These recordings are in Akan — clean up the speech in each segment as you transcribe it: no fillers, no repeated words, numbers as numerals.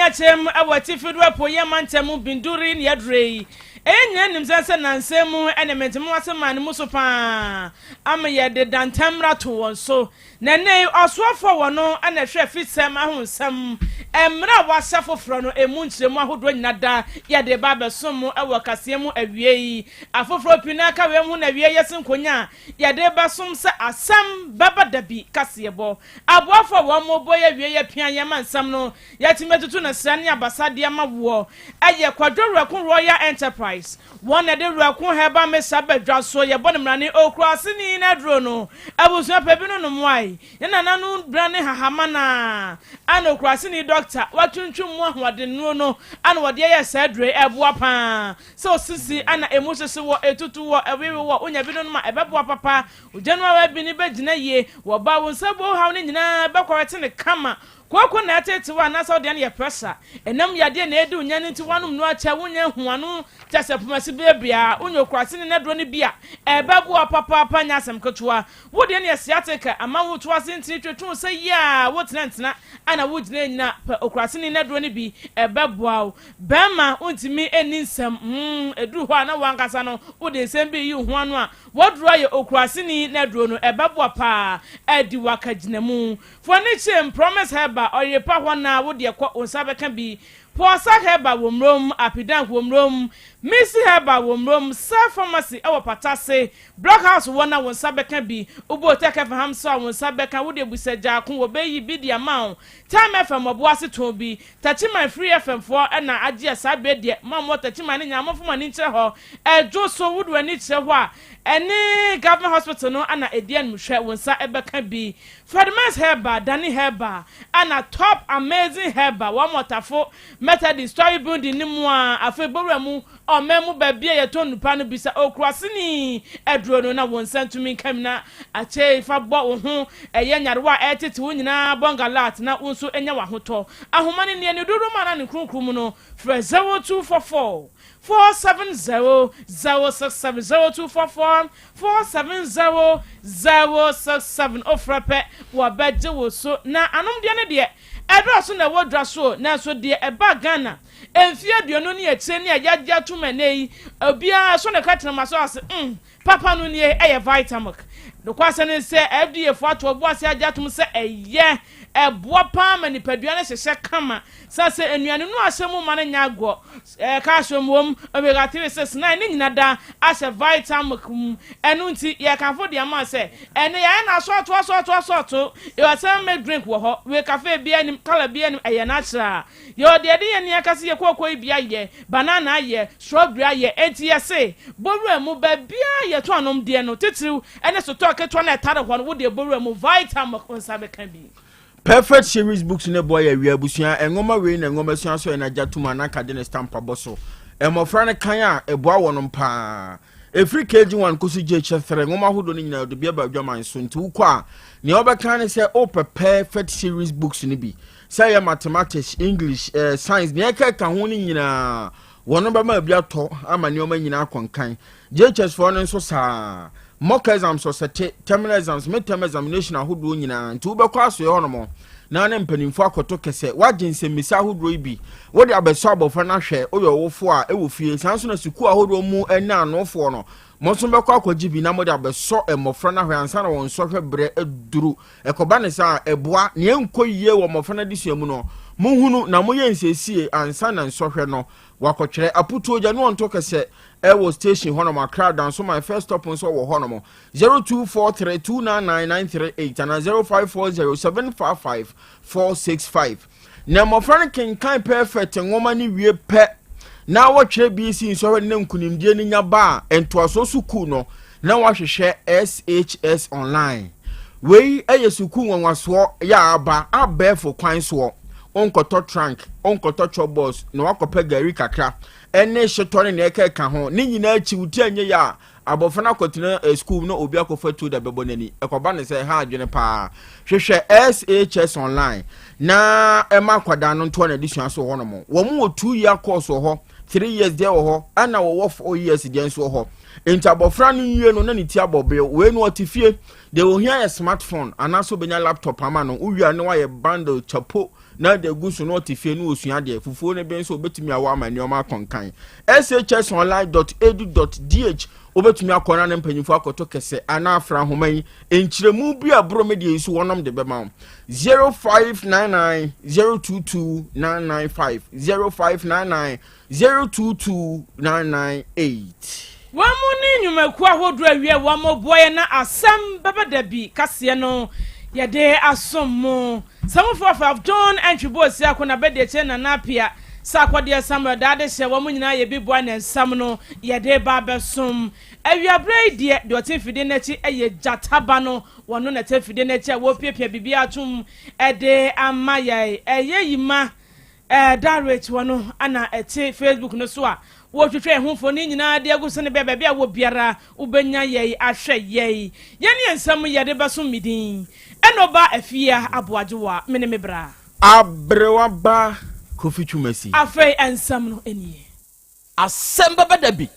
akyerɛ mu wɔ atifi do apueɛ mantam mu Binduri ne adurɛ yi. Ɛyɛ nyina nim sɛ sɛ nansa mu ne mentemehoase maa ne mu so paa ama yɛde dantam mmara too wɔn so. Na ɛnnɛ yi ɔsoafoɔ wɔ no na ɛhwɛ afisɛm ahonsɛm mmara a wɔahyɛ foforɔ no ɛmu nkyerɛmu ahodoɔ nyina da yɛde ba abɛsom mo wɔ kaseɛ mu awiei. Afoforɔ pii no ara ka wei ho na awiei yɛse nkonya a yɛde bɛsom sɛ asɛm bɛba da bi kaseɛbɔ. Aboafo a wɔn bɔ yɛ awiei apia yɛn ma nsɛm no yɛatumi atutu no srɛ ne abasa de ama woɔ ɛyɛ Kwadwo Werɛko Royal Enterprise. Wɔn na ɛde Werɛko Herbal Mixture aba dwa so. Yɛbɔ no mmrane Okuraaseni no aduro no abusua pɛ bi no nom wae. Yɛn nananom bra ne hahama no ara ana Okuraaseni dɔkta watwintwim mu ahoɔdennuro no ana wɔde ayɛ saa aduro yi. Ɛboa pa ara sɛ osisi ana emu hyehye wɔ, etutu wɔ, ɛwewe wɔ, wonya bi nonom a ɛbɛboa papa. Ogya no ara bi no bɛgyina yie. Wɔba wo nsa bu haw no nyinaa bɛkɔrɛte no kama. Kooko na ɛtetew anaasɛ wo deɛ no yɛ pressure. Ɛnam yadeɛ na ɛredi wo nya no nti woanom nnuro akyɛ wonnya nhu ano kyɛ sɛ pomasi berɛ biara wonya okurase ne n'aduro no bi a ɛbɛboa papaapa nyɛ asɛm ketewa. Wo deɛ no yɛ sciatica ama wo to ase ntini twetwe wo sɛ yie a wotena ntena ana wogyina nnyina pɛ okurase ne n'aduro no bi ɛbɛboa wo. Bɛrima wontumi nni nsɛm hmm ɛduru hɔ a na wo ankasa no wode nsɛm bi reyi wo ho ano a w'aduro ayɛ okuraseni n'aduro no ɛbɛboa paa adi wo akagyinamu. Fo ani kyerɛ Promise Herbal, ɔyerepa hɔ na wo deɛ kɔ wo nsa bɛka bi. Pɔɔsa Herbal wɔ Mmrom, Apidank wɔ Mmrom, Missy Herbal wɔ Mmrom, Sir Pharmacy wɔ Patase, Block House wɔ na wo nsa bɛka bi. Wobɔ Otec FM ha nso a wo nsa bɛka, wo deɛ bisa Gyaako wɔbɛyi bi de ama wo. Time FM Ɔboase tɔn bi. Takyiman Free FM foɔ na agyeɛ saa berɛ deɛ mo a mowɔ Takyiman no nyinaa momfa mo ani nkyerɛ hɔ. Ɛdwo so wode w'ani kyerɛ hɔ a ɛne Government Hospital no na ɛdi animhwɛ wo nsa bɛka bi. Fredman's Herbal, Danny Herbal, ɛna Top Amazing Herbal, wɔn Ɔtafo Methodist Story Building no mu a afei Bowura mu ɔman mu baabi a yɛtɔn nnupa no bisa Okuraseni aduro no na wo nsa ntumi nka mu na akyei fa bɔ wo ho ɛyɛ nyarewa a ɛretete wo nyinaa bɔngalat na wo nso nya w'ahotɔ. Ahoma no nie ne dodoɔ mu anaa ne kronkron mu no frɛ 0244 470 067 0244 470 067 Wofrɛ pɛ wɔbɛgye wo so. Na anomdeɛ no deɛ ɛdɔɔso na ɛwɔ dwa so o, nanso deɛ ɛbaa Ghana mfeɛ 20 ne akyire ne a yɛagye atom ɛnnɛ yi, obiara sɔ ne katenama so ase, mm, papa no nie, ɛyɛ Vitamilk. Nokwasɛm ne sɛ FDA foɔ ato wɔn bo ase agye atom sɛ ɛyɛ, ɛboa paa ma nipadua no hyehyɛ kama, sane sɛ nnuane no a ahyɛ mu ma no nyɛ agorɔ. Calcium wom, omega 3, 6, 9 ne nyina da ahyɛ Vitamilk mu. Ɛno nti yɛkamfo de ama sɛ ɛnɛ yɛayɛ no asɔɔto asɔɔto asɔɔto. Yɛwɔ 7 milk drink wɔ hɔ, wei cafe biara nnim, colour biara nnim, ɛyɛ natural. Yɛwɔ deɛ yɛde yɛn ani ankasa yɛ kooko yi bi ayɛ, banana ayɛ, strawberry ayɛ, enti yɛse bɔwura mu baabiara yɛtɔn anomdeɛ no, titiriw ne sotɔɔ ketewa no a ɛtare hɔ no, wo deɛ bɔwura mu Vitamilk wo nsa bɛka bi. Perfect Series Books no boa yɛ awia abusua nwoma wei na nwoma sua so yɛn agya tum a na kade ne stamp abɔ so. Mmɔfra no kan a ɛboa wɔnom paa. Ɛfiri KG1 kɔsi JH3 nwoma ahodoɔ no nyinaa wɔde bi aba adwaman so nti wokɔ a nea wobɛka ne sɛ wopɛ Perfect Series Books no bi sɛ ɛyɛ Mathematics, English, eh, Science nea ɛkeka ho no nyinaa Wɔn bɛma bi atɔ ama nneɛma nyinaa akɔ nkan. JHS foɔ no nso saa. Mock exams, ɔsɛte, terminal exams, midterm examination ahodoɔ nyinaa. Nti wobɛkɔ asoɛ hɔ nom na ne mpanimfoɔ akɔto kɛsɛ. Woagye nsɛmmisa ahodoɔ yi bi. Wode abɛsɔ abɔfra no ahwɛ. Woyɛ ɔwofoɔ a ɛwɔ fie. Saa nso na sukuu ahodoɔ mu ne anofoɔ no, mo nso mobɛkɔ akɔgye bi na mode abɛsɔ mmɔfra no ahwɛ ansa na wɔn nsɔhwɛ berɛ aduru. Ɛkɔba no saa a, ɛboa. Nea ɛnkɔ yie wɔ mmɔfra no adesua mu no, mohunu na moyɛ nsiesie ansa na nsɔhwɛ no wɔakɔtwerɛ. Aputuo gya ne ɔntɔ kɛsɛ ɛwɔ station hɔnom, Accra Dansoman first stop nso wɔ hɔnom. 0243 299 938 anaa 0540 755 465. Na mmɔfra no kenkan Perfect nwoma no wie pɛ na wɔtwerɛ BC nsɔhwɛ no na nkunimdie no nya ba a, ntoasoɔ sukuu no na wɔahwehwɛ SHS Online. Wei yɛ sukuu nwanwasoɔ yɛ a aba abɛɛfo kwan soɔ. Wonkɔtɔ trunk, wonkɔtɔ chop box na wakɔpɛ gari kakra ɛne hyetɔ ne nea ɛkeka ho. Ne nyinaa akyi wo ti anyɛ yie a, Abɔfra no akɔtena sukuu mu na obi akɔfa tuo de abɛbɔ n'ani. Ɛkɔba no sɛ ɛha adwene paa. Hwehwɛ SHS online na ɛma akwadaa no ntoa n'adesua so wɔ hɔnom. Wɔn wɔ 2 year course wɔ hɔ, 3 years deɛ wɔ hɔ, ɛna wɔwɔ 4 years deɛ nso wɔ hɔ. Nti abɔfra no nwie no na ne ti abɔ bew. Wei no ɔte fie. Deɛ ohia yɛ smartphone anaasɛ obenya laptop ama no. Wowie a na wayɛ bundle chapo. na de agu so na ɔte fie na ɔsua adeɛ. Fufuo no bi nso ɔbɛtumi awɔ ama nneɛma akɔ nkan. shsonline.edu.dh Wobɛtumi akɔ na ne mpanyinfoɔ akɔtɔ kɛsɛ anaa afra nhoma yi nkyerɛmu bi a ɛboro me deɛ yi so wɔnom de bɛma wo. 0599 022 995 0599 022 998. Wɔn mu ne nnwumakuo ahodoɔ awie wɔn boa yɛn na asɛm bɛba da bi kaseɛ no yɛde asom mo. Samufoɔ John Antwi Boasiako na Bɛdeɛkyɛ Nana Appiah Sarkodie Samuel Daade hyɛ wɔn nyinaa yɛ bi boa ne nsɛm no yɛde ba abɛsom. Awiaberɛ yi deɛ, deɛ ɔte mfidie no akyi yɛ Gyata ba no, wɔno na ɛte mfidie no akyi a wɔrepiapia biribiara atom de ama yɛn. Ɛyɛ Yima eh, Darwich wɔno na ɛte Facebook no so a wɔretwitwa yɛn ho mfoni nyinaa de agu sɛne bɛyɛ baabi a wɔ biara wobɛnya yɛn ahwɛ yɛn. Yɛne yɛn nsɛm yɛde bɛsom me din Enoba Afia Aboagyewa, me ne me bra. Aberewa ba Kofi Twumasi. Afei nsɛm no nie. Asɛm bɛba da bi.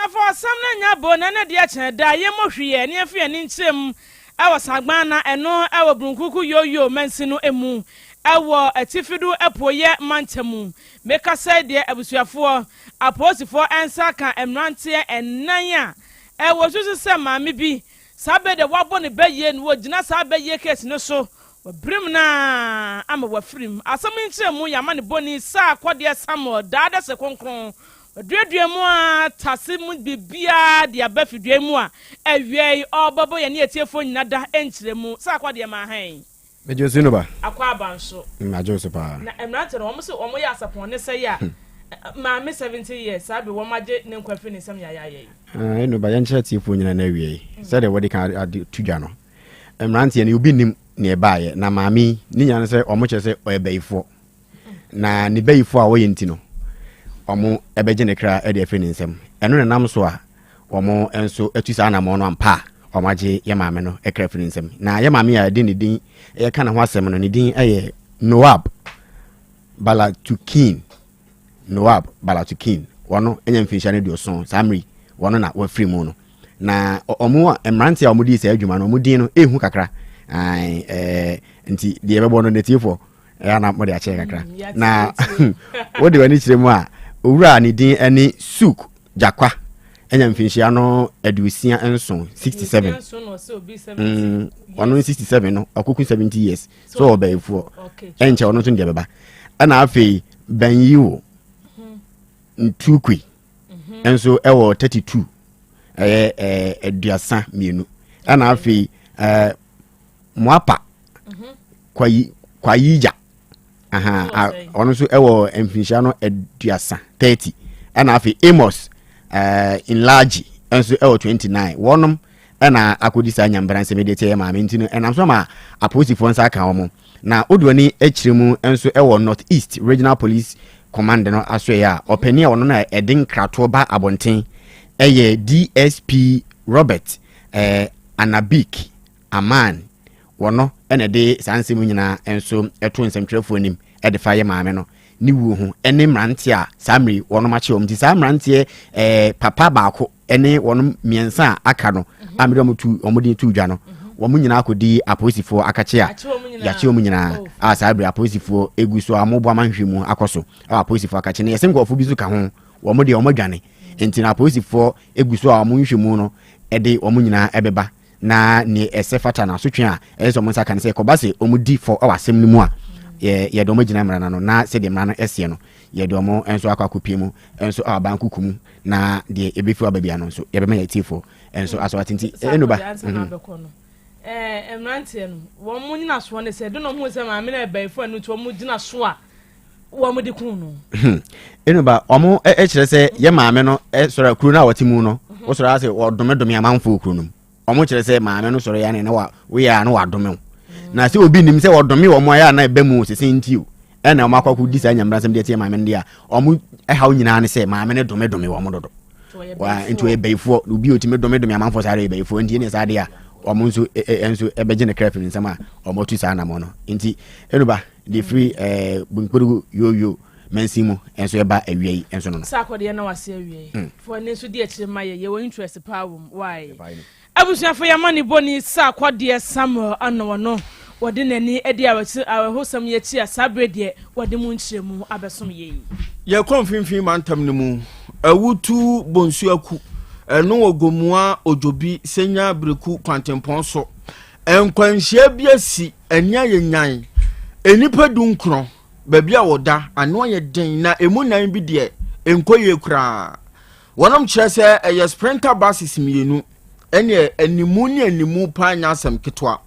Abusuafo, asɛm no nyɛ abo na ɛno deɛ kyɛn da. Yɛmmɔ hwee ɛ, na yɛmfa yɛn ani nkyerɛ mu wɔ Sagban na ɛno wɔ Brunkuku Yoyo mansin no mu wɔ Atifido Apueɛ mantam mu. Mekasa yi deɛ abusuafoɔ, apolisifoɔ nsa aka mmeranteɛ nnan a wɔsusu sɛ maame bi saa bɛ deɛ wɔabɔ no bɛyie na wɔgyina saa bɛyie case no so Wabirim no ara ama wafirim. Asɛm yi nkyerɛmu yɛ amanebɔni Saa Kɔdeɛ Samuel daa dase kronkron. Waduadua mu ara tase mu biribiara de aba fidua yi mu a awiei ɔrebɛbɔ yɛne atiefoɔ nyina da nkyerɛmu. Saa Kɔdeɛ maa hann. Megye wo so Nuba. Akwaaba nso. Magye wo so paa. Na mmeranteɛ no wɔn se wɔn yɛ asapɔn ne sɛe a maame 70 years saa bere wɔn agye ne nkwa afiri ne nsam yayaaya yi. Ah, Nuba yɛnkyerɛ atiefoɔ nyina no awiei sɛdeɛ wɔde kan ade to dwa no. Mmeranteɛ no obi nnim nea ɛbaeɛ na maame yi ne nyinaa no sɛ wɔn kyerɛ sɛ ɔyɛ bayifoɔ na ne bayifoɔ a ɔyɛ nti no wɔn ɛbɛgye ne kra ɛde afiri ne nsam ɛno na nam so a wɔn nso atu saa anamɔn no ampa a wɔn agye yɛ maame no kra afiri ne nsam na yɛ maame a ɛde ne din yɛka ne ho asɛm no ne din yɛ Noab Balatukin Noab Balatukin, wɔno anya mfinhyia no aduoson saa mmere yi, wɔno na wafiri mu no. Na wɔn a mmeranteɛ a wɔdii saa adwuma no, wɔn din no ehu kakra. Ae, ɛɛ, nti deɛ ɛbɛbɔ no n'atiefoɔ ɛyɛ na mode akyɛ kakra. Mm, na wode w'ani kyerɛ mu a, owura a ne din ne Suk Jakwa anya mfinhyia no 67, 67. Ɔno 67 no, ɔkoko 70 years. So ɔbɛyifoɔ. Ɛnkyɛ ɔno nso deɛ bɛba. Ɛna afei Banyiwo Ntukui nso ɛwɔ 32 ɛyɛ ɛɛ 32. Ɛna afei ɛɛ Moapa Kwayi Kwayija ɔno nso ɛwɔ mfinhyia no 30 30. Ɛna afei Amos ɛɛ Nlaji nso ɛwɔ 29. Wɔnom ɛna akɔdi saa nyambra nsɛm de tiɛ maame nti no ɛnam so ma apolisifoɔ nsa aka wɔn. Na wode w'ani akyerɛ mu nso wɔ North East Regional Police Command no asoɛeɛ a, ɔpanin a ɔno na ɛde nkratoɔ ba abɔnten yɛ DSP Robert eh, Anabik Aman. Wɔno na ɛde saa nsɛm nyinaa nso to nsɛmtwerɛfoɔ anim de fa yɛ maame no ne wuo ho ne mmeranteɛ a saa mmere wɔnom akye wɔn. Nti saa mmeranteɛ eh, papa baako ne wɔn mmiɛnsa a aka no a mede wɔn tu wɔn de tu dwa no wɔn nyinaa akɔdi apolisifoɔ akakye a yɛakye wɔn nyinaa oh. a saa bere apolisifoɔ egu so a wɔbɔ ama nhwehwɛ mu akɔ so a apolisifoɔ akakye no yɛsɛ nkurɔfoɔ bi nso ka ho wɔn deɛ wɔn adwane nti na apolisifoɔ egu so a wɔn nhwehwɛ mu no ɛde wɔn nyinaa ɛbɛba na nea ɛsɛ fata na asotwe a ɛsɛ sɛ wɔn nsa ka no sɛ ɛkɔba sɛ wɔn di fɔ wɔ asɛm no mu a yɛ yɛde wɔn agyina mmara no ano na sɛdeɛ mmara no ɛseɛ no yɛde wɔn nso akɔ akɔpie mu nso a aban kuku mu na deɛ ɛbɛfi aba bia no nso yɛbɛma yɛ atiefoɔ nso aso ate nti ɛnu ba. Mhm. mmeranteɛ no wɔn mo nyina soɔ ne sɛ de na wɔn sɛ maame na ɛbɛnfo ɛno nti wɔn gyina so a wɔn de kun no. Hmm. Ɛnu ba wɔn kyerɛ sɛ yɛ maame no sɔrɔ kuro no a wɔte mu no mhm. wɔsɔrɔ ase wɔdomedome amanfoɔ kuro no mu wɔn kyerɛ sɛ maame no sɔrɔ yɛ ne na wa woyɛ a na wadome wo na sɛ obi nim sɛ wɔdome wɔn ayɛ a na ɛbɛ mu sese nti o ɛna wɔn akɔ akɔ di saa nyamra nsɛm deɛ ɛteɛ maame no deɛ a wɔn ɛhaw nyinaa ne sɛ maame no domedome wɔn dodo wa nti ɔyɛ bɛyifoɔ obi a otumi domedome amanfoɔ saa de ɔyɛ bɛyifoɔ nti ɛna saa deɛ a wɔn nso nso ɛbɛgye ne kra firi nsɛm a wɔn atu saa anamɔ no nti ɛnuba deɛ firi ɛɛ bunkporigu yoyo mansin mu nso ɛba awia yi nso no no. Saa akɔdeɛ na wase awia yi hmm. fo ɛne nso di akyire ma yɛ yɛwɔ interest paa wɔ mu why abusuafo yɛ ama ne bɔni saa akɔdeɛ Samuel ano ɔno. Wɔde n'ani adi awerɛhosɛm yi akyi a saa berɛ deɛ wɔde mu nkyerɛmu abɛsom yei. Yɛkɔ mfimfini mantam no mu, Awutu Bonsuaku, ɛno wɔ Gomoa Odwobi Senya Bereku kwantempɔn so. Nkwanhyia bi asi, ani ayɛ nyan. Nnipa 19, baabi a wɔda, ano ayɛ den na emu nan bi deɛ, ɛnkɔ yie koraa. Wɔnom kyerɛ sɛ ɛyɛ sprinter buses mmienu, ɛneɛ animu ne animu paa nyɛ asɛm ketewa.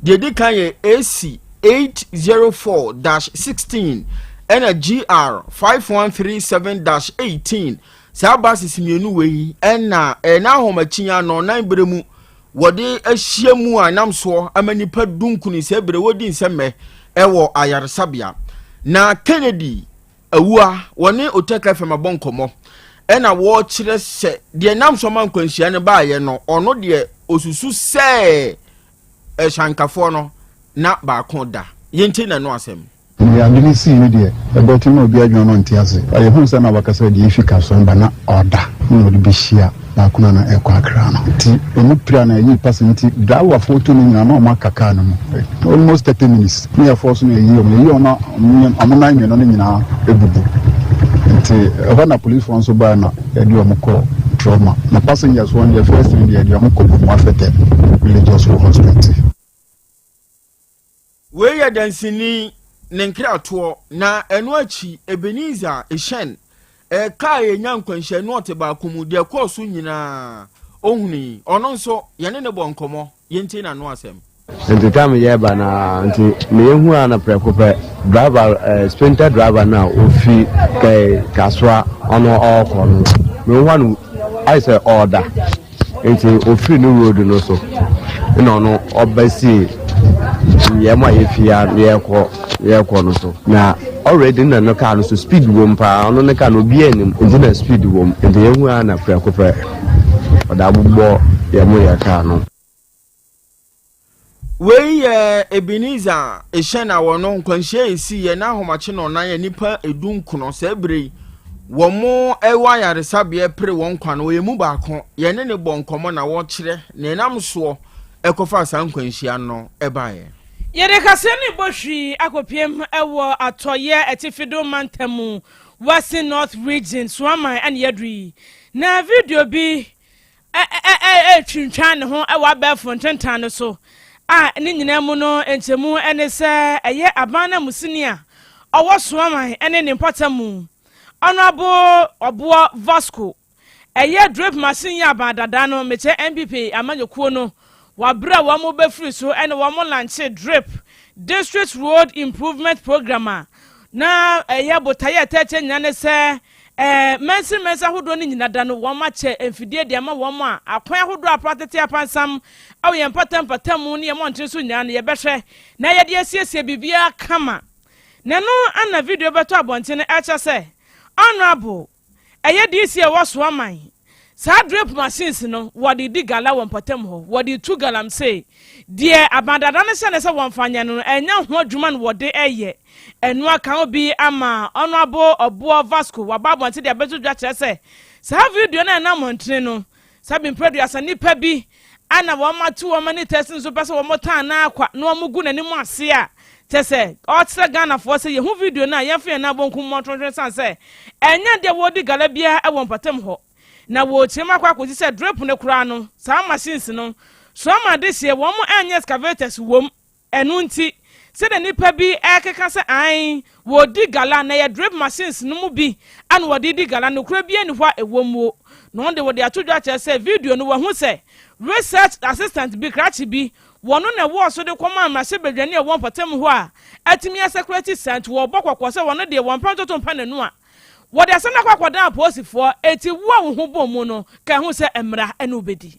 Deɛ ɛdi kan yɛ AC 804-16 ɛna GR 5137-18. Saa buses mmienu wei ɛna ɛna ahomakyi anɔnan berɛ mu wɔde ahyia mu a nam soɔ ama nipa 19 sɛ berɛ wɔdi nsɛmmɛ ɛwɔ ayaresabea. Na Kennedy Awua wɔne Oteka FM abɔ nkɔmmɔ ɛna wɔrekyerɛ sɛ deɛ nam so ma nkwanhyia no baayɛ no, ɔno deɛ osusu sɛ ɛhyɛnkafoɔ no na baako da. Yɛnti na no asɛm. Nea ade no sii no deɛ, ɛbɛte na obi adwene no nte ase. Ɔyɛ hu sɛ na wakasa deɛ efi Kasoa ba na ɔda na ɔde bɛhyia baako na na ɛkɔ Akra no. Nti ɔmo pira na ɛyi pasa nti driverfoɔ tu no nyinaa na ɔmo aka kaa no mu almost 30 minutes ne yɛfoɔ so na ɛyi ɔmo, yɛyi ɔmo na ɔmo nan mmienu no nyinaa ebubu. Nti ɛhɔ na policefoɔ nso baa na yɛde ɔmo kɔ trauma, na passengers wɔn deɛ, first thing deɛ, yɛde ɔmo kɔ Gomoa Fetteh Religious Hospital. Wei yɛ dansini ne nkratoɔ. Na ɛno akyi, Ebenezer Ehyɛn ɛka a yɛnya nkwanhyia no, ɔte baako mu, deɛ ɛkɔɔ so nyinaa ɔhunu. Ɔno nso yɛne ne bɔ nkɔmmɔ, yɛntie n'ano asɛm. Nti time yɛba na nti meyehu a na prɛko pɛ driver sprinter driver no a ofi kɛɛ Kasoa ɔno ɔrekɔ no, mehu no ayɛ sɛ ɔɔda, nti ofiri ne road no so ɛna ɔno ɔbɛsi yɛn mu a yɛfi a yɛrekɔ no so. Na already na no car no so speed wɔ mu paa. Ɔno ne car no obiara anim, nti na speed wɔ mu, nti yɛhu a na prɛko pɛ ɔde abobɔ yɛn mu yɛ car no. Wei yɛ Ebenezer Ehyɛn a wɔno nkwanhyia esi yɛ n'ahomakye na ɔnan yɛ nipa 19 saa ebere yi wɔn mo ɛwɔ ayaresabea pere wɔn kwan no, wɔyɛ mu baako. Yɛne ne bɔ nkɔmɔ na wɔkyerɛ na ɛnam soɔ ɛkɔfa saa nkwanhyia no ɛbaeɛ. Yɛde kaseɛ no bɔ hwii akɔpiem ɛwɔ atɔyɛ atifido mantam mu, Western North Region, Suaman ɛne yɛduru yi. Na video bi ɛtwintwan ne ho ɛwɔ abɛɛfo ntentan no so a ne nyinaa mu no nkyɛmu ɛne sɛ ɛyɛ aban na musini a ɔwɔ Suaman ɛne ne mpɔtam mu, Honourable Ɔboɔ Vasco, ɛyɛ drip machine yi aban dada no mekyɛ NPP amanyɔkuo no wabere a wɔn bɛfiri so ɛne wɔn launch DRIP, District Road Improvement Program, a na ɛyɛ botaeɛ ɛtɛkyɛ nyina ne sɛ mɛnsi mɛnsi ahodoɔ no nyina da no wɔn akyɛ mfidie de ama wɔn a akwan ahodoɔ apra tete apansam ɛwɔ yɛn mpata mpata mu ne yɛn mmɔnten so nyinaa no yɛbɛhwɛ na yɛde asiesie biribiara kama. Na no ana video bɛtɔ abɔnten no ɛkyɛ sɛ Honourable ɛyɛ DC a ɛwɔ Soaman, saa drip machines no wɔde di gala wɔ mpɔtam hɔ, wɔde tu galamsey. Deɛ abandada no hyɛ ne sɛ wɔmfa nyɛ no, ɛnyɛ ho adwuma no wɔde ɛyɛ. Ɛno aka ho bi ama Honourable Ɔboɔ Vasco waba abɔnten de abɛto dwa kyerɛ sɛ saa video no a ɛnam mmɔntene no, sabi mprɛduasa nipa bi ana wɔn ato wɔn ani tɛsi nso pɛ sɛ wɔn tan na akwa na wɔn gu n'anim ase a kyɛ sɛ ɔkyerɛ Ghanafoɔ sɛ yɛhu video no a yɛmfa yɛn nan bonkum mmɔntontwene san sɛ ɛnyɛ deɛ wɔdi gala biara ɛwɔ mpɔtam hɔ. Na wɔrekyerɛ mu akɔ akɔsi sɛ drip no koraa no, saa machines no so ama de hyɛ wɔn ɛnyɛ excavators wɔm. Ɛno nti sɛdeɛ nipa bi ɛkeka sɛ an wɔdi gala na yɛ drip machines no mu bi ana wɔde di gala no kura bi ani hɔ a ɛwɔ mu na wɔn de wɔde ato dwa kyerɛ sɛ video no wɔho sɛ research assistant bi krakye bi wɔn na ɛwɔ so de kɔma mmarahyɛbadwani a ɛwɔ mpɔtam hɔ a atumi asɛkurati saa. Nti wɔbɔ kɔkɔɔ sɛ wɔn deɛ wɔn mpa ntoto mpa n'anu a wɔde asɛm no akɔ akɔdan apolisifoɔ. Eti wo a wo ho bɔ mu no ka ho sɛ mmara ɛne wobɛdi.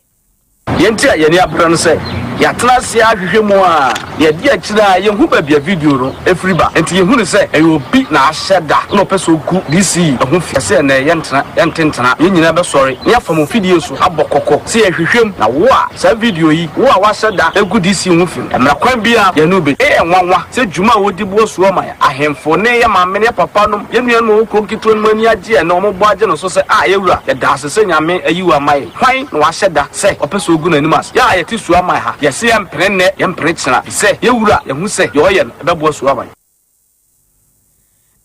Yɛn ti a yɛne abere no sɛ yɛatena ase ahwehwɛ mu a yɛde akyire a yɛhu baabi a video no ɛfiri ba, nti yɛhu no sɛ ɛyɛ obi na ahyɛ da na ɔpɛ sɛ ɔgu DC ɛho fi. Ɛsɛ ɛnɛ yɛntena yɛntentena, yɛn nyinaa bɛsɔre na yɛafa mo fidie so abɔ kɔkɔ sɛ yɛhwehwɛ mu na wo a saa video yi, wo a wahyɛ da egu DC ho fi no, mmara kwan biara yɛne wo bɛdi. Ɛyɛ nwanwa sɛ dwuma a wɔdi boɔ suo ma ahemfo ne yɛ maame ne yɛ papa nom, yɛn nuanom a wɔwɔ kuro nketewa no mu ani agye ɛnɛ wɔn bɔ agye no so sɛ a yɛwura, yɛda ase sɛ Nyame ayi wo ama yɛn. Hwan na wahyɛ da sɛ ɔpɛ sɛ ogu n'anim ase? Yɛ a yɛte suo ama ha. Yɛse yɛmpene nnɛ, yɛmpene kyena, fisɛ yɛ Wura, yɛhu sɛ deɛ ɔyɛ no ɛbɛboa Suaban.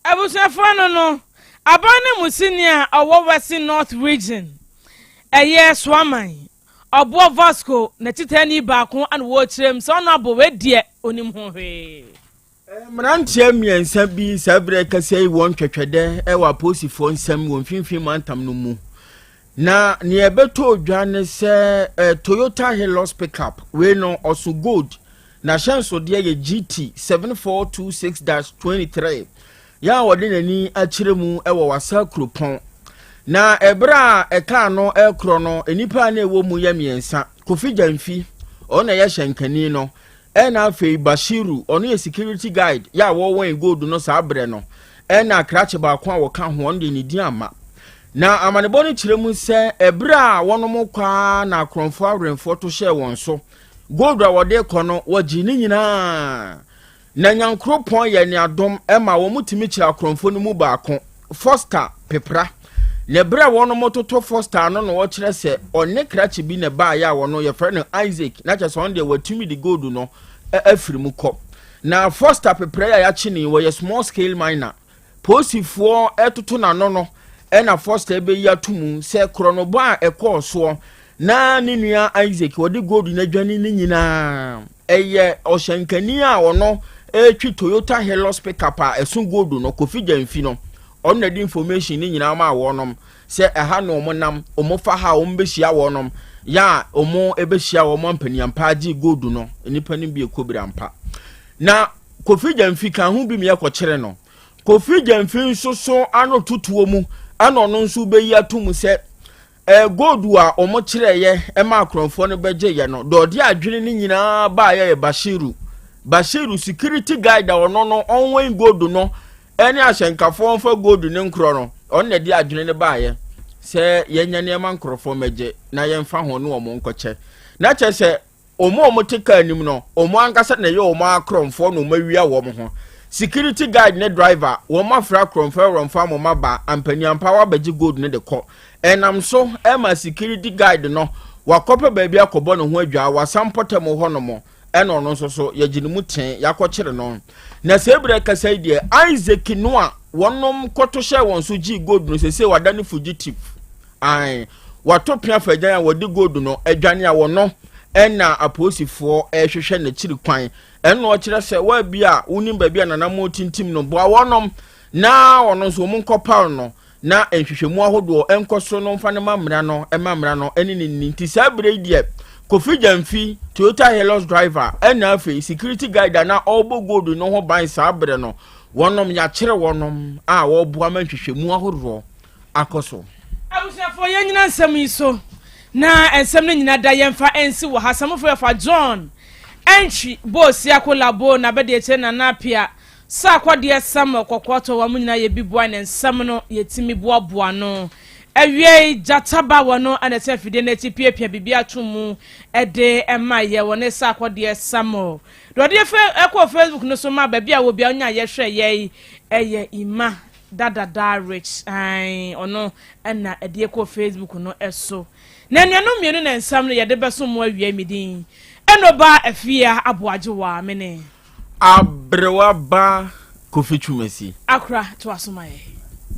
Abusuafoɔ no no, aban no mu sini a ɔwɔ Western North Region, ɛyɛ Suaman, Ɔboɔ Vasco n'akyitaani baako na wɔrekyerɛ mu sɛ ɔno abɔ wei deɛ ɔnim ho hwee. Mmeranteɛ mmiɛnsa bi saa berɛ kɛseɛ yi wɔn twɛtwɛdɛ wɔ apolisifoɔ nsam wɔ mfimfini mantam no mu. Na nea ɛbɛtɔ dwa ne sɛ eh, Toyota Hilux pickup wei no ɔso gold n'ahyɛnsodeɛ yɛ GT 7426-23 yɛ a wɔde n'ani akyerɛ mu wɔ Wasa kuropɔn. Na ɛberɛ a ɛkaa no ɛrekorɔ no nnipa a na ɛwɔ mu yɛ mmiɛnsa Kofi Gyamfi ɔno na ɛyɛ hyɛnkani no Ɛna afei Bashiru, ɔno yɛ security guide yɛ a wɔwɛn gold no saa berɛ no, ɛna krakye baako a wɔka ho, ɔno deɛ ne din amma. Na amanebɔ no kyerɛ mu sɛ ɛberɛ a wɔnom kɔ ara na akorɔmfoɔ awerɛmfoɔ to hyɛɛ wɔn so. Gold a wɔde kɔ no, wɔgyee ne nyinaa. Na Nyankoropɔn yɛ ne adom ma wɔtumi kyerɛ akorɔmfoɔ no mu baako, Foster Pepra. Na berɛ a wɔnom toto Foster ano na wɔkyerɛ sɛ ɔne krakye bi na ɛbaeɛ a wɔno yɛfrɛ no Isaac, na kyerɛ sɛ ɔno deɛ watumi de gold no afiri mu kɔ. Na Foster Pepra yi a yɛakye no yi, wɔyɛ small scale miner. Polisifoɔ retoto n'ano no na Foster bɛyi ato mu sɛ korɔnobɔ a ɛkɔɔ soɔ na ne nua Isaac ɔde gold no adwane no nyinaa ɛyɛ ɔhyɛnkani a ɔno ɛretwi Toyota Hilux pickup a ɛso gold no Kofi Gyamfi no ɔno na ɛde information no nyinaa maa wɔnom sɛ ɛha na wɔn nam wɔn fa ha a wɔn bɛhyia wɔnom yɛ a wɔn ɛbɛhyia wɔn ampaniampa agye gold no nnipa no bi ɛkɔbiri ampa na Kofi Gyamfi ka ho bi ma yɛkɔkyere no. Kofi Gyamfi nso so ano totoɔ mu ɛna ɔno nso bɛyi ato mu sɛ ɛɛ gold a wɔn kyerɛeɛ ɛma akorɔmfoɔ no bɛgyeeɛ no deɛ ɔde adwene no nyinaa baeɛ yɛ Bashiru. Bashiru security guide a ɔno no ɔnwɛn gold no ɛne ahyɛnkafoɔ mfa gold no nkorɔ no ɔno na ɛde adwene no baeɛ sɛ yɛnyɛ nneɛma nkorɔfoɔ mɛgye na yɛmfa ho ne wɔn nkɔkyɛ na kyerɛ sɛ Wɔn a wɔte kaa anim no, wɔn ankasa na ɛyɛ wɔn akorɔmfoɔ na wɔawia wɔn ho. Security guard ne driver, wɔn afrɛ akorɔmfoɔ awurɔmfoɔ ama wɔn aba, ampaniampa wɔabɛgye gold no de kɔ. Ɛnam so ma security guard no, wakɔpɛ baabi akɔbɔ ne ho adwaa, wasan mpɔtam hɔnom, ɛna ɔno nso so, yɛgye ne mu tee, yɛakɔkyere no. Na saa berɛ kasa yi deɛ, Isaac no a wɔnom kɔto hyɛɛ wɔn so gyee gold no, seesei wadane fugitive. Ae, wɔato pea fa agyan a wɔde gold no adwane a wɔno na apolisifoɔ rehwehwɛ n'akyiri kwan. Ɛno ɔkyerɛ sɛ wɔabi a wonim baabi a nananom tintim no boa wɔnom na ɔno nso wɔn nkɔpaw no na nhwehwɛmu ahodoɔ nkɔ so no mfa no ma mmara no ma mmara no ne ne nni. Nti saa berɛ yi deɛ Kofi Gyamfi, Toyota Hilux driver ɛna afei security guard a na ɔrebɔ gold no ho ban saa berɛ no wɔnom yɛakyere wɔnom a wɔreboa ma nhwehwɛmu ahodoɔ akɔ so. Abusuafoɔ yɛn nyina nsɛm yi so na nsɛm no nyina da yɛnfa nsi wɔ ha Samufo yɛfa John Antwi Boo Siako Labo na bɛde akyire Nana Apia Sarkodie Samuel Kɔkɔɔ tɔ wɔn nyina yɛ bi boa ne nsɛm no yɛtumi boaboa ano Awiei Gyata ba wɔ no na ɛsɛ afidie no akyi piapia biribi ato mu de ma yɛ wɔ ne Sarkodie Samuel deɛ ɔde ɛkɔɔ Facebook no so ma baabi a wɔ bia ɔnya yɛhwɛ yɛ ɛyɛ Ima Dada Rich ae ɔno na ɛdeɛ kɔ Facebook no so. Na anuanom mmienu na nsɛm no yɛde bɛso mo awia me din Enoba Afia Aboagyewa me ne. Aberewa ba Kofi Twumasi. Akora toa so ma yɛ.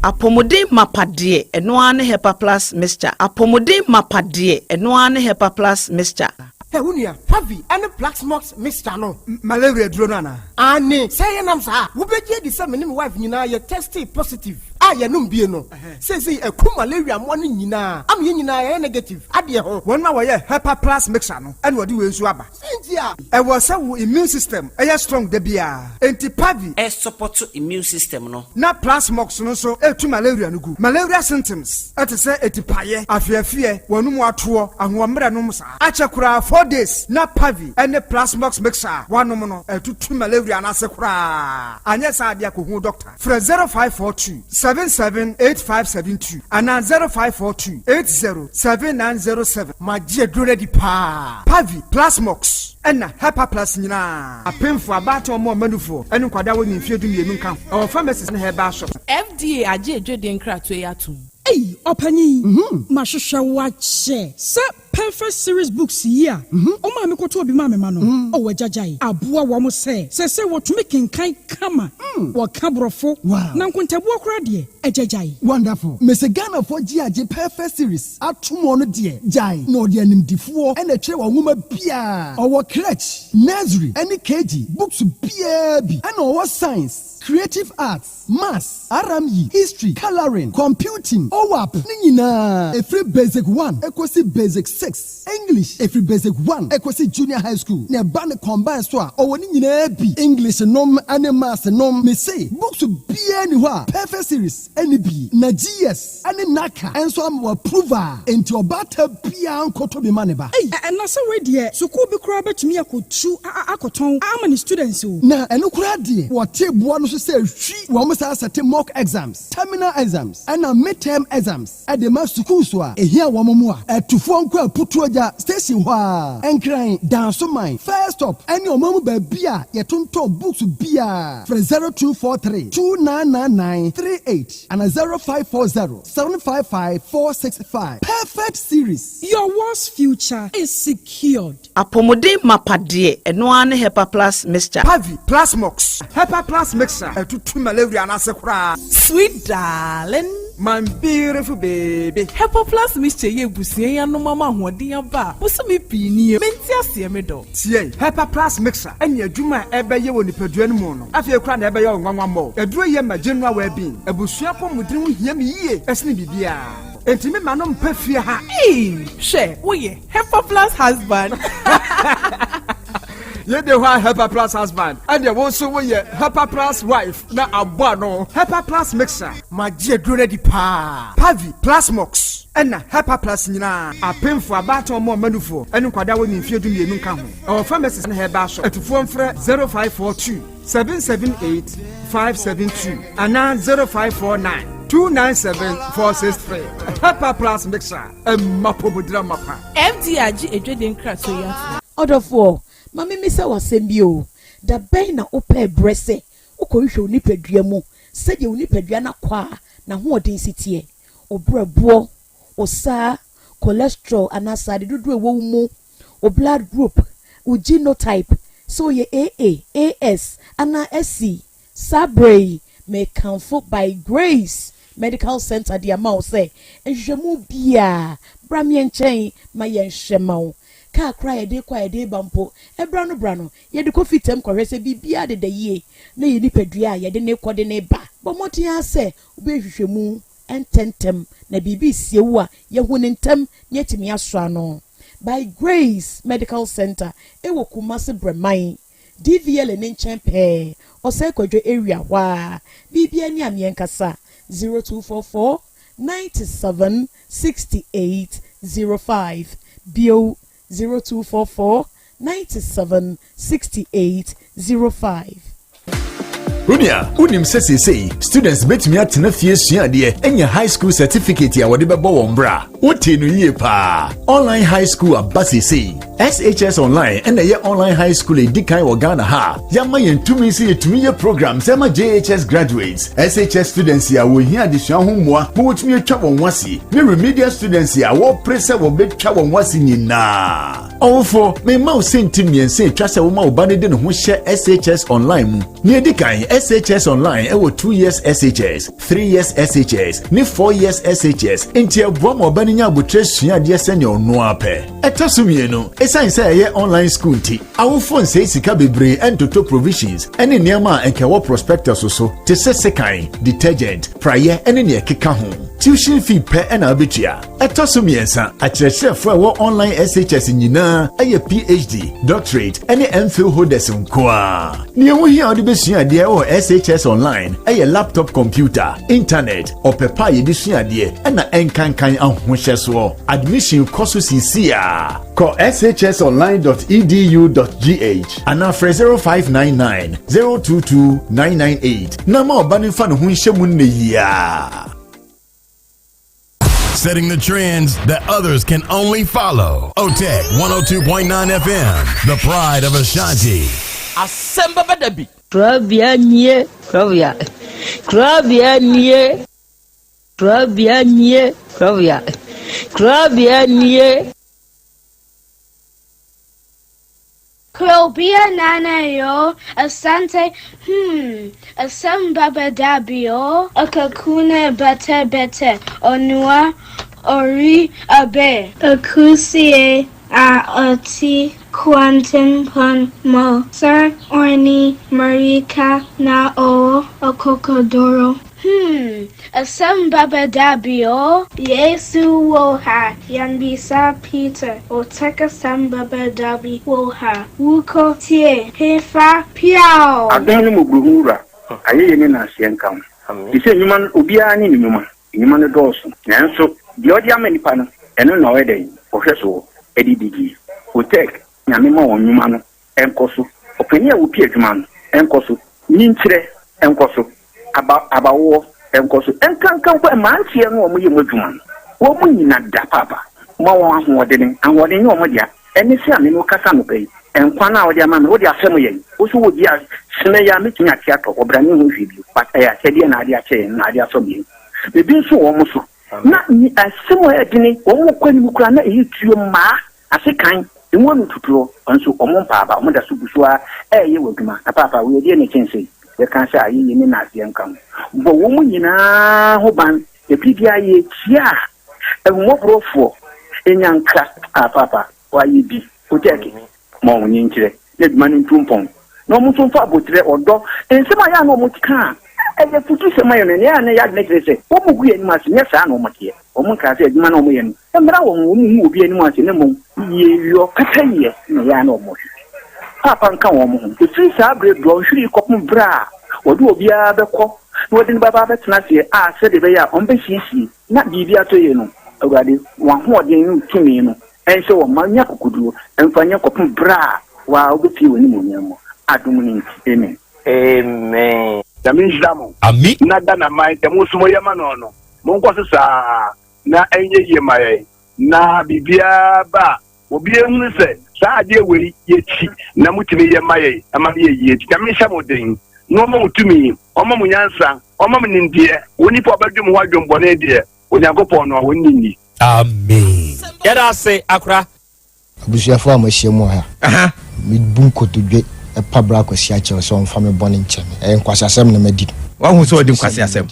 Apɔmuden mapa deɛ, ɛno ara ne Hepa Plus Mixture. Apɔmuden mapa deɛ, ɛno ara ne Hepa Plus Mixture. Hɛ wo nua, Harvey ne Plaxmox mixture no malaria duro no anaa? Aane, sɛ ɛyɛ nam saa a, wobɛgye adi sɛ me ne me wife nyinaa yɛ testee positive a yɛnom bie no. Seesei aku malaria mmoa no nyinaa ama yɛn nyinaa yɛayɛ negative adeɛ ho. Wɔn a wɔyɛ Hepa Plus mixture no na wɔde wei nso aba. Sɛn nti a? Ɛwɔ sɛ wo immune system yɛ strong da biara, enti Pavi. Ɛsupɔto immune system no. Na Plasmox no nso tu malaria no gu. Malaria symptoms te sɛ atipaeɛ, afeafeɛ, w'anum atoɔ, ahoɔmmerɛ nom saa. Akyɛ koraa 4 days na Pavi ne Plasmox mixture a woanom no atutu malaria no ase koraa. Anyɛ saa deɛ kɔhu doctor. Frɛ 0542 77 8572 anaa 0542 80 7907. Magye aduro no adi paa. Pavi, Plasmox, ɛna Hepaplus nyinaa. Apemfo, abaatan, wɔn a wɔma nufoɔ, ne nkwadaa a wɔnni mfeɛ dumienu nka ho. Ɛwɔ pharmacies ne herbal shops. FDA agye adwadie nkratoɔ yi atom. Ei ɔpanyin, mahwehwɛ wo akyɛ sɛ. Perfect Series Books yi a ɔmaa me kɔtɔɔ bi maa me mma no, oh agya gyae, aboa wɔn sɛ seesei wɔtumi kenkan kama, wɔka Borɔfo, na nkontabuo koraa deɛ, agya gyae. Wonderful. Mese Ghanafoɔ gye agye Perfect Series atom ɔno deɛ gyae na ɔde animdifoɔ na ɛtwerɛ wɔn nwoma biara. Ɔwɔ crèche, nursery ɛne KG books biara bi ɛna ɔwɔ science, creative arts, maths, RME, history, colouring, computing, OAP ne nyinaa ɛfiri basic one ɛkɔsi basic six, English ɛfiri basic one ɛkɔsi junior high school na ɛba no combine so a ɔwɔ ne nyinaa bi, English nom ne maths nom, mese books biara nni hɔ a perfect series ɛnni bi na GS ne NaCCA nso ama wɔ approve a enti ɔbaatan biara nkɔtɔ bi ma ne ba. Ei na sɛ wei deɛ sukuu bi koraa bɛtumi akɔtu akɔtɔn ama ne students o. Na ɛno koraa deɛ wɔte boɔ no so sɛ hwi wɔn saa sɛte mock exams, terminal exams ɛna mid term exams de ma sukuus a ɛhia wɔn mmoa. Atufoɔ nkɔ Aputuogya station hɔ ara, Nkran, Dansoman, First Stop ɛne ɔman mu baabi a yɛtontɔn books biara. Frɛ 0243 2999 38 ana 0540 755 465. Perfect Series. Your world's future is secured. Apɔmuden mapa deɛ, ɛno ara ne Hepa Plus Mixture. Pavi, Plasmox, Hepa Plus Mixture, ɛtutu malaria no ase koraa. Sweet darling. My beautiful baby. Hepa Plus Mixture yi abusua yi anom ama ahoɔden aba a bosome pii nie. Mente aseɛ me dɔ. Tie, Hepa Plus Mixture ne adwuma a ɛbɛyɛ wɔ nipadua no mu no, afei koraa na ɛbɛyɛ wo nwanwa mmɔ. Aduro yi yɛ ma general well-being. Abusua apɔmuden ho hia me yie sene biribiara. Enti me ma no mpa fie ha. Eii hwɛ woyɛ Hepa Plus husband. Yɛ de hɔ a Hepa Plus husband ɛdeɛ wo nso woyɛ Hepa Plus wife na abɔ ano. Hepa Plus mixer. Magye aduro no adi paa. Pavi, Plasmox ɛna Hepa Plus nyinaa. Apemfo, abaatan, ɔmo a ɔma nufoɔ ɛne nkwadaa a wɔnni mfeɛ 12 nka ho. Ɛwɔ pharmacies ne herbal shop. Atufoɔ mfrɛ 0542 778 572 anaa 0549 297 463. Hepa Plus mixer ɛma pomodira mapa. FDA agye adwadie nkratoɔ yi atom. Ɔdɔfoɔ, ma memmisa wo asɛm bi o, da bɛn na wopɛɛ berɛ sɛ wokɔhwehwɛ wo nipadua mu sɛdeɛ wo nipadua no akwaa n'ahoɔden si teɛ, wo berɛboɔ, wo saa, cholesterol anaa sradedodoɔ a ɛwɔ wo mu, wo blood group, wo genotype, sɛ woyɛ AA, AS anaa SC? Saa berɛ yi, mekamfo By Grace Medical Center de ama wo sɛ nhwehwɛmu biara, bra me nkyɛn ma yɛnhwɛ ma wo. Kaa koraa a yɛde rekɔ a yɛde reba mpo, ɛberɛ ano berɛ ano, yɛde kɔ fitam kɔhwɛ sɛ biribiara deda yie na yɛn nipadua a yɛde no rekɔ de no reba. Bɔ mmɔden ara sɛ wobɛyɛ nhwehwɛmu ntɛmntɛm na biribi resie wo a, yɛahu no ntɛm na yɛatumi asɔ ano. By Grace Medical Center wɔ Kumasi Brɛman, DVLA no nkyɛn pɛɛ, Ɔsɛe Kwadwo area hɔ ara. Biribiara ni a meɛnkasa, 0244 97 68 05, bio 0244 97 68 05. Onua, wonim sɛ seesei students betumi atena fie sua adeɛ anya high school certificate a wɔde bɛbɔ wɔn bra? Wotee no yie paa. Online high school aba seesei. SHS Online ɛna ɛyɛ online high school a edi kan wɔ Ghana ha. Yɛama yɛn tumi sɛ yɛtumi yɛ programs ɛma JHS graduates, SHS students a wɔhia adesua ho mmoa ma wɔtumi atwa wɔn ho ase, ne remedial students a wɔpere sɛ wɔbɛtwa wɔn ho ase nyinaa. Ɔwofo, mema wo sɛnti mmiɛnsa atwa sɛ woma wo ba no de ne ho hyɛ SHS Online mu. Nea edi kan, SHS Online ɛwɔ 2 years SHS, 3 years SHS, ne 4 years SHS, nti ɛboa ma ɔba no nya abotire sua adeɛ sɛnea ɔno ara pɛ. Ɛtɔ so mmienu, esiane sɛ ɛyɛ online school nti, awofo nsɛe sika bebree ɛntoto provisions ɛne nneɛma a ɛnka ɛwɔ prospectus so te sɛ sekan, detergent, praeɛ ɛne nea ɛkeka ho. Tuition fee pɛ ɛna wobɛtua. Ɛtɔ so mmiɛnsa, akyerɛkyerɛfo a ɛwɔ online SHS nyinaa ɛyɛ PhD, doctorate ɛne MPhil holders nko ara. Nea ɛho hia a wode bɛsua adeɛ wɔ SHS online ɛyɛ laptop computer, internet, ɔpɛ pa a yɛde sua adeɛ ɛna ɛnkankan ahohyɛsoɔ. Admission kɔ so sisi a. Kɔ shsonline.edu.gh anaa frɛ 0599 022 998 na ma ɔba no mfa ne ho nhyɛ mu nnɛ yia. Setting the trends that others can only follow. OTEC 102.9 FM, the pride of Ashanti. Asɛm bɛba da bi. Korabea nie, korabea, korabea nie, korabea nie, korabea, korabea nie. Krobea Nana yoo, Asante hmm, asɛm ba bɛda bi oo. Akakuna bɛtɛ bɛtɛ, Onua ori abe. Akusie a ɔte kwantempɔn mu sɛ ɔne mmirika na ɔwɔ akokoduro. Hmm, asɛm ba bɛda bi oo. Yesu wɔ ha, yɛmmisa Peter, Otec asɛm ba bɛda bi wɔ ha, wokɔ tie, hefa, piaw! Adom ne mmɔborɔhunu Wura, ayɛyie ne naaseɛ nka wo. Te sɛ nnwuma no, obiara ne ne nnwuma. Nnwuma no dɔɔso, nanso deɛ ɔde ama nnipa no, ɛno na ɔyɛ dɛn? Ɔhwɛ soɔ de didie. Otec, Nyame ma wɔn nnwuma no nkɔ so. Ɔpanin a ɔpi adwuma no nkɔ so. Nyinkyerɛ nkɔ so. Aba, abawoɔ nkɔ so. Nkanka mpo mmeranteɛ no a wɔyɛ mu adwuma no, wɔn nyina da paapa. Ma wɔn ahoɔdene. Ahoɔden nyɛ wɔn dea. Ɛne sɛ a me ne wo kasa anɔpa yi, nkwa no a wode ama me, wode afɛm yɛn. Wo nso wɔ bi a, sene yi a mɛtumi ate atɔ, ɔbra ne ho hwee bio. But ɛyɛ akyɛdeɛ na ade akyɛ yɛn, na ade afɛm yɛn. Ebi nso wɔ wɔn so. Na asɛm a ɛyɛ dene, wɔn kɔ anim koraa na ɛyɛ tuo mmaa. Asekan, emu ano tutuɔ, nso wɔn mpa aba, wɔn da so gu so ara reyɛ wɔn adwuma. Na paapa, wei ɛdeɛn na ɛkyɛn sei? Yɛka sɛ ayeyie ne nnaseɛ nka ho. Bɔ wɔn nyinaa ho ban, na bere biara yɛkyia ahummɔborɔfoɔ, nnyanka. Ah, paapa, woayɛ bi. Otɛɛke, ma wɔn nkyerɛ, na adwuma no ntu mpɔn. Na wɔn nso mfa aboterɛ, ɔdɔ, nsɛm a ɛyɛ a na wɔka a ɛyɛ afutusɛm ma yɛn no, nea ɛyɛ a na ɛyɛ adwene kyerɛ sɛ wɔgu yɛn anim ase, nyɛ saa na wɔteɛ. Wɔnkaa sɛ adwuma no a wɔyɛ no mmra wɔn ho, wɔnhu obi anim ase, na mmom yieyɔ, pɛpɛyɛ na ɛyɛ a na wɔhwehwɛ. Paapa nka wɔn ho. Ɛfiri saa berɛ dɔnhwere yi kɔpem berɛ a wɔde obiara bɛkɔ na wɔde no bɛba abɛtena aseɛ a sɛdeɛ ɛbɛyɛ a wɔbɛsiesie na biribi atɔ yie no, Awurade, w'ahoɔden ne wo tumi no nhyɛ wɔn ma nya akokoduo mfa nyɛ kɔpem berɛ a wo ara wobɛpue w'animuonyam mu. Adom no nti, amen. Amen. Nyame nhyira mo. Ami. Na Ghana man deɛ mo nso mo yɛ ma no no monkɔ so saa na ɛnyɛ yie ma yɛn na biribiara ba a obi ehunu sɛ saa adeɛ wei yɛkyi na motumi yɛ ma yɛn ɛma no yɛ yie nti Nyame nhyɛ mo den na ɔma mo tumi ɔma mo nyansa ɔma mo nimdeɛ onipa a ɔbɛdwe mo ho adwembɔne deɛ Onyankopɔn no a ɔnni nni. Amen. Yɛda ase akora. Abusuafoɔ a moahyia mu wɔ ha, mebu nkotodwe pa Bra Kwasi akyɛw sɛ ɔmfa me bɔne nkyɛ me. Ɛyɛ nkwaseasɛm na madi no. Wahu sɛ ɔdi nkwaseasɛm.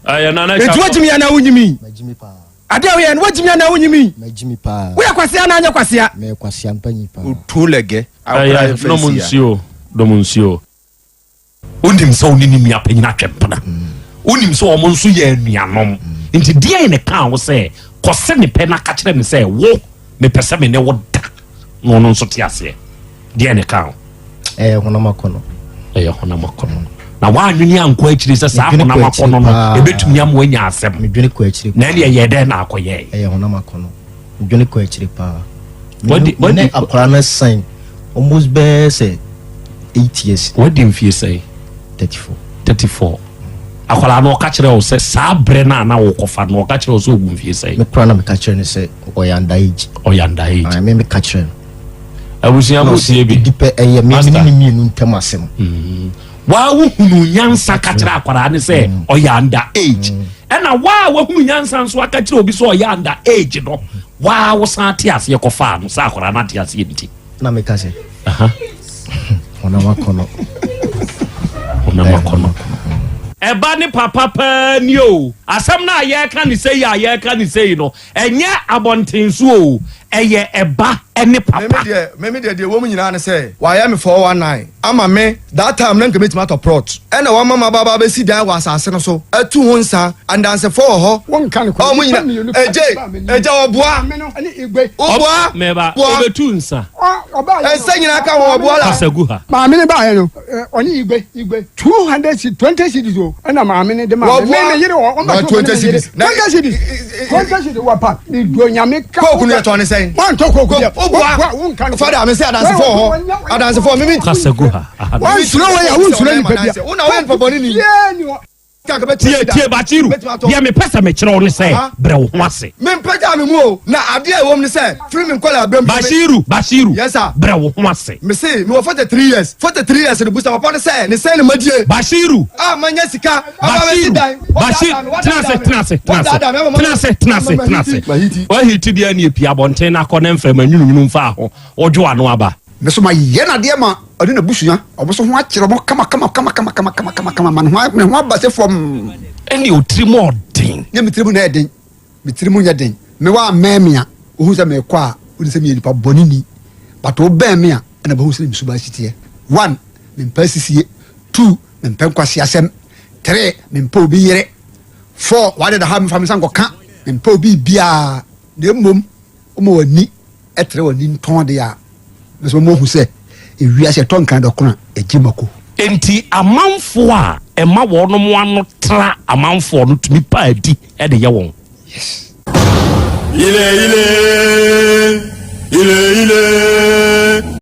Enti wogyimi anaa wonyimi? Magyimi paa. Ade a woyɛ no wogyimi anaa wonyimi? Magyimi paa. Woyɛ kwasea anaa anyɛ kwasea? Meyɛ kwasea mpanyin paa. Otuo lɛgɛ. Ɛyɛ nom nsuo, nom nsuo. Wonim sɛ wo ne ne nua panyin atwe mpena. Wonim sɛ wɔn nso yɛ anuanom. Nti deɛn ne kaa wo sɛ kɔse ne pɛ na ka kyerɛ ne sɛ wo mepɛ sɛ me ne wo da na ɔno nso te aseɛ? Deɛn ne kaa wo? Ɛyɛ honam akɔnɔ. Ɛyɛ honam akɔnɔ. Na woanwene ankɔ akyiri sɛ saa honam akɔnɔ no ɛbɛtumi ama woanya asɛm. Medwene kɔ akyiri. Na ɛne ɛyɛ dɛn na akɔyɛe? Ɛyɛ honam akɔnɔ. Medwene kɔ akyiri paa. Me ne akwadaa no san almost bɛyɛ sɛ 8 years. Wadi mfie sɛn? 34. 34. Akwadaa no ɔka kyerɛ wo sɛ saa berɛ no a na wokɔfa no ɔka kyerɛ wo sɛ ɔgu mfie sɛn? Me koraa na meka kyerɛ no sɛ ɔyɛ under age. Ɔyɛ under age. Ah, me meka kyerɛ no. Abusua mo tie bi. Ɛdi pɛ ɛyɛ me ne ne mmienu ntam asɛm. Mm. Waa wohunu nyansa ka kyerɛ akwadaa no sɛ mm. ɔyɛ under age. Mm. Ɛna waa wohunu nyansa nso aka kyerɛ obi sɛ ɔyɛ under age no waa wosan te aseɛ kɔfaa no sɛ akwadaa no ate aseɛ nti. Na meka sɛ. Honam akɔnɔ. Honam akɔnɔ. Ɛba ne papa paa ni o. Asɛm no a yɛreka ne sei a yɛreka ne sei no, ɛnyɛ abɔnten so o, ɛyɛ ɛba ne papa. Meme deɛ meme deɛ deɛ ɛwɔ mu nyinaa ne sɛ wayɛ me 419 ama me that time na nka mɛtumi atɔ plot ɛna wama maba aba abɛsi dan wɔ asase no so atu ho nsa andansefoɔ wɔ hɔ Wonka no kwa ɔmo nnipa nyina mmienu pɛ ɛgye baa m'anim. ɛgya ɔboa Maame no ne Igwe. woboa Meba, boa obetu nsa. Ɔbaeɛ no, ɛnsɛ nyinaa ka ho ɔboa la Kasa gu ha. Maame no baeɛ no, ɔne Igwe, Igwe, 200 cedis, 20 cedis o, ɛna maame no de maa me. Me, me yere wɔ, ɔma na to me 20 ne me yere. cedis na 20 cedis, 20 cedis wɔ pa. Me duro nyame ka. Coke no yɛtɔn ne sɛn? Wantɔ coke deɛ. Woboa Woboa, wonka no kwa. fada me sɛ adansefoɔ wɔ hɔ adansefoɔ meme Kasa gu ha. Aha. Wansuro wei a, wonsuro nipa bia. wo na woyɛ nipa bɔne ni Yee ni hɔ. Tie, tie, Bashiru, deɛ mepɛ sɛ mekyerɛ wo ne sɛ, brɛ wo ho ase. Mempagyaa me mu o, na adeɛ a ɛwɔ mu ne sɛ, firi me nkwadaa berɛ mu. Bashiru, Bashiru, Yes sir. brɛ wo ho ase. Mese, mewɔ 43 years, 43 years no, busa papa no sɛ, ne sɛn na madie? Bashiru, A manya sika, aba abɛsi Bashiru, dan. Bashiru, tena ase, tena ase, tena ase, Wadaadaa me ama tena ase, tena ase, tena ase. Mahiti. Wahiti deɛ ne epie abɔnten na akɔ ne mframa nwununwunu mfaa ho, wodwo ano aba. Me so mayɛ no adeɛ ma ɔne n'abusua, ɔmo so ho akyerɛ ɔmo kama kama kama kama kama kama kama kama ma ne ho ne ho aba sɛ fam. Ɛne otiri mu ɔden. Nyɛ me tiri mu na ɛyɛ den, me tiri mu nyɛ den. Me wa mmɛn me a, wohu sɛ mekɔ a, woni sɛ meyɛ nipa bɔne ni. But wobɛn me a, ɛna bɛhu sɛ me suban si teɛ. One, mempɛ asisie. Two, mempɛ nkwaseasɛm. Three, mempɛ obi yere. Four, wade da ha mefa me nsa nkɔka. Mempɛ obi biara. Na mmom, woma w'ani trɛ w'ani ntɔn deɛ a, mɛsɛ mɛma wahu sɛ ewiase ɛtɔ nkran dɔkono a, ɛgye mako. Enti amanfoɔ a ɛma wɔnom ano tra amanfoɔ no tumi pa adi de yɛ wɔn. Yes. Ile ile, ile ile.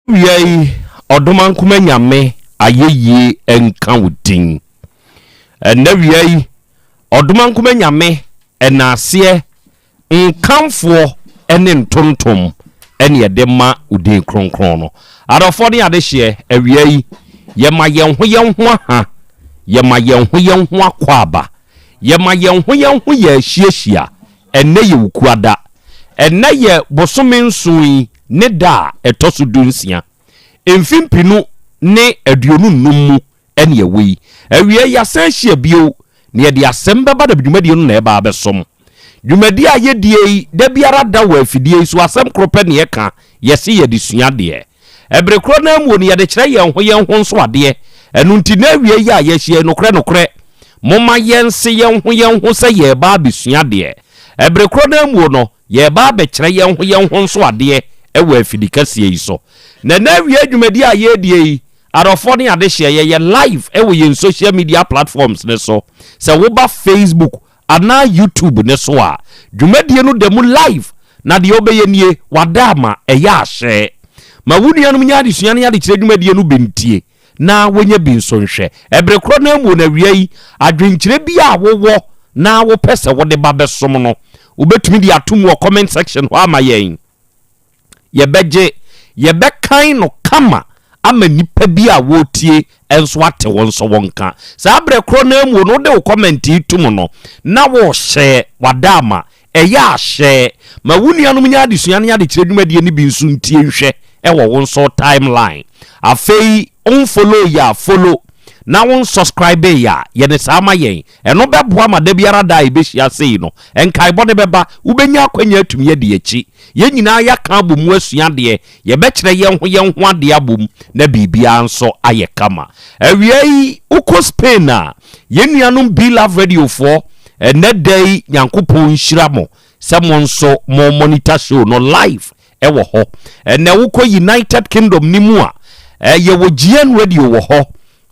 Wia yi, Ɔdomankoma Nyame ayɛyie nka wo din. Ɛnnɛ wia yi, Ɔdomankoma Nyame ɛnaaseɛ nkamfoɔ ne ntontom ɛne yɛde ma wo din kronkron no. Adɔfoɔ ne adehyeɛ, awia yi, yɛma yɛn ho yɛn ho aha, yɛma yɛn ho yɛn ho akwaaba, yɛma yɛn ho yɛn ho yɛ ahyiahyia Ɛnnɛ yɛ Wukuada. Ɛnnɛ yɛ bosome nson yi ne da a ɛtɔ so dunsia. Mfe mpenu ne 25 mu ne ɛwɔ yi. Awiei yɛasan ahyia bio na yɛde asɛm bɛba na dwumadie no na ɛba abɛsom. Dwumadie a yɛdie yi da biara da wɔ afidie yi so asɛm koro pɛ na yɛka, yɛse yɛde sua adeɛ. Ɛbere korɔ no ara mu no yɛde kyerɛ yɛn ho yɛn ho nso adeɛ. Ɛno nti na awiei yi a yɛahyia yi nokorɛ nokorɛ momma yɛnse yɛn ho yɛn ho sɛ yɛreba abɛsua adeɛ. Ɛbere korɔ no ara mu no yɛreba abɛkyerɛ yɛn ho yɛn ho nso adeɛ wɔ afidi kɛseɛ yi so. Na ɛnɛ awiei dwumadie a yɛredie yi, adɔfoɔ ne adehyeɛ, yɛyɛ live wɔ yɛn social media platforms no so. Sɛ woba Facebook, anaa YouTube no so a, dwumadie no da mu live na deɛ wobɛyɛ nie, wada ama ɛyɛ ahyɛ. Ma wo nuanom nya adesua ne adekyerɛ dwumadie no bi ntie na wɔnya bi nso nhwɛ. Ɛbere korɔ no ara mu no awia yi, adwenkyerɛ bi a wowɔ na wopɛ sɛ wode ba bɛsom no, Wobɛtumi de atom wɔ comment section hɔ ama yɛn. Yɛbɛgye, yɛbɛkan no kama ama nnipa bi a wɔretie nso ate wo nso wo nka. Saa berɛ korɔ no ara mu no, wode wo comment yi tom no, na worehyɛ w'adaama. Ɛyɛ a hyɛ ma wo nuanom nya adesua ne adekyerɛ dwumadie no bi nso ntie nhwɛ wɔ wo nso timeline. Afei wonfollow yɛ a follow na wonsubscribe yɛ a yɛ no saa ma yɛn. Ɛno bɛboa ma da biara da a yɛbɛhyia sei no, nkaebɔ no bɛba, wobɛnya akwanya atumi adi akyi. Yɛn nyinaa yɛaka abɔ mu asua adeɛ, yɛbɛkyerɛ yɛn ho yɛn ho adeɛ abom na biribiara nso ayɛ kama. Awia yi, wokɔ Spain a, yɛn nuanom Be Love Radiofoɔ, ɛnnɛ da yi Nyankopɔn nhyira mo sɛ mo nso mo monitor show no live wɔ hɔ. Ɛnnɛ wokɔ United Kingdom no mu a, yɛwɔ GN Radio wɔ hɔ,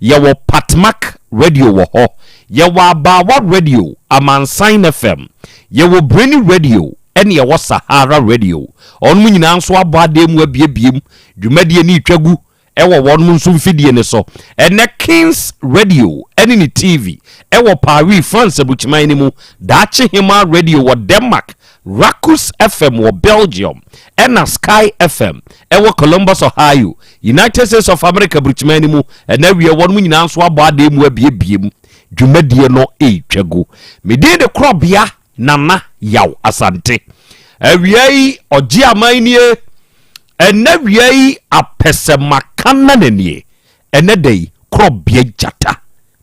Yɛwɔ Patmak Radio wɔ hɔ, yɛwɔ Abaawa Radio, Amansan FM, yɛwɔ Breni Radio ɛne yɛwɔ Sahara Radio. Wɔnom nyinaa nso abɔ adeɛ mu abiebie mu, dwumadie no retwa gu wɔ wɔnom nso mfidie no so. Ɛnnɛ Kings Radio ɛne ne TV ɛwɔ Paris, France aburukyiman no mu, Daakye Hemaa Radio wɔ Denmark, Rakus FM wɔ Belgium, ɛna Sky FM ɛwɔ Columbus, Ohio, United States of America burukyiman no mu. Ɛna awie wɔnom nyinaa nso abɔ adeɛ mu abiebie mu. Dwumadie no ɛretwa gu. Me din de Korɔbea Nana Yaw Asante. Awia yi ɔgye aman nie. Ɛna awia yi apɛsɛmaka nana nie. Ɛnɛ da yi Korɔbea Gyata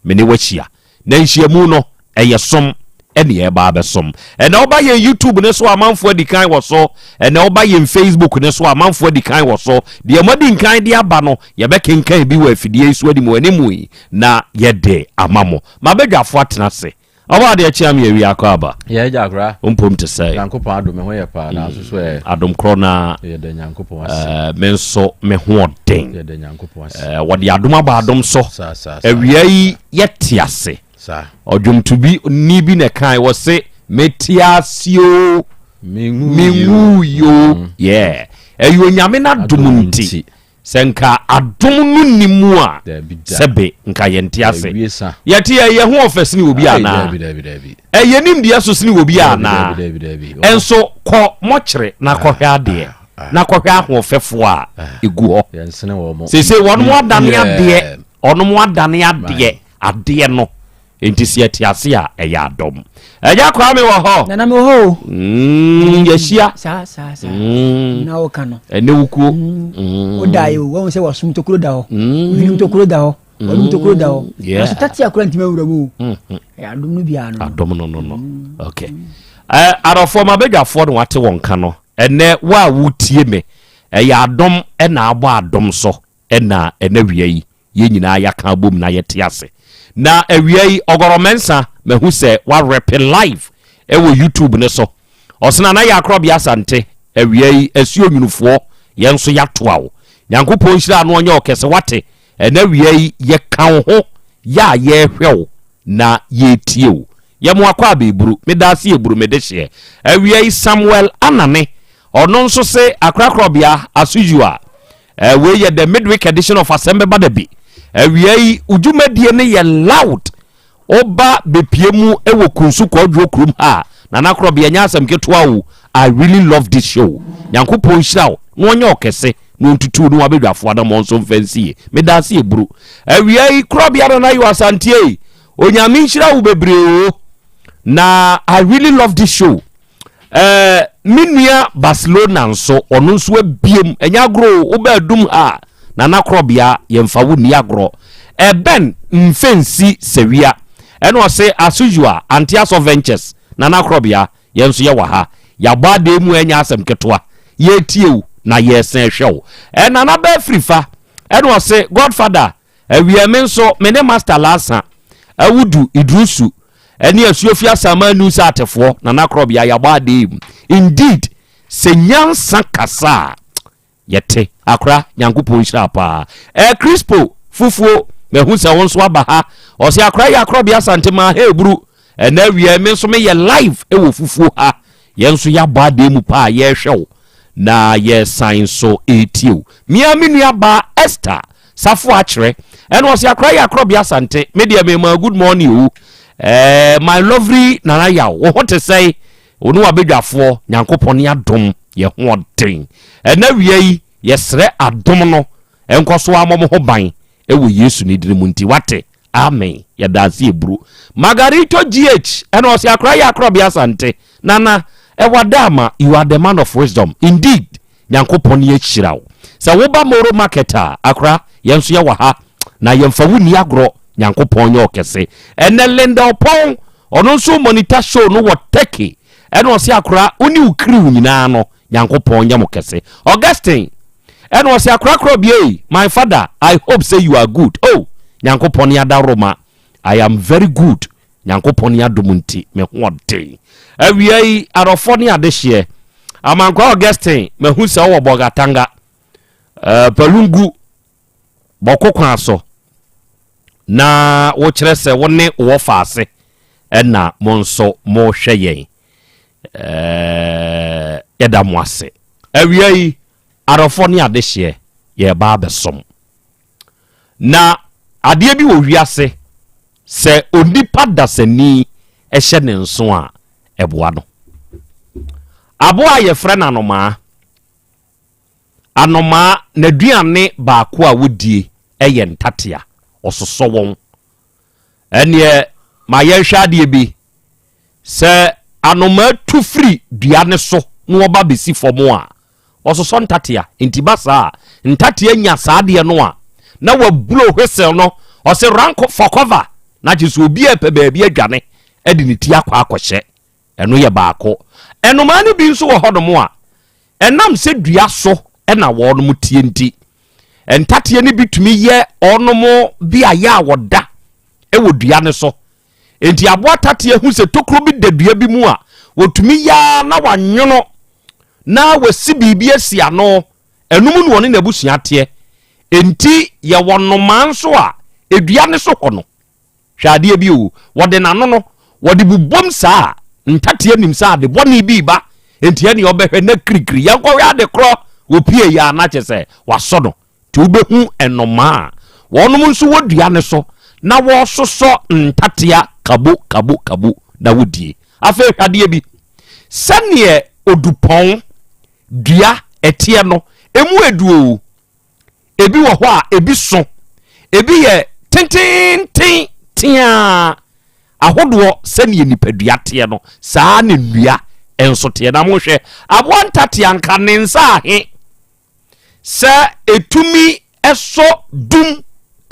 me ne wo ahyia. Na nhyiamu no, ɛyɛ som ɛne yɛreba abɛsom. Ɛnɛ woba yɛn YouTube ne so amanfoɔ adi kan wɔ so. Ɛnɛ woba yɛn Facebook ne so amanfoɔ adi kan wɔ so. Deɛ moadi nkan de aba no, yɛbɛkenkan bi wɔ afidie yi so anim anim yi na yɛde ama mo. Mabadwafoɔ atena ase. Ɔbɔ adeɛ kyea me awia akɔ aba. Yɛ agya akora. Wo mpom te sɛn? Nyankopɔn adom me ho yɛ paa nanso so ɛ. Adom korɔ na. Yɛda Nyankopɔn ase. Eh, me nso me ho ɔden. Yɛda Nyankopɔn ase. Eh, wɔde adom abɔ adom so. Saa saa saa. Awia yi yɛte ase. Saa. Ɔdwomto bi ni bi na ɛkae wɔ se mete ase o. Menwu yo. Mm. Yeah. Ɛyɛ Onyame n'adom nti. Sɛ nka adom no nni mu a, sɛbe nka yɛnte ase. Yɛte yɛ yɛ ho ɔfɛ sene obi anaa? Ɛyɛ nimdeɛ so sene obi anaa? Ɛnso kɔ mɔkyere na kɔhwɛ adeɛ, na kɔhwɛ ahoɔfɛfoɔ a ɛgu hɔ. Seesei wɔnom adane adeɛ, wɔnom adane adeɛ, adeɛ no. Enti sɛ yɛte ase a, ɛyɛ adom. Agya Kwame wɔ hɔ. Nana mewɔ hɔ o. Yɛhyia. Saa saa saa. Na woka no. Ɛnɛ wukuo. Woda yɛ o, wɔn sɛ wɔsom tokuro da hɔ. Ohwenem tokuro da hɔ. Wɔnom tokuro da hɔ. Nanso tate akora ntumi awura mu o. Ɛyɛ adom no biara no. Adom no no no. Okay. Adɔfoɔ mabadwafoɔ na wate wɔn ka no. Ɛnɛ wo a wotie me, ɛyɛ adom ɛna abɔ adom so ɛna ɛnɛ wia yi. yɛn nyinaa yɛaka abom na yɛte ase. Na awia yi, Ɔgɔrɔ Mensah, mahu sɛ warɛpe live wɔ YouTube no so. Ɔsena na yɛ Akorɔbea Asante, awia yi, Asuo Nwunufoɔ, yɛn nso yɛatoa wo. Nyankopɔn nhyira no ɔnyɛ ɔkɛse, wate? Ɛna awia yi, yɛka wo ho, yɛ a yɛrehwɛ wo na yɛretie wo. Yɛ mo akwaaba Eburu, meda ase Eburu, me dehyeɛ. Awia yi, Samuel Anane, ɔno nso se Akorakorɔbea, Asujua, Eh, wei yɛ the midweek edition of Asɛm Bɛba Da Bi. Awia yi, wo dwumadie no yɛ loud. Woba bepie mu wɔ Kunsu Kɔɔdwoɔ kurom ha a, Nana Korɔbea, ɛnyɛ asɛm ketewa o. I really love this show. Nyankopɔn nhyira wo na ɔnyɛ wo kɛse na ɔntutu wo ne w'abadwafoɔ anammɔn nso mfa nsie. Meda ase Eburu. Awia yi, Korɔbea Nana Yaw Asante ei, Onyame nhyira wo bebree o. Na I really love this show. Eh, me nua Barcelona nso, ɔno nso abiem. Ɛnyɛ agorɔ o, wobɛ adum ha a, Nana Korɔbea, yɛmfa wo nni agorɔ. Ɛbɛn mfɛnsi sawia. Ɛna ɔse, as usual, Ante Asɔ Ventures, Nana Korɔbea, yɛn nso yɛwɔ ha. Yɛabɔ adeɛ mu a ɛnyɛ asɛm ketewa. Yɛretie wo na yɛresan hwɛ wo. Eh, Nana Bɛɛ Firifa, ɛna ɔse, Godfather, Awia me nso me ne Master Lasa, Awudu, Idrusu, ɛne Asuofi Asaman News atefoɔ, Nana Korɔbea yɛabɔ adee mu. Indeed, sɛ nyansa kasa a, yɛte. Akora, Nyankopɔn nhyira paa. Eh, Crispo, Fufuo, mahu sɛ wo nso aba ha. Ɔse akora yɛ Akorɔbea Asante maa ha eburu. Ɛnɛ awia me nso meyɛ live wɔ fufuo ha. Yɛn nso yɛabɔ adeɛ mu paa yɛrehwɛ wo na yɛresan nso retie wo. Me ara me nua baa Esther Safo Akyerɛ ɛna ɔse akora yɛ Akorɔbea Asante me deɛ mema good morning o. Eh, my lovely Nana Yaw wo ho te sɛn? Wo ne w'abadwafoɔ, Nyankopɔn ne adom yɛ hoɔden. Ɛnɛ wia yi, yɛsrɛ adom no nkɔ so ara mmɔ mo ho ban wɔ Yesu ne dini mu nti, wate? Amen. Yɛda ase eburu. Margarito GH ɛna ɔse akora yɛ akorɔbea Asante. Nana, ɛwɔ da you are the man of wisdom. Indeed, Nyankopɔn ne ahyira wo. Sɛ woba Moro Market a, akora, yɛn nso yɛwɔ ha. Na yɛmfa wo nni agorɔ. Nyankopɔn nyɛ ɔkɛse. Ɛnɛ Linda Ɔpɔn, ɔno nso monitor show no wɔ Turkey. Ɛna ɔse akora, wo ne wo crew nyinaa no, Nyankopɔn nyɛ mo kɛse. Augustine, ɛna ɔse akora korɔ my father, I hope say you are good. Oh, Nyankopɔn ne adaworoma. I am very good. Nyankopɔn ne adom nti, me ho ɔden. Awia yi, adɔfoɔ ne adehyeɛ. Amankwa Augustine, mahu sɛ wowɔ Bolgatanga. Palungu, bɔko kwan so. Na wokyerɛ sɛ wo ne wɔ faase ɛna mo nso mohwɛ yɛn. Yɛda mo ase. Awia yi, adɔfoɔ ne adehyeɛ, yɛreba abɛsom. Na adeɛ bi wɔ wiase, sɛ onipa dasani hyɛ ne nso a, ɛboa no. Aboa a yɛfrɛ no anomaa. Anomaa, n'aduane baako a wodie yɛ ntatea. Ɔsosɔ wɔn. Ɛneɛ, ma yɛnhwɛ adeɛ bi. Sɛ anomaa tu firi dua no so na ɔba bɛsi fam a, ɔsosɔ ntatea. Nti ba saa a, ntatea nya saa adeɛ no a, na wablow whistle no, ɔse run for cover, na kyerɛ sɛ obi a ɛpɛ baabi adwane de ne ti akɔ akɔhyɛ. Ɛno yɛ baako. Nnomaa no bi nso wɔ hɔnom a, ɛnam sɛ dua so na wɔnom tie nti, ntateɛ no bi tumi yɛ wɔnom beaeɛ a wɔda wɔ dua no so. Enti aboa tateɛ hu sɛ tokuro bi da dua bi mu a, wɔtumi yɛ ara na wanwono na wasi biribi asi ano. Ɛno mu na ɔne n'abusua teɛ. Enti yɛwɔ nnomaa nso a, dua no so hɔ no, hwɛ adeɛ bi o, wɔde n'ano no, wɔde bobom saa a, ntateɛ nim sɛ ade bɔne bi reba, enti ɛneɛ ɔbɛhwɛ na kirikiri, yɛnkɔhwɛ ade korɔ, wɔpie yɛ a na kyerɛ sɛ wasɔ no. Nti wobɛhu nnomaa a wɔnom nso wɔ dua no so na wɔresosɔ ntatea kabo kabo kabo na wodie. Afei hwɛ adeɛ bi, sɛdeɛ odupɔn dua ɛteɛ no, emu edu o, ebi wɔ hɔ a ebi so, ebi yɛ tententen teaa ahodoɔ sɛdeɛ nipadua teɛ no, saa na nnua nso teɛ. Na monhwɛ, aboa ntatea nka ne nsa ahe sɛ ɛtumi sɔ dum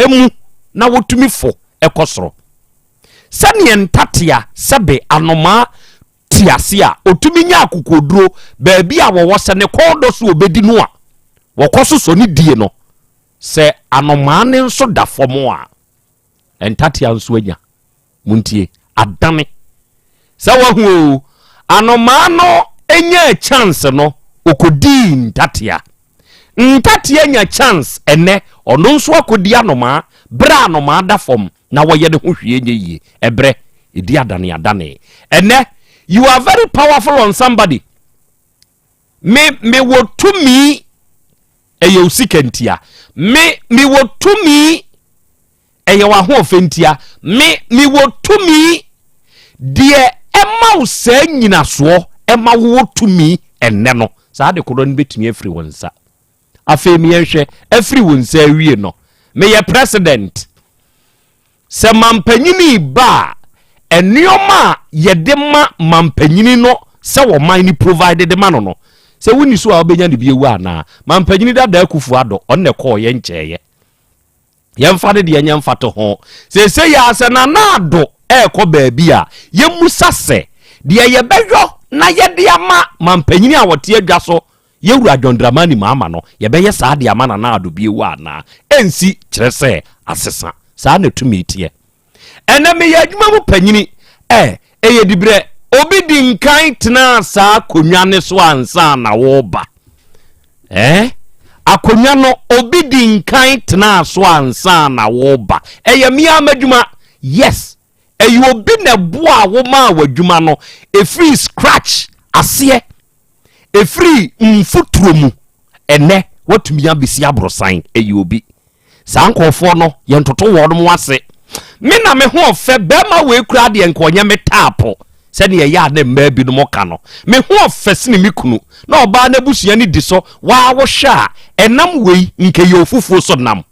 mu na wɔtumi fo kɔ soro. Sɛdeɛ ntatea sɛbe anomaa te ase a ɔtumi nya akokoɔduro baabi a wɔwɔ sɛ ne kɔn dɔ so ɔbɛdi no a wɔkɔ so sɔ ne die no, sɛ anomaa no nso da fam a, ntatea nso anya. Montie, adane. Sɛ wahu o, anomaa no nyaa chance no, ɔkɔdii ntatea. Ntatea nya chance ɛnɛ, ɔno nso akɔdi anomaa, berɛ a anomaa da fam na wɔyɛ ne ho hwee nyɛ yie. Ɛberɛ, ɛdi adane adane. Ɛnɛ, you are very powerful on somebody. Me, mewɔ tumi, ɛyɛ wo sika ntia. Me, mewɔ tumi, Ɛyɛ w'ahoɔfɛ ntia. Me, mewɔ tumi. Deɛ ɛma wo saa nyinasoɔ, ɛma wowɔ tumi ɛnnɛ no, saa ade korɔ no bɛtumi afiri wo nsa. Afei meɛnhwɛ, afiri wo nsa awie no, meyɛ president. Sɛ mampanyini ba a, nneɛma a yɛde ma mampanyini no sɛ ɔman no provide de ma no no, sɛ wonni so a wobɛnya no bi awu anaa? Mampanyini dada Akufo Addo, ɔno na ɛkɔɔ yɛ nkyɛeɛ. Yɛmfa ne deɛ nyɛ mfatoho. Seesei ara sɛ Nana Addo rekɔ baabi a, yɛmmisa sɛ, deɛ yɛbɛyɔ na yɛde ama mampanyini a ɔte adwa so, Yɛwura John Dramani Mahama no, yɛbɛyɛ saa de ama Nana Addo bio anaa? Ɛnsi, kyerɛ sɛ asesa. Saa na tumi teɛ. Ɛnnɛ meyɛ adwuma mu panyini. Ɛ, ɛyɛ diberɛ. Obi di nkan tenaa saa akonnwa no so ansa na woreba. Ɛ, akonnwa no, obi di nkan tenaa so ansa na woreba. Ɛyɛ me ara m'adwuma. Yes, ɛyɛ obi na ɛboaa wo maa w'adwuma no ɛfiri scratch aseɛ, ɛfiri mfuturo mu. Ɛnnɛ, woatumi abɛsi aborosan. Ɛyɛ obi. Saa nkurɔfoɔ no, yɛntoto wɔn ase. Me na me ho ɔfɛ, bɛrima wei koraa deɛ nka ɔnyɛ me taapo. Sɛdeɛ ɛyɛ a na mmaa binom ka no, Me ho ɔfɛ sene me kunu, na ɔbaa no abusua no di so, waa wohwɛ a, ɛnam wei, nka ɛyɛ ofufuo so nam.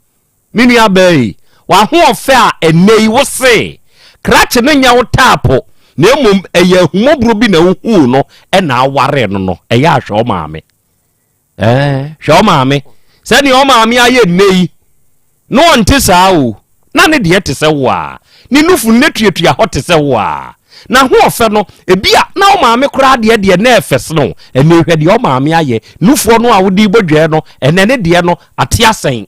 Me nuabaa yi, w'ahoɔfɛ a ɛnnɛ yi wo se krakye no nyɛ wo taapo, na mmom ɛyɛ ahummɔborɔ bi na wohuu no na awaree no no, ɛyɛ a hwɛ wo maame. Ɛɛ, hwɛ wo maame. Sɛdeɛ wo maame ayɛ nnɛ yi, na ɔnte saa o. Na ne deɛ te sɛ wo a. Ne nufu no tuatua hɔ te sɛ wo a. N'ahoɔfɛ no, ebi a na wo maame koraa deɛ deɛ na ɛfɛ sene wo. Ɛnnɛ hwɛ deɛ wo maame ayɛ. Nufoɔ no a wode bɔ dwɛɛ no, ɛnnɛ ne deɛ no, ate asɛn.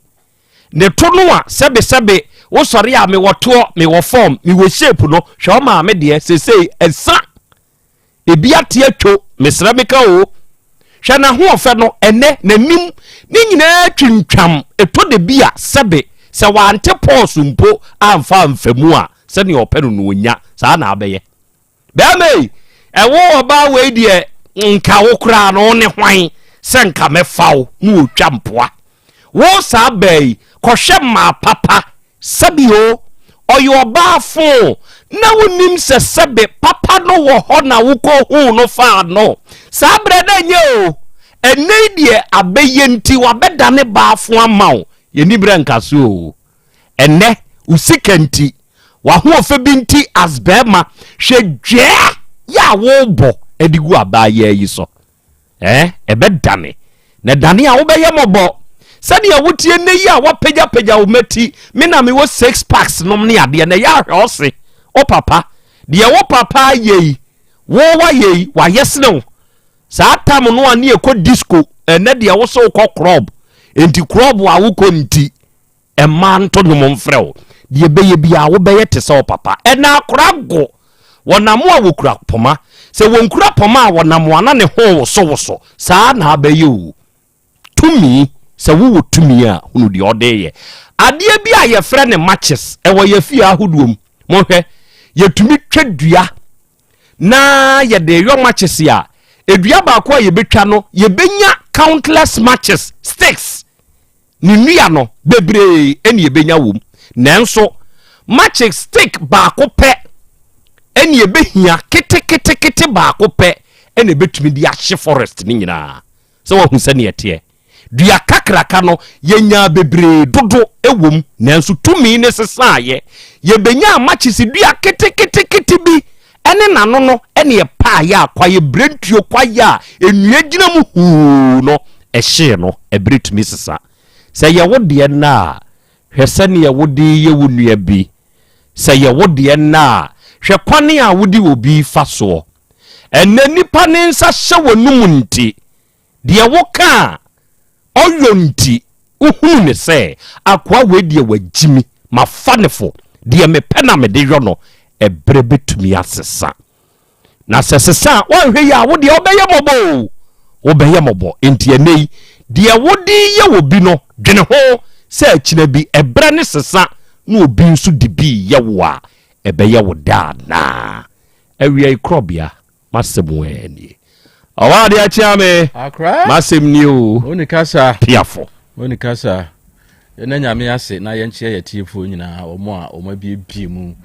Ne to no a sɛbesɛbe wosɔre a mewɔ toɔ, mewɔ fɔm, mewɔ shape no, hwɛ wo maame deɛ seesei ɛsa. Ebi ate atwo, mesrɛ meka o. Hwɛ n'ahoɔfɛ no, ɛnɛ n'anim ne nyinaa twintwam. Ɛtɔ da bi a sɛbe sɛ wante pɔɔso mpo amfa amfa mu a, sɛnea ɔpɛ no no ɔnya, saa na abɛyɛ. Bɛrima yi, ɛwo ɔbaa wei deɛ nka wo koraa no wo ne hwan sɛ nka mɛfa wo na ɔtwa mpoa. Wo saa baa yi, kɔhwɛ mmaa papa sɛbi o, ɔyɛ ɔbaa fo na wonim sɛ sɛbe papa no wɔ hɔ na wokɔhuu no faa no. Saa berɛ na ɛnyɛ o, ɛnnɛ yi deɛ abɛyɛ nti wabɛdane baa fo ama wo. Yɛnni berɛ nka so o. Ɛnnɛ, wo sika nti, w'ahoɔfɛ bi nti as bɛrima, hwɛ dwɛɛ yɛ a wobɔ de gu abaayaa yi so. Eh, ɛbɛdane. Na ɛdane a wobɛyɛ mmɔbɔ. Sɛdeɛ wotie nnɛ yi a woapagyapagya wo mmati, me na mewɔ six packs nom ne adeɛ, na ɛyɛ ahwɛ ɔse, wo papa, deɛ wo papa ayɛ yi, wo wayɛ yi, wayɛ sene wo. Saa tam no a ne ɛkɔ disco, ɛnɛ deɛ wo sɛ wokɔ club, enti club a wokɔ nti, Mmaa nto nnwom mfrɛ wo. Deɛ ɛbɛyɛ biara wobɛyɛ te sɛ wo papa. Ɛna akora go. Wɔnam a wɔkura poma. Sɛ wɔnkura poma a wɔnam a na ne ho wosowoso. Saa na abɛyɛ o. Tumi, sɛ wowɔ tumi a, hunu deɛ ɔde yɛ. Adeɛ bi a yɛfrɛ no matches, ɛwɔ yɛn fie ahodoɔ mu. Monhwɛ, yɛtumi twa dua na yɛde yɔ matches a, dua baako a yɛbɛtwa no, yɛbɛnya countless matches, sticks. Ne nnua no, bebree na yɛbɛnya wom. Nanso, matches stick baako pɛ na yɛbɛhia, keteketekete baako pɛ na ɛbɛtumi de ahye forest no nyinaa. Sɛ wahu sɛdeɛ ɛteɛ. Dua kakraka no, yɛnyaa bebree dodo wom, nanso tumi no sesaeɛ. Yɛbɛnyaa matches dua keteketekete bi ne n'ano no ne ɛpaeɛ a kwaeɛ birentuo kwaeɛ a nnua gyina mu huu no ɛhyee no, ɛberɛ tumi sesa. Sɛ ɛyɛ wo deɛ nnɛ a, hwɛ sɛdeɛ wode reyɛ wo nua bi. Sɛ ɛyɛ wo deɛ nnɛ a, hwɛ kwan a wode obi fa soɔ. Ɛnnɛ nnipa ne nsa hyɛ w'anum nti, Deɛ woka a ɔyɔ nti wohunu no sɛ akoa wei deɛ wagyimi, mafa no fo, deɛ mepɛ na mede yɔ no, ɛberɛ bɛtumi asesa. Na sɛ ɛsesa a, woanhwɛ yie a wo deɛ wobɛyɛ mmɔbɔ o, wobɛyɛ mmɔbɔ. Enti ɛnnɛ yi, deɛ wode reyɛ obi no, dwene ho sɛ akyina bi ɛberɛ no sesa na obi nso de bi reyɛ wo a, ɛbɛyɛ wo dɛ anaa? Awia yi korɔbea. M'asɛm ɛ nie. Ɔwɔ adeɛ akyea me. Akra. M'asɛm nie o. Oni kasa. Piafo. Oni kasa. Yɛn nyame ase na yɛnkyea yɛ tiefoɔ nyinaa wɔn a wɔn abiebie mu.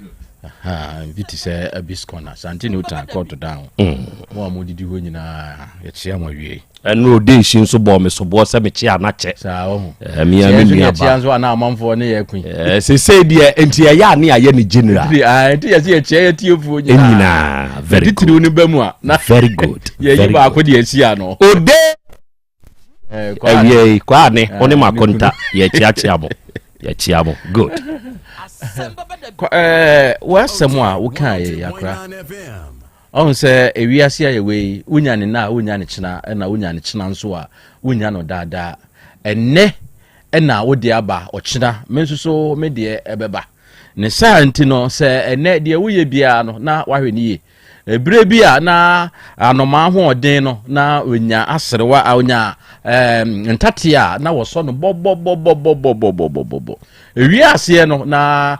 Bi te sɛ Abis Corner, Sante Newton, Court Down. Mo a modidi hɔ nyinaa yɛkyea mo awie. Ɛno ode nsi nso bɔɔ me soboɔ sɛ mekyea na kyɛ. Saa ɔho. Mea me nua ba. nso ana amanfoɔ ne yɛ kun. Sesei deɛ nti ɛyɛ a ne ayɛ ne general. Nti yɛsɛ yɛkyea yɛ tiefoɔ nyinaa. Nyinaa very good. Titiriw no ba mu a. Very good. Yɛyi baako deɛ asi ano. Ode. Awie yi kwaa ne wo ne makonta yɛkyeakyea mo yɛkyea mo good. W'asɛm a wokaa yɛ yakora. Ɔhu sɛ ewiase a yɛwɔ yi, wonya ne nna a wonya ne kyena, ɛna wonya ne kyena nso a wonya no daadaa. Ɛnnɛ ɛna wode aba, ɔkyena me nso so me deɛ ɛbɛba. Ne saa nti no, sɛ ɛnnɛ deɛ woyɛ biara no na wahwɛ ne yie. Ebere bi a na anomaa hoɔden no na onya aserewa a onya ɛɛm ntatea a na wɔsɔ no bɔbɔbɔbɔbɔbɔbɔbɔbɔ. Ewie aseɛ no na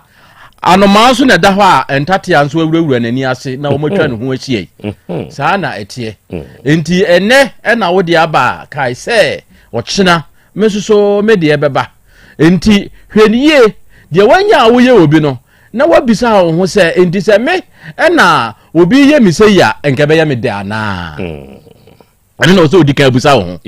Anomaa nso na ɛda hɔ a ntatea nso awurawura n'ani ase na wɔatwa ne ho ahyia yi. Mm-hmm. Saa na ɛteɛ. Mm. Nti ɛnɛ ɛna wode aba a kae sɛ ɔkyena me nso so me deɛ bɛba. Nti hwɛ no yie deɛ wanya a woyɛ obi no. na woabisa wo ho sɛ, enti sɛ me na obi yɛ me sei a, nka ɛbɛyɛ me dɛ anaa? Ɛno na ɔsɛ odi kan bisa wo ho.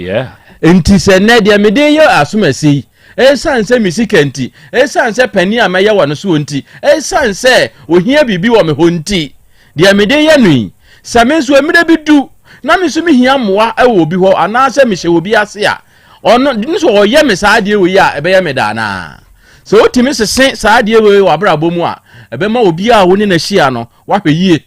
Enti sɛ nnɛ deɛ mede yɛ asomasi yi, ɛsiane sɛ me sika nti, ɛsiane sɛ panin a mɛyɛ wɔ no soɔ nti, ɛsiane sɛ ohia biribi wɔ me hɔ nti, deɛ mede yɛ no yi, sɛ me nso mmerɛ bi du na me nso mehia mmoa wɔ obi hɔ anaasɛ mehyɛ obi ase a, ɔno nso ɔyɛ me saa adeɛ wei a, ɛbɛyɛ me da anaa? Sɛ wotumi sese saa adeɛ wei wɔ abrabɔ mu a, ɛbɛma obiara a wo ne no ahyia no, wahwɛ yie.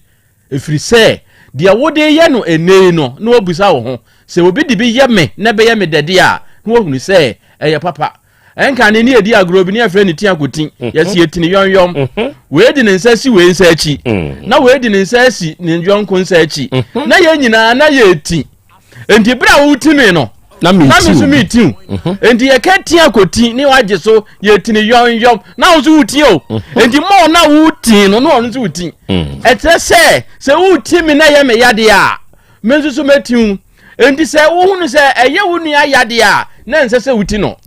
Ɛfiri sɛ, deɛ wode reyɛ no ɛnnɛ yi no, na woabisa wo ho, sɛ obi de bi yɛ me na ɛbɛyɛ me dɛ deɛ a, na woahunu sɛ ɛyɛ papa. Ɛnka ne ne yɛdi agorɔ bi ne yɛfrɛ no ti akɔti, mhm. yɛsi yɛtini yɔnyɔm. Mhm. Wei de ne nsa si wei nsa akyi, mm. na wei de ne nsa asi ne yɔnko nsa akyi, mhm. na yɛn nyinaa na yɛti. Enti bere a woti me no, na me nso meti wo. Mhm. Enti yɛka ti akɔti ne wagye so yɛtini yɔnyɔm na wo nso woti o. Mhm. Enti mɔɔ na woti no na ɔno nso woti. Mm. Ɛkyerɛ sɛ sɛ woti me na ɛyɛ me yadeɛ a, me nso so mɛti wo. Enti sɛ wohunu sɛ ɛyɛ wo nua yadeɛ a, na ɛnsɛ sɛ woti no.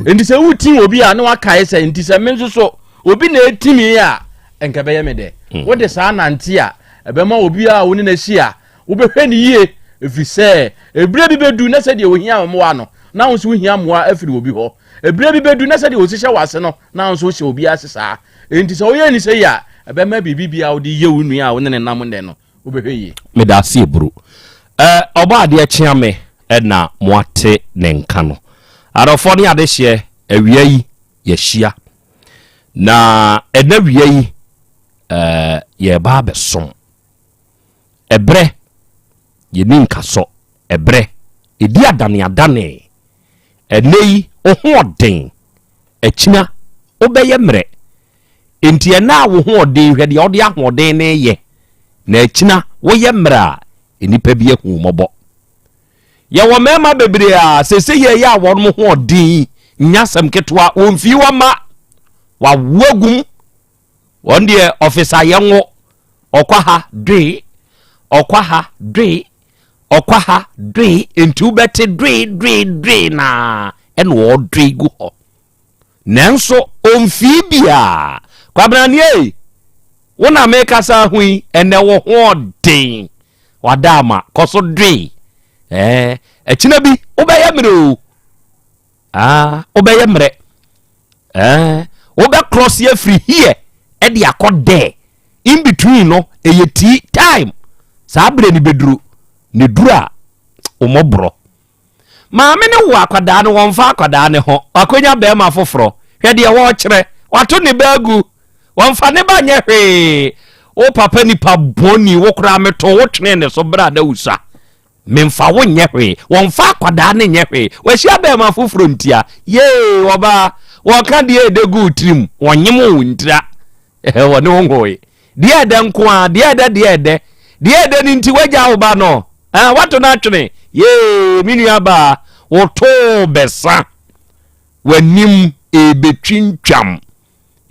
Enti sɛ woti obi a na wakae sɛ enti sɛ me nso so obi na ɛti me a, ɛnka ɛbɛyɛ me dɛ. Mm. Wode saa nante a, ɛbɛma obi a wo ne no ahyia Wobɛhwɛ no yie, ɛfiri sɛ ɛberɛ bi bɛdu na sɛdeɛ ɔhia mmoa no, na wo nso wohia mmoa afiri obi hɔ. Ɛberɛ bi bɛdu na sɛdeɛ ɔsi hyɛ w'ase no, na wo nso wohyɛ obi ase saa. Enti sɛ woyɛ no sei a, ɛbɛma biribi biara a wode yɛ wo nua a wo ne no nam nnɛ no, wobɛhwɛ yie. Meda ase Eburu. Eh, ɔbɔ adeɛ kyea me na moate ne nka no. Adɔfoɔ ne adehyeɛ, awia yi yɛahyia. Na ɛnɛ awia yi, eh, yɛreba abɛsom. Ɛberɛ, yɛnni nkasɔ. Ɛberɛ, ɛdi adaneadane. Ɛnnɛ yi, wo ho ɔden. Akyina, wobɛyɛ mmerɛ. Enti ɛnnɛ a wo ho ɔden, hwɛ deɛ wode ahoɔden no reyɛ. Na akyina, woyɛ mmerɛ a, nnipa bi ahu wo mmɔbɔ. Yɛwɔ mmarima bebree a seesei yɛyɛ a wɔn ho ɔden yi nyɛ asɛm ketewa. Wɔmfii wɔn mma. Wɔawo agum. Wɔn deɛ ɔfisa yɛ ngo, ɔkɔ ha doe, ɔkɔ ha doe, ɔkɔ ha doe, nti wobɛte doe doe doe na ɛna ɔdoe gu hɔ. Nanso ɔmfii biaa. Kwabena nie, wo na mekasa ho yi, ɛnɛ wo ho ɔden, wada ama, kɔ so doe. Ɛɛ, ɛkyina bi wobɛyɛ mmerɛ o. Ah, wobɛyɛ mmerɛ. Eh, wobɛ cross afiri here ɛde akɔ there. In between no, ɛyɛ tea time. Saa berɛ no bɛduru. Ne duru a, wɔmmɔborɔ. Maame no wo akwadaa no, wɔmfa akwadaa no ho. Wakonya bɛrima foforɔ. Hwɛ deɛ wɔrekyerɛ. Wato ne ba agu. Wɔmfa ne ba nyɛ hwee. Wo papa nipa bɔni, wo koraa meto wo twene ne so berɛ a na wusua. Memfa wo nyɛ hwee. Wɔmfa akwadaa no nyɛ hwee. Wahyia bɛrima foforɔ ntia. Yee, ɔbaa. Wɔka deɛ ɛdɛ gu wo tirim. Wɔnyem wo ntira. Wɔne wo nwoe. Deɛ ɛdɛ nko ara, deɛ ɛdɛ, deɛ ɛdɛ. Deɛ ɛdɛ no nti woagya wo ba no. Ah, woato no atwene. Yee, me nua baa, wotoo bɛsa. W'anim ɛrebɛtwintwam.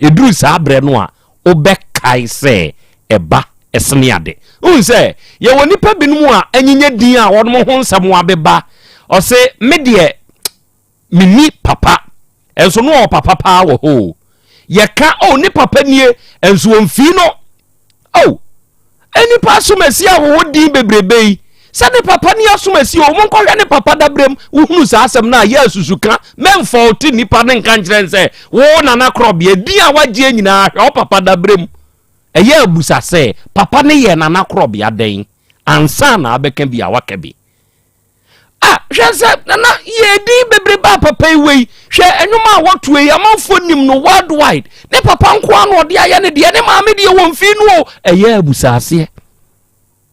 Ɛduru saa berɛ no a, wobɛkae sɛ ɛba sene ade. Wohu sɛ yɛwɔ nnipa binom a anyinya din a wɔn ho nsɛm abeba. Ɔse, me deɛ menni papa. Ɛnso no ɔwɔ papa paa wɔ hɔ o. Yɛka, oh, ne papa nie, ɛnso ɔmfii no. Oh, nnipa asomasi a wɔwɔ din bebrebe yi, sɛ ne papa ni asomasi o, monkɔhwɛ ne papa dabrɛm, wohunu saa asɛm no a, yɛ asusuka, mɛmfɔlte nnipa no nka nkyerɛ n sɛ, wo nana korɔbea, din a wagyeɛ nyinaa, hwɛ wo papa dabrɛm. Ɛyɛ abusa sɛ, papa no yɛ nana korɔbea dɛn ansa na abɛka bi a waka bi. Ah, hwɛ sɛ nana yɛ din bebrebe a papa yi wei hwɛ ɛnwom a wɔto yi amanfoɔ nim no worldwide ne papa nko ara na ɔde ayɛ ne deɛ ne maame deɛ wɔn fi no o ɛyɛ abusaseɛ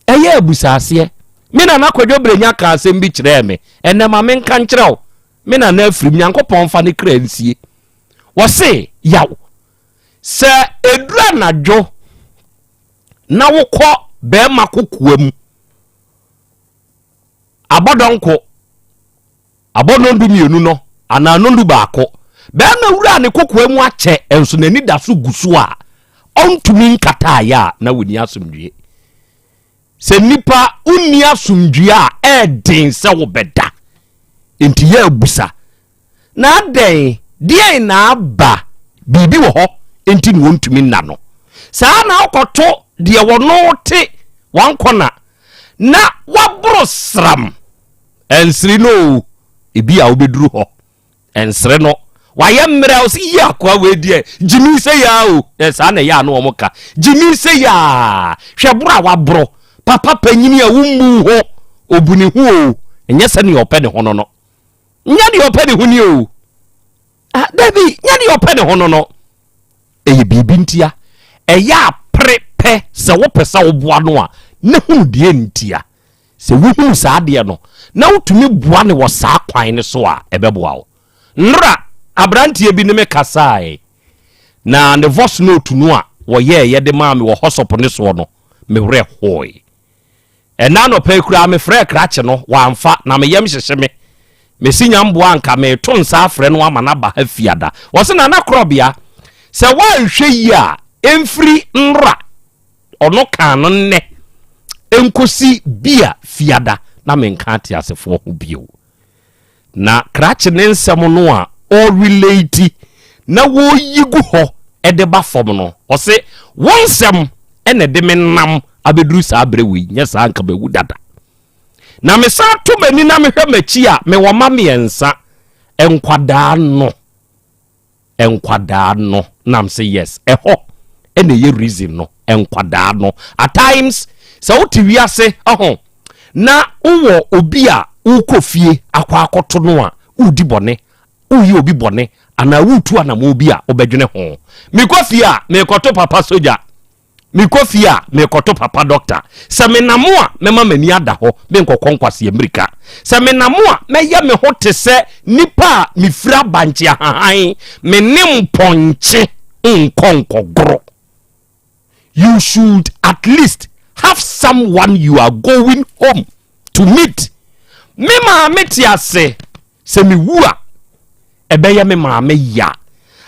ɛyɛ abusaseɛ me nana kwadwo brenya ka asɛm bi kyerɛɛ me ɛnɛ ma menka nkyerɛ wo me nana afirim nyankopɔn fa ne kra nsie wɔse yaw sɛ ɛduru anadwo na wokɔ bɛrima kokoa mu Abɔdɔnko, abɔdɔn 12 no anaa nondu baako. Bɛrima wura ne kokoa mu akyɛ nso n'ani da so gu so a ɔntumi nkataeɛ a na wɔnni asomdwie. Sɛ nnipa wonni asomdwie a ɛɛden sɛ wobɛda. Nti yɛ abusa. Na adɛn, deɛn na aba? Biribi wɔ hɔ nti na wɔntumi nna no. Saa na wokɔto deɛ wɔno te wankɔna na waboro sram. Ɛnsere no o, ebi a wobɛduru hɔ. Ɛnsere no. Wayɛ mmerɛ a ɔsɛ yi akoa wei deɛ gyimi sɛ yaa o. Ɛ saa na ɛyɛ a na wɔn ka. Gyimi sɛ yaa. Hwɛ boro a waboro. Papa panyini a wommu ho. Obu ne ho o. Ɛnyɛ sɛ nea ɔpɛ ne ho no no. Nyɛ deɛ ɔpɛ ne ho ni o. Ah, dabi, nyɛ deɛ ɔpɛ ne ho no no. Ɛyɛ biribi ntia. Ɛyɛ a pere pɛ sɛ wopɛ sɛ woboa no a, na hunu deɛ ntia. Sɛ wohunu saa adeɛ no, na wotumi boa no wɔ saa kwan no so a, ɛbɛboa wo. Nnora, aberanteɛ bi ne me kasae, na ne voice note no a wɔyɛeɛ de maa me wɔ WhatsApp no soɔ no, me werɛ hoe. Ɛnnɛ anɔpa yi koraa mefrɛɛ krakye no, wamfa, na me yam hyehye me. Mese nyamboa anka mereto nsa afrɛ no ama no aba ha fiada. Ɔse Nana Korɔbea, sɛ woanhwɛ yie a, ɛmfiri nnora, ɔno kaa no nnɛ, ɛnkɔsi bia fiada na menka ateasefoɔ ho bio. Na krakye ne nsɛm no a ɔrelate na wɔyi gu hɔ de ba fam no, ɔse wo nsɛm na ɛde me nam abɛduru saa berɛ wei, nyɛ saa nka mawu dada. Na mesan to m'ani na mehwɛ m'akyi a, mewɔ mma mmiɛnsa, nkwadaa no. Nkwadaa no nam sɛ yes ɛhɔ ɛna ɛyɛ reason no nkwadaa no at times sɛ wote wiase ɔho na wowɔ obi a wokɔ fie akɔ akɔto no a wodi bɔne woyɛ obi bɔne anaa wotu anamɔ bi a wobɛdwene ho mekɔ fie a mekɔto papa sogya Mekɔ fie a, mekɔto papa dɔkta. Sɛ menam a, mɛma m'ani ada hɔ, menkɔkɔ nkwaseɛ mmirika. Sɛ menam a, mɛyɛ me ho te sɛ nipa a mefiri abankye ahahan, me ne mpɔnkye nkɔ nkɔgoro. You should at least have someone you are going home to meet. Me maame te ase, sɛ mewu a, ɛbɛyɛ me maame ya.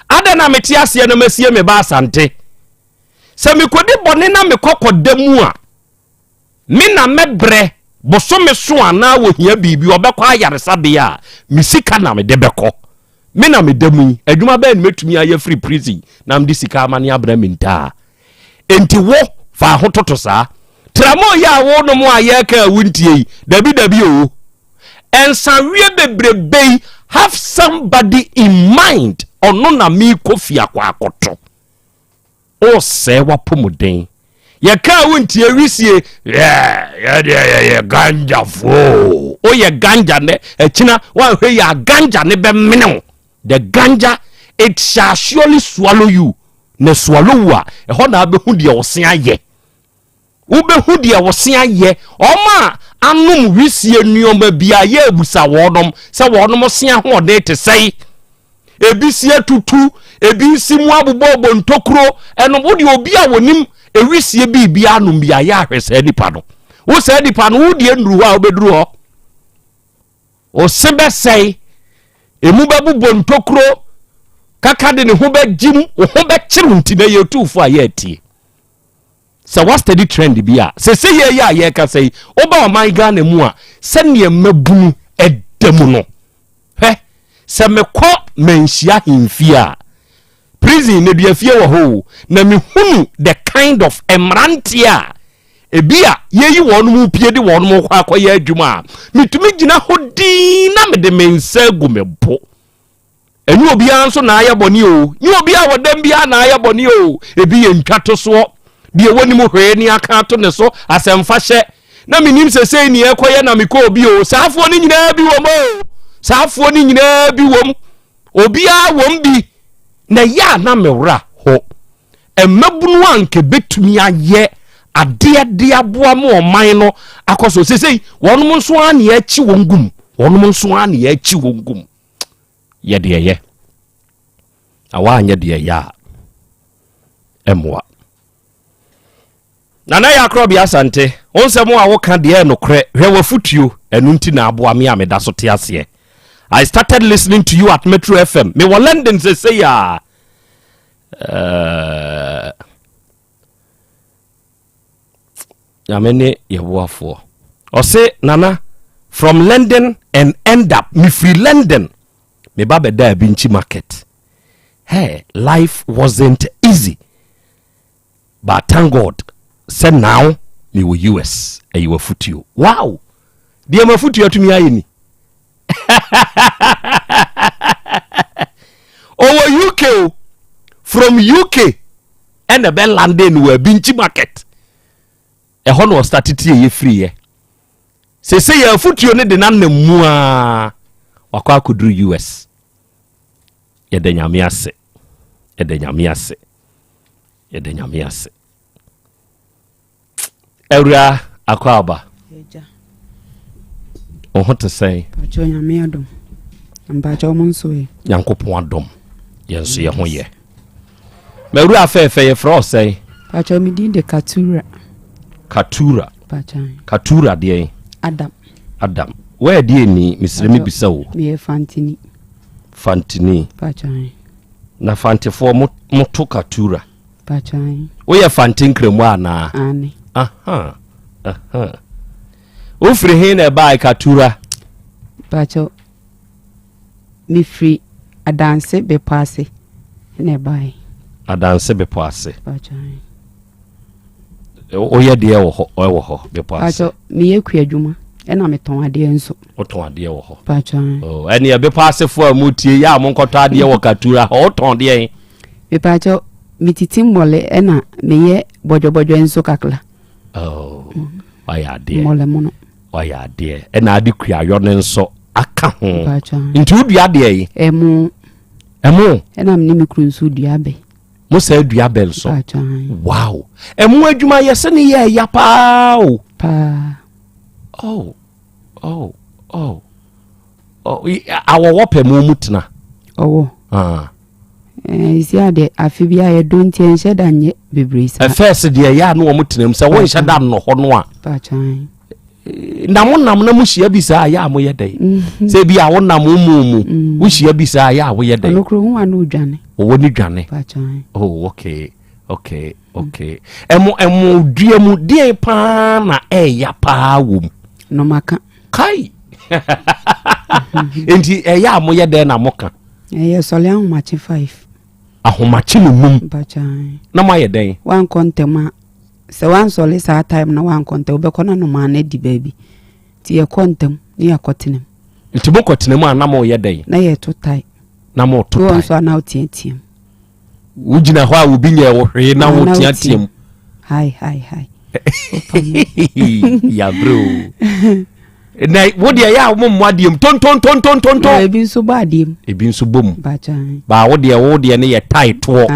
Adɛn na mete aseɛ na masie me ba Asante? Sɛ mekɔdi bɔne na mekɔ kɔda mu a, me na mɛbrɛ bosome so anaa wɔhia biribi ɔbɛkɔ ayaresabea a, me sika na mede bɛkɔ. Me na meda mu yi, adwuma bɛn na mɛtumi ayɛ firi prison na mede sika ama ne abrɛ me ntaa? Enti wo, fa ho toto saa. Tramol yi a wonom a yɛreka a wontie yi, dabi dabi o. Nsaweɛ bebrebe yi, have somebody in mind, ɔno na merekɔ fie akɔ akɔto. Wosɛe w'apɔmuden. Yɛkaa wo ntie wisie, yɛdeɛ yɛyɛ ganjafoɔ. Woyɛ ganja nɛ, akyina woanhwɛ yie a ganja ne bɛmene wo. The ganja, it shall surely swallow you. Na swallow wo a, ɛhɔ na wobɛhu deɛ ɔse ayɛ. Wobɛhu deɛ wo se ayɛ. Wɔn a anom wisie nnoɔma bi a yɛrebisa wɔnom sɛ wɔnom se ahoɔden te sɛe. Ebi se atutu, ebi nsi mu abobɔbɔ ntokuro. Ɛnom wo deɛ obi a wɔnim ewisie biribi anom bi ayɛ ahwɛ saa nipa no. Wo saa nipa no wo deɛ nnuru hɔ a wobɛduru hɔ. Wo se bɛsɛe, emu bɛbobɔ ntokuro, kaka de ne ho bɛgyim, wo ho bɛkyere nti na yɛ tuufo a yɛatie. Sɛ wa study trend bi a, sese yɛ yɛ a yɛkasa yi, woba ɔman Ghana mu a, sɛdeɛ mmabunu ɛda mu no, hwɛ, sɛ mekɔ manhyia ahemfie a, prison na dua fie wɔ hɔ o, na mehunu the kind of mmeranteɛ a ebi a yɛyi wɔn mu pie de wɔn mu kɔ akɔyɛ adwuma a, metumi gyina hɔ dinn na mede me nsa agu me bo. Ɛnyɛ obiara nso na ayɛ bɔne o. Nyɛ obiara wɔ dɛm biara na ayɛ bɔne o. Ebi yɛ ntwatosoɔ. Deɛ wɔnim hwee ne aka ato ne so asɛmfa hyɛ. Na menim sɛ sei ne ɛkɔyɛ na mekɔ obi o. Saafoɔ no nyinaa bi wɔ mu o. Saafoɔ no nyinaa bi wɔ mu. Obiara wɔ mu bi. Na ɛyɛ a na me wura ho. Mmabunu a nka ɛbɛtumi ayɛ adeɛ de aboa ma ɔman no akɔ so. Sesei wɔnom nso ara na yɛakyi wɔn gum. Wɔnom nso ara na yɛakyi wɔn gum. Yɛ deɛ ɛyɛ, na woanyɛ deɛ ɛyɛ a, ɛmmoa. Nana yɛ akorɔbea Asante, wo nsɛm a woka deɛ ɛnokorɛ, hwɛ w'afotuo, ɛno nti na aboa me a meda so te aseɛ. I started listening to you at Metro FM. Mewɔ London sesei a. Uh, Nyame ne yɛboafoɔ. Ɔse Nana from London and end up mefiri London meba bɛdaa Binkyi market. Hey, life wasn't easy. But thank God sɛ now mewɔ US. Ɛyɛ w'afotuo. Wow! Deɛ m'afotuo atumi ayɛ ni. Ɔwɔ UK o. From UK ɛna ɛbɛ lande no wɔ Abinkyi market. Ɛhɔ na ɔstarte tie yɛ firiiɛ. Sese yɛ afotuo no de n'anam mu a wakɔ akɔduru US. Yɛda Nyame ase. Yɛda Nyame ase. Yɛda Nyame ase. Awura akɔ aba. Wo ho te sɛn? Mpakyɛ Nyame adom. Mpakyɛ ɔmo nso ɛ. Nyankopɔn adom. Yɛn nso yɛ ho yɛ. Mawura fɛɛfɛ yɛfrɛ wo sɛn? Mpakyɛ me din de Katura. Katura. Mpakyɛ. Katura deɛn? Adam. Adam. Woyɛ deɛ ni? Mesrɛ me bisa o. Meyɛ Fantini. Fantini. Mpakyɛ. Na Fantefoɔ mo moto Katura. Mpakyɛ. Woyɛ Fante Nkramu anaa? Aane. Aha. Aha. Wofiri he na ɛbae Katura? Mpakyɛ mefiri Adanse Bepɔ ase na ɛbae. Adanse Bepɔ ase. Mpakyɛ. Woyɛ deɛ wɔ hɔ ɛwɔ hɔ Bepɔ ase? Mpakyɛ meyɛ kua adwuma ɛna metɔn adeɛ nso. Wotɔn adeɛ wɔ hɔ? Mpakyɛ. Oh, ɛneɛ Bepɔ asefoɔ a motie yɛ a monkɔtɔ adeɛ wɔ Katura hɔ. Wotɔn deɛn? Mepakyɛ metiti mmɔle ɛna meyɛ bɔdwɔbɔdwɔ nso kakra. Oh, wayɛ adeɛ. Mmɔle mono. Wayɛ adeɛ. Ɛna ade kuayɔ no nso aka ho. Nti wodua adeɛ yi? Ɛmo. Ɛmo? Ɛna me ne me kunu nso dua abɛ. Mo sɛ dua abɛ nso? Wow. Ɛmo adwuma yɛ sɛ ne yɛ ɛya paa o. Paa. Oh, oh, oh. oh awɔwɔ pɛ mo mu tena. Ɔwɔ. Ah. Ɛsi eh, adeɛ afe bi a yɛdɔ nti ɛnhyɛ da nyɛ bebree saa. Ɛfɛs deɛ ɛyɛ a na wɔn tena mu sɛ wɔnhyɛ da nnɔ hɔ no a. Na mo nam na mo hyia bi saa yɛ a mo yɛ dɛ. Mm-hmm. Sɛ bi a wo nam wo mu mu mm. wo hyia bi saa yɛ a wo yɛ dɛ. Ɔno kuro ho ano dwane. Ɔwɔ ne dwane. Oh okay okay okay. Ɛmo ɛmo dua mu deɛ paa na ɛɛya paa wɔ mu. Nɔmaka. Kai. Nti ɛyɛ a mo yɛ dɛ na mo ka. Ɛyɛ sɔle ahomakye 5. Ahomakye no num. Na mo ayɛ dɛn? Wankɔ ntɛm a sɛ wansɔle saa time na wankɔ ntɛm wobɛkɔ na nomaa no adi baabi. Nti yɛkɔ ntɛm ne yɛakɔ tena mu. Nti mokɔ tena mu a na moyɛ dɛn? Na yɛto tae. Na moto tae. Wɔ nso a na woteatea mu. Wogyina hɔ a obi nyɛ wo hwee na woteatea mu. Hai hai hai. Yabrɛ o. Na wo deɛ yɛ a wɔn mmɔ adeɛ mu tontontontontonton. Ebi nso bɔ adeɛ mu. Ebi nso bɔ mu. Baa wo deɛ wo deɛ no yɛ tae toɔ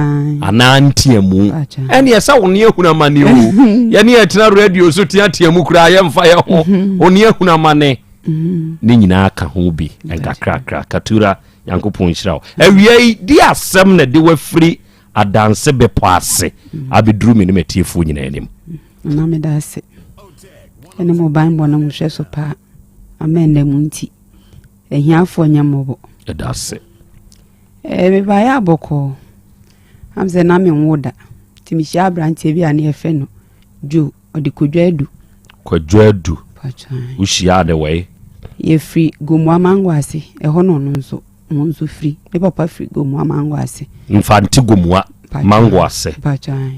anaa nteamu. Ɛne ɛsɛ wo ne ehunu amane o. Yɛne yɛtena radio so teatea mu koraa yɛmfa yɛ ho. Wo ne ehunu amane. Ne nyinaa ka ho bi nkakrakra. Katura Nyankopɔn nhyira wo. Awia yi di asɛm na de wafiri adanse bepɔ ase abɛduru me ne m'atiefoɔ nyinaa anim. Nana meda ase ɛne mo banbɔ no mo hwɛ so paa ama ɛnɛ mu nti ahiafoɔ nyɛ mmɔbɔ. Ɛda ase. Ɛɛ mebaeɛ abɔkɔɔ am sɛ na menwo da nti mehyia aberanteɛ bi a ne yɛfrɛ no Joe ɔde Kwadwo Adu. Kwadwo Adu. Wohyiaa ne wɛi? Yɛfiri Gomoa Mango ase ɛhɔ na ɔno nso ɔno nso firi ne papa firi Gomoa Mango ase. Mfante Gomoa Mango ase.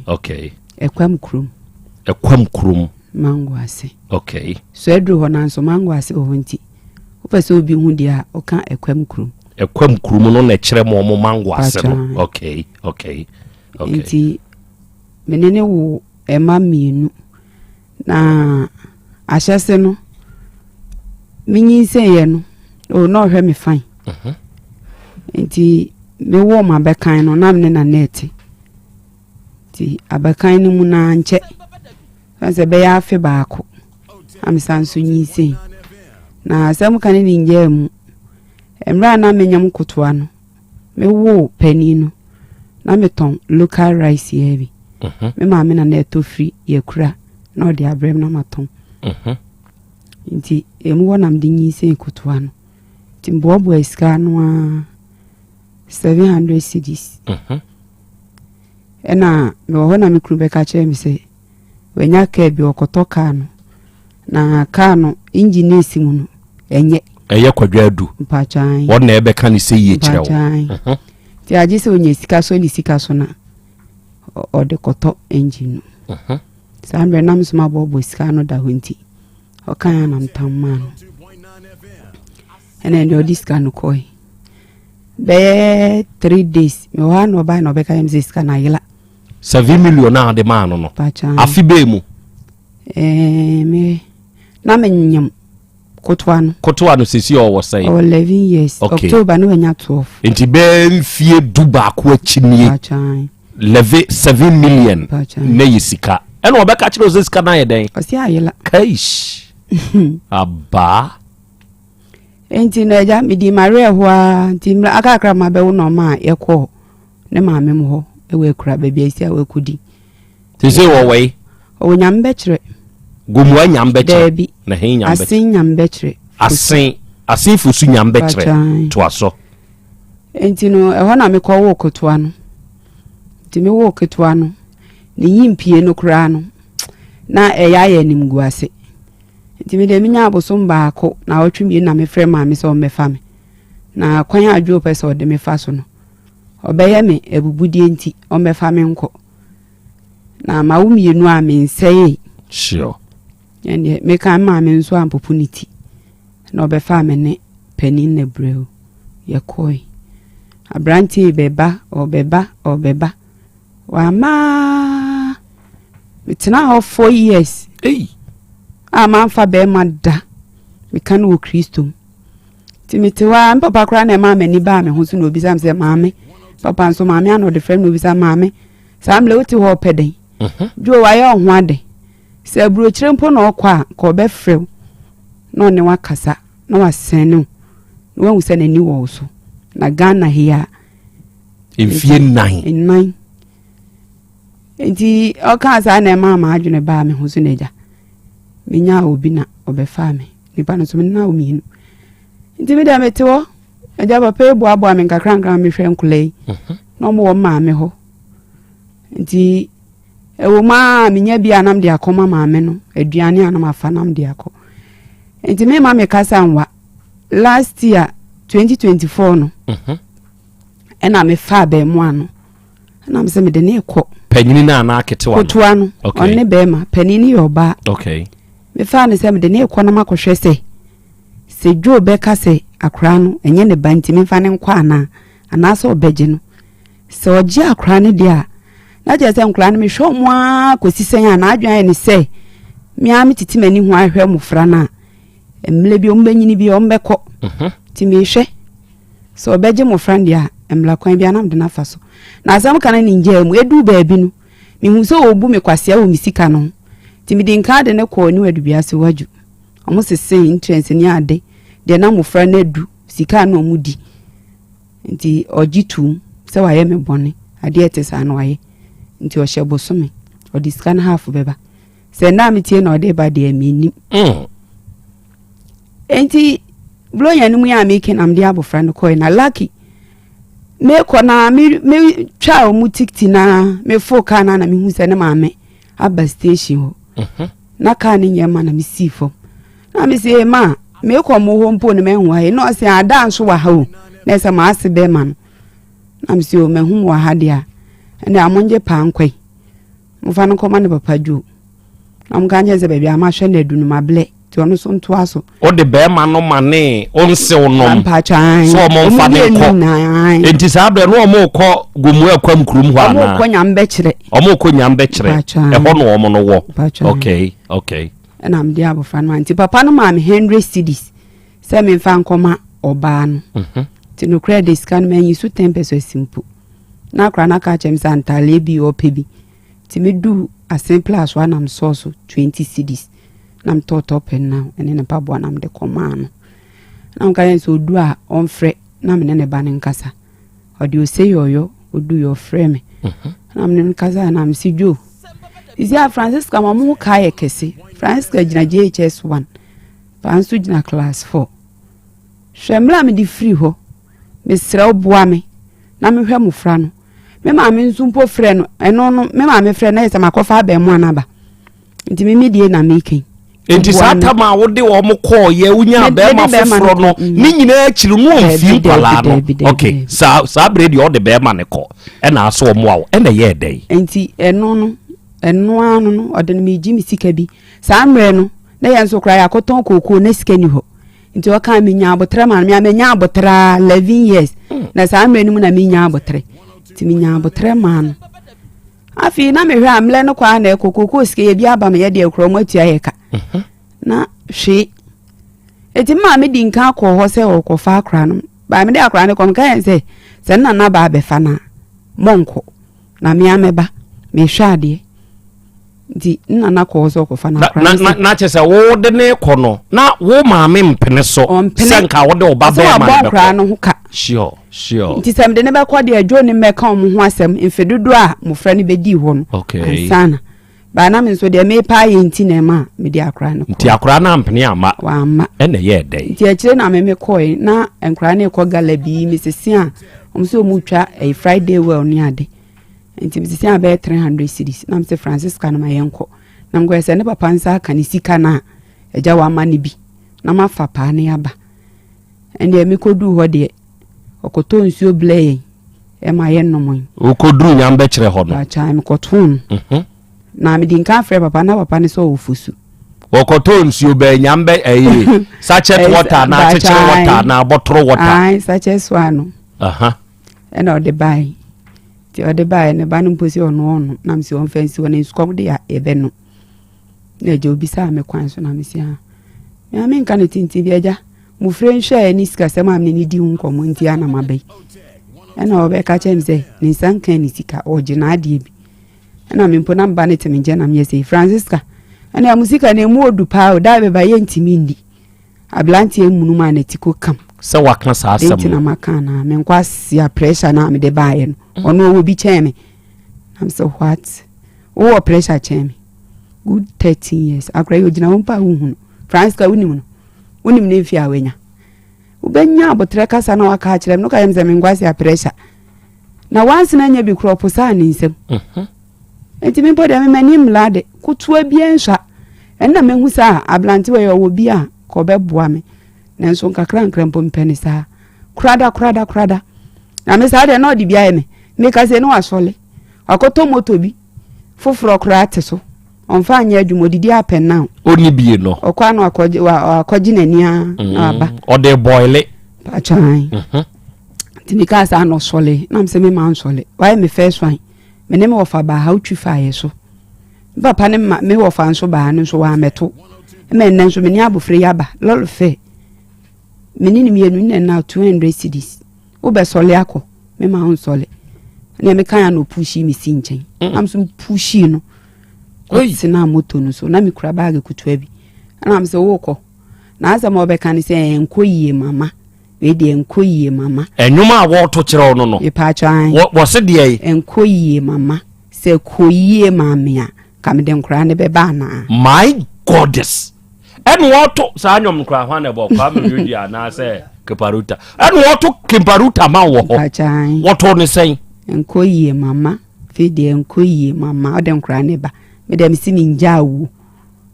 Okay. Ɛkwam kurom. Ɛkwam kurom. Mango ase. Okay. So aduru hɔ nanso mango ase wɔ hɔ nti wopɛ sɛ obi hu deɛ a ɔka ɛkwam kurom. Ɛkwam kurom no na ɛkyerɛ mo ɔmo mango ase no. Okay, okay, okay. Nti me ne ne wo ɛma mmienu na ahyɛse no menyinsɛnyɛ no o na ɔhwɛ me fine. Uh mhm. -huh. Nti mewɔ ma bɛkan no na me ne na na ɛte. Nti abakan no mu no ara nkyɛ, ɛsiane sɛ ɛbɛyɛ afe baako na mesan nso nyinsɛn. Na asɛm ka ne ne ngyaa mu. Mmerɛ a na menyam nkotoa no, mewoo panin no, na metɔn local rice yɛ bi. Mhm. Me maame na na ɛtɔ firi yɛkura na ɔde abrɛ me na matɔn. Mhm. Nti emu hɔ na mede nyinsɛn kotoa no. Nti meboaboa sika ano ara 700 cedis. Mhm. Ɛna mewɔ hɔ na me kunu bɛka kyerɛ me sɛ wanya kaa bi ɔkɔtɔ kaa no na kaa no engine no esi mu no ɛnyɛ. Ɛyɛ kwadwo adu. Mpatwan. Wɔn na ɛbɛka ne sɛ yie kyerɛ wo. Mpatwan. Mhm. Nti agye sɛ onya sika so ne sika so na. Ɔde kɔtɔ engine no. Saa mmerɛ na me nso mabɔbɔ sika no da hɔ nti ɔkae a na metam maa no. Ɛna ɛnde ɔde sika no kɔe. Bɛyɛ 3 days mewɔ ha na ɔbae na ɔbɛka yɛm sɛ sika no ayela. 7 million a ɔde maa no, afe bɛɛ mu? Ɛɛ, me na menyam kotoa no. Kotoa no sisi ɔwɔ sɛn? Ɔwɔ 11 years. Okay. October ne wanya 12. Nti bɛɛ mfie 11 akyi nie. Pakyan. Leve 7 million. Pakyan. Ne yɛ sika ɛna ɔbɛka kyerɛ wo sɛ sika no ayɛ dɛn? Ɔsi ayela. Kaish, abaa. Nti na agya medi mawerɛ hɔ a, nti mmerɛ akakra ma bɛwo na ɔma a yɛkɔɔ ne maame mu hɔ ɛwɔ akura baabi a ɛsi a wakɔdi. Te sɛ wɔwɔ yi? Ɔwɔ Nyame bɛkyerɛ. Gomua Nyame bɛkyerɛ? Daabi. Na he Nyame bɛkyerɛ? Asen Nyame bɛkyerɛ. Asen, Asen Fosu Nyame bɛkyerɛ. Pakyan. Toa so. Nti no ɛhɔ na mekɔwoo ketewa no. Nti mewoo ketewa no, ne nyimpie no koraa no na ɛyɛ ayɛ animguase. Nti mede menya abosom 1 na ɔtwe 2 na mefrɛ maame sɛ ɔmmɛfa me. Na kwan a adwo pɛ sɛ ɔde me fa so no, ɔbɛyɛ me abubudeɛ nti ɔmmɛfa me nkɔ. Na mawo mmienu a mensɛee. Ɛndeɛ meka maame nso ampopo ne ti. Na ɔbɛfaa me ne panin na brɛw yɛkɔe. Aberanteɛ yi bɛba, ɔbɛba, ɔbɛba. Wama metena hɔ 4 years. Ei. A mamfa bɛrima da. Meka no wɔ Kristo mu. Nti mete hɔ a, me papa koraa na ɛmaa m'ani baa me ho so na obisa me sɛ maame. Papa nso maame ana ɔde frɛ me na obisa maame. Saa mmerɛ wote hɔ ɔpɛ dɛn? Dwo wayɛ ɔho ade. Sɛ aburokyire mpo na ɔkɔ a, nka ɔbɛfrɛ wo na ɔne wakasa na wasɛne wo na wahu sɛ n'ani wɔ wo so. Na Ghana ha yi a. Mfie 4. 4. Nti ɔkaa saa na ɛmaa m'adwene baa me ho so na agya. Menyaa obi na ɔbɛfaa me. Nipa no nso me nna mmienu. Nti me deɛ mete hɔ. Agya papa yi boaboa me nkakra nkakra mehwɛ nkɔla yi. Na ɔmo wɔ maame hɔ. Nti ɛwɔ mu a menya bi a nam de akɔma maame no. Aduane a nam afa nam de akɔ. Nti me ma me kasa nwa. Last year 2024 no. Ɛna mefa abɛɛmoa no. Ɛna me sɛ mede ne kɔ. Panyini no anaa ketewa no? Kotoa no. Okay. Ɔne bɛrima. Panin no yɛ ɔbaa. Mefaa no sɛ mede ne kɔ na makɔhwɛ sɛ Joe bɛka sɛ akwaraa no ɛnyɛ ne ba nti memfa ne nkɔ anaa anaasɛ ɔbɛgye no. Sɛ ɔgye akwaraa no deɛ a, na kyerɛ sɛ nkwaraa no mehwɛ ɔmo ara kɔsi sɛn a n'adwene ayɛ ne sɛ me ara metete m'ani ho ahwɛ mmɔfra no a mmerɛ bi ɔmo bɛnyini bi ɔmo bɛkɔ. Nti mehwɛ sɛ ɔbɛgye mmɔfra no deɛ a mmara kwan bi anam de no afa so. Na asɛm ka no ne ngyaa mu ɛduu baabi no mehu sɛ ɔbu me kwasea wɔ me sika no ho. Nti mede nka de ne kɔɔ ne Adubiase wadwu. Ɔmo sesee interest ne ade deɛ na mmɔfra no adu sika na ɔmo di. Nti ɔgye tum sɛ wayɛ me bɔne adeɛ ɛte saa na wayɛ. Nti ɔhyɛ bosome ɔde sika no half bɛba. Sɛ nna metie na ɔde ba deɛ mennim. Nti buronya no mu yɛ a meke na mede abɔfra no kɔe na lucky mekɔ na metwa ɔmo tikiti na mefo kaa na na mehu sɛ ne maame aba station hɔ. Na kaa no nyɛ ma na mesii fam. Na mese ma mekɔ mo hɔ mpo no mahu ha yi na ɔse ada nso wɔ ha o na ɛsɛ maase bɛrima no. Na mese o mahu mo wɔ ha deɛ a ɛnna amongye paa nkɔe. Mofa no nkɔma ne papa dwo. Na monka nkyɛn sɛ baabi a mahwɛ no adu no mablɛ nti ɔno nso ntoa so. Wode bɛrima no ma ne ɔnsew nom sɛ ɔmo mfa ne nkɔ. Nti saa berɛ no ɔmo kɔ Gomu Akwam kurom hɔ anaa? Ɔmo kɔ Nyambɛkyerɛ. Ɔmo kɔ Nyambɛkyerɛ. Ɛhɔ na ɔmo no wɔ. Okay. Ɛna mede abɔfra no ma nti papa no maa me 100 cedis sɛ memfa nkɔma ɔbaa no. Nti nokorɛ de sika no manyi so 10 pesewas mpo. Na akora no aka akyerɛ me sɛ ntaaleɛ bi ɔpɛ bi. Nti meduu Asen Plus hɔ a na mesɔɔ so 20 cedis na metɔɔtɔɔ pɛn na ɛne ne mpaboa na mede kɔmaa no. Na meka kyerɛ no sɛ ɔdu a ɔmfrɛ na me ne ne ba no nkasa. Ɔde ose yɔyɔ ɔdu yɛ ɔfrɛ me. Na me ne no kasa na mese Joe. Sisi a Francisca ma ɔmo ho kaa yɛ kɛse. Francisca gyina JHS 1. Paa nso gyina class 4. Hwɛ mmerɛ a mede firi hɔ. Mesrɛ wo boa me na mehwɛ mmɔfra no. Me maame nso mpo frɛ no ɛno no me maame frɛ no na yɛ sɛ makɔfa abɛɛmoa no aba. Nti me medie na meka yi. Nti saa tam a wode wɔn kɔɔyɛ wonya bɛrima foforɔ no mm. ne nyinaa akyiri no ɔmfie nkwalaa no ok saa saa berɛ deɛ ɔde bɛrima no kɔ ɛna asɛ ɔmoa wo ɛna ɛyɛɛ dɛn? Nti ɛno no ɛno ara no no ɔde no megye me sika bi saa mmerɛ no na yɛn nso koraa yɛakɔtɔn kookoo na sika ni hɔ nti ɔka menya abotrɛ ma no mea menya abotrɛ 11 years mm. na saa mmerɛ no mu na menya abotrɛ nti menya abotrɛ maa no Afei na mehwɛ a mmerɛ no kɔ ara na ɛkɔ kookoo sika yɛ bi aba me yɛ deɛ korɔ ɔmo atua yɛ ka mhm. na hwee eti maame di nka kɔ hɔ sɛ ɔkɔfa akora no baa me de akora no kɔ meka yɛn sɛ sɛ nna na ba abɛfa na mɔnkɔ na me amɛba mehwɛ adeɛ nti nna na kɔ hɔ sɛ ɔkɔfa no akora no na na kyerɛ sɛ wo de ne kɔ no na wo maame mpene so sɛ nka wo de ɔba bɛrima no bɛkɔ akora no ho ka sure Sure. Nti sɛ mede no bɛkɔ deɛ Joe ne mmɛka wɔn ho asɛm mfe dodoɔ a mmofra no bɛdii hɔ no. Okay. Ansa na. Baa na me nso deɛ merepa ayɛ nti na ɛma mede akora no kɔ. Nti akora no ampene amma. Wamma. Ɛna ɛyɛɛ dɛn? Nti akyire na me mekɔe na nkora no rekɔ gala bi mesese a wɔn sɛ wɔn retwa ɛyɛ Friday well ne ade. Nti mesese a bɛyɛ 300 cedis na mesɛ Francisca no ma yɛnkɔ. Na mekɔyɛ sɛ ne papa nsa aka ne sika no a agya wama no bi na mafa paa ne aba. Ɛndeɛ mekɔduu hɔ deɛ, ɔkɔtɔɔ nsuo blɛɛ yɛn ɛma yɛnomoe. Wokɔduruu Nyambɛkyerɛ hɔ no? Baakyaa mekɔtoo no. Mhm. Na mede nka frɛ papa na papa no sɛ ɔwɔ fosu. Wɔkɔtɔɔ nsuo bɛɛ Nyambɛ ɛyi sachet water na akyekyere water na abɔtoro water. Ae sachet so ano. Aha. Ɛna ɔde bae. Nti ɔde bae ne ba no mpo sɛ ɔno ɔno na mesɛ ɔmfa nsi hɔ na nsukɔm de a yɛbɛno. Na agya obisaa me kwan so na mese ah me a menka no tenten bi agya mofrɛ nhwɛɛ ne sikasɛm a mene ne di ho nkɔmmɔ nti a na maba yi ɛna ɔbɛka kyerɛ me sɛ ne nsa nka ne sika ɔgye n'adeɛ bi ɛna me mpo na mba ne te me nkyɛn na meyɛ sɛ Francisca ɛna mo sika no emu odu paa o daa bɛba yɛntumi nni aberanteɛ munu mu a n'ati ko kam sɛ waka saa asɛm no nti na maka na menkɔ asia pressure na mede baeɛ no mm. ɔno ɔwɔ bi kyɛn me na mesɛ what Wowɔ pressure kyɛn me. Good 13 years. Akora yi ogyina hɔ mpo a wohu no. Francisca wonim no. Wonim ne mfe a wanya. Wobɛnya abotrɛ kasa na waka akyerɛ me. No ka yɛ me sɛ menkwase a pressure. Na wansena anya bi korɔ ɔposaa ne nsam. Mhm. Nti me mpo deɛ me m'ani mmla de kotoa biara nsua. Ɛnna mehu sɛ a aberantewa yi ɔwɔ bi a ka ɔbɛboa me. Nanso nkakra nkra mpo mpɛ ne saa. Korada korada korada. Na me saa deɛ na ɔde bi ayɛ me. Meka sɛ ne wasɔle. Wakɔtɔ moto bi foforɔ koraa te so. Ɔmfa anyɛ adwuma, ɔdidi apɛ now. Ɔnni bie no. Ɔkɔ ano akɔgye wa akɔgye n'ani ara mm, na waba. Ɔde bɔile. Patwan. Mhm. Nti mi kaa saa na ɔsɔle na mi sɛ mi ma nsɔle. Wayɛ mi first one. Me ne mi wɔfa baa ha wotwi fa yɛ so. Me papa ne ma me wɔfa nso baa no nso wɔamɛto. Ɛmɛ nnɛ nso me ne abofra yi aba lɔre fɛ. Me ne ne mmienu ne na 200 cedis. Wobɛsɔle akɔ. Me ma wo nsɔle. Ɛnna meka ya na ɔpuushii me si nkyɛn. Mm. Na nso puushii no. Kɔtenaa moto no so. Na mekura baage kutewa bi. Ɛna me sɛ wokɔ. Na asɛm a ɔbɛka ne sɛ ɛnkɔ yie mama. Wei deɛ ɛnkɔ yie mama. Ɛnwom a wɔreto kyerɛ wo no no. Mepaakyɛ an. Wɔse deɛ yi. Ɛnkɔ yie mama. Sɛ kɔ yie maame a, ka mede nkoraa ne bɛba anaa. My goddess. Ɛna wɔto saa nnwom no koraa hwan na ɛbɔ Kwame Rudi anaasɛ Keparuta. Ɛna wɔto Keparuta ma wɔ hɔ. Wɔto ne sɛn. Nkɔ yie mama. Fei deɛ nkɔ yie mama. Ɔde nkoraa ne ba. Me deɛ mesi me ngyaa wo.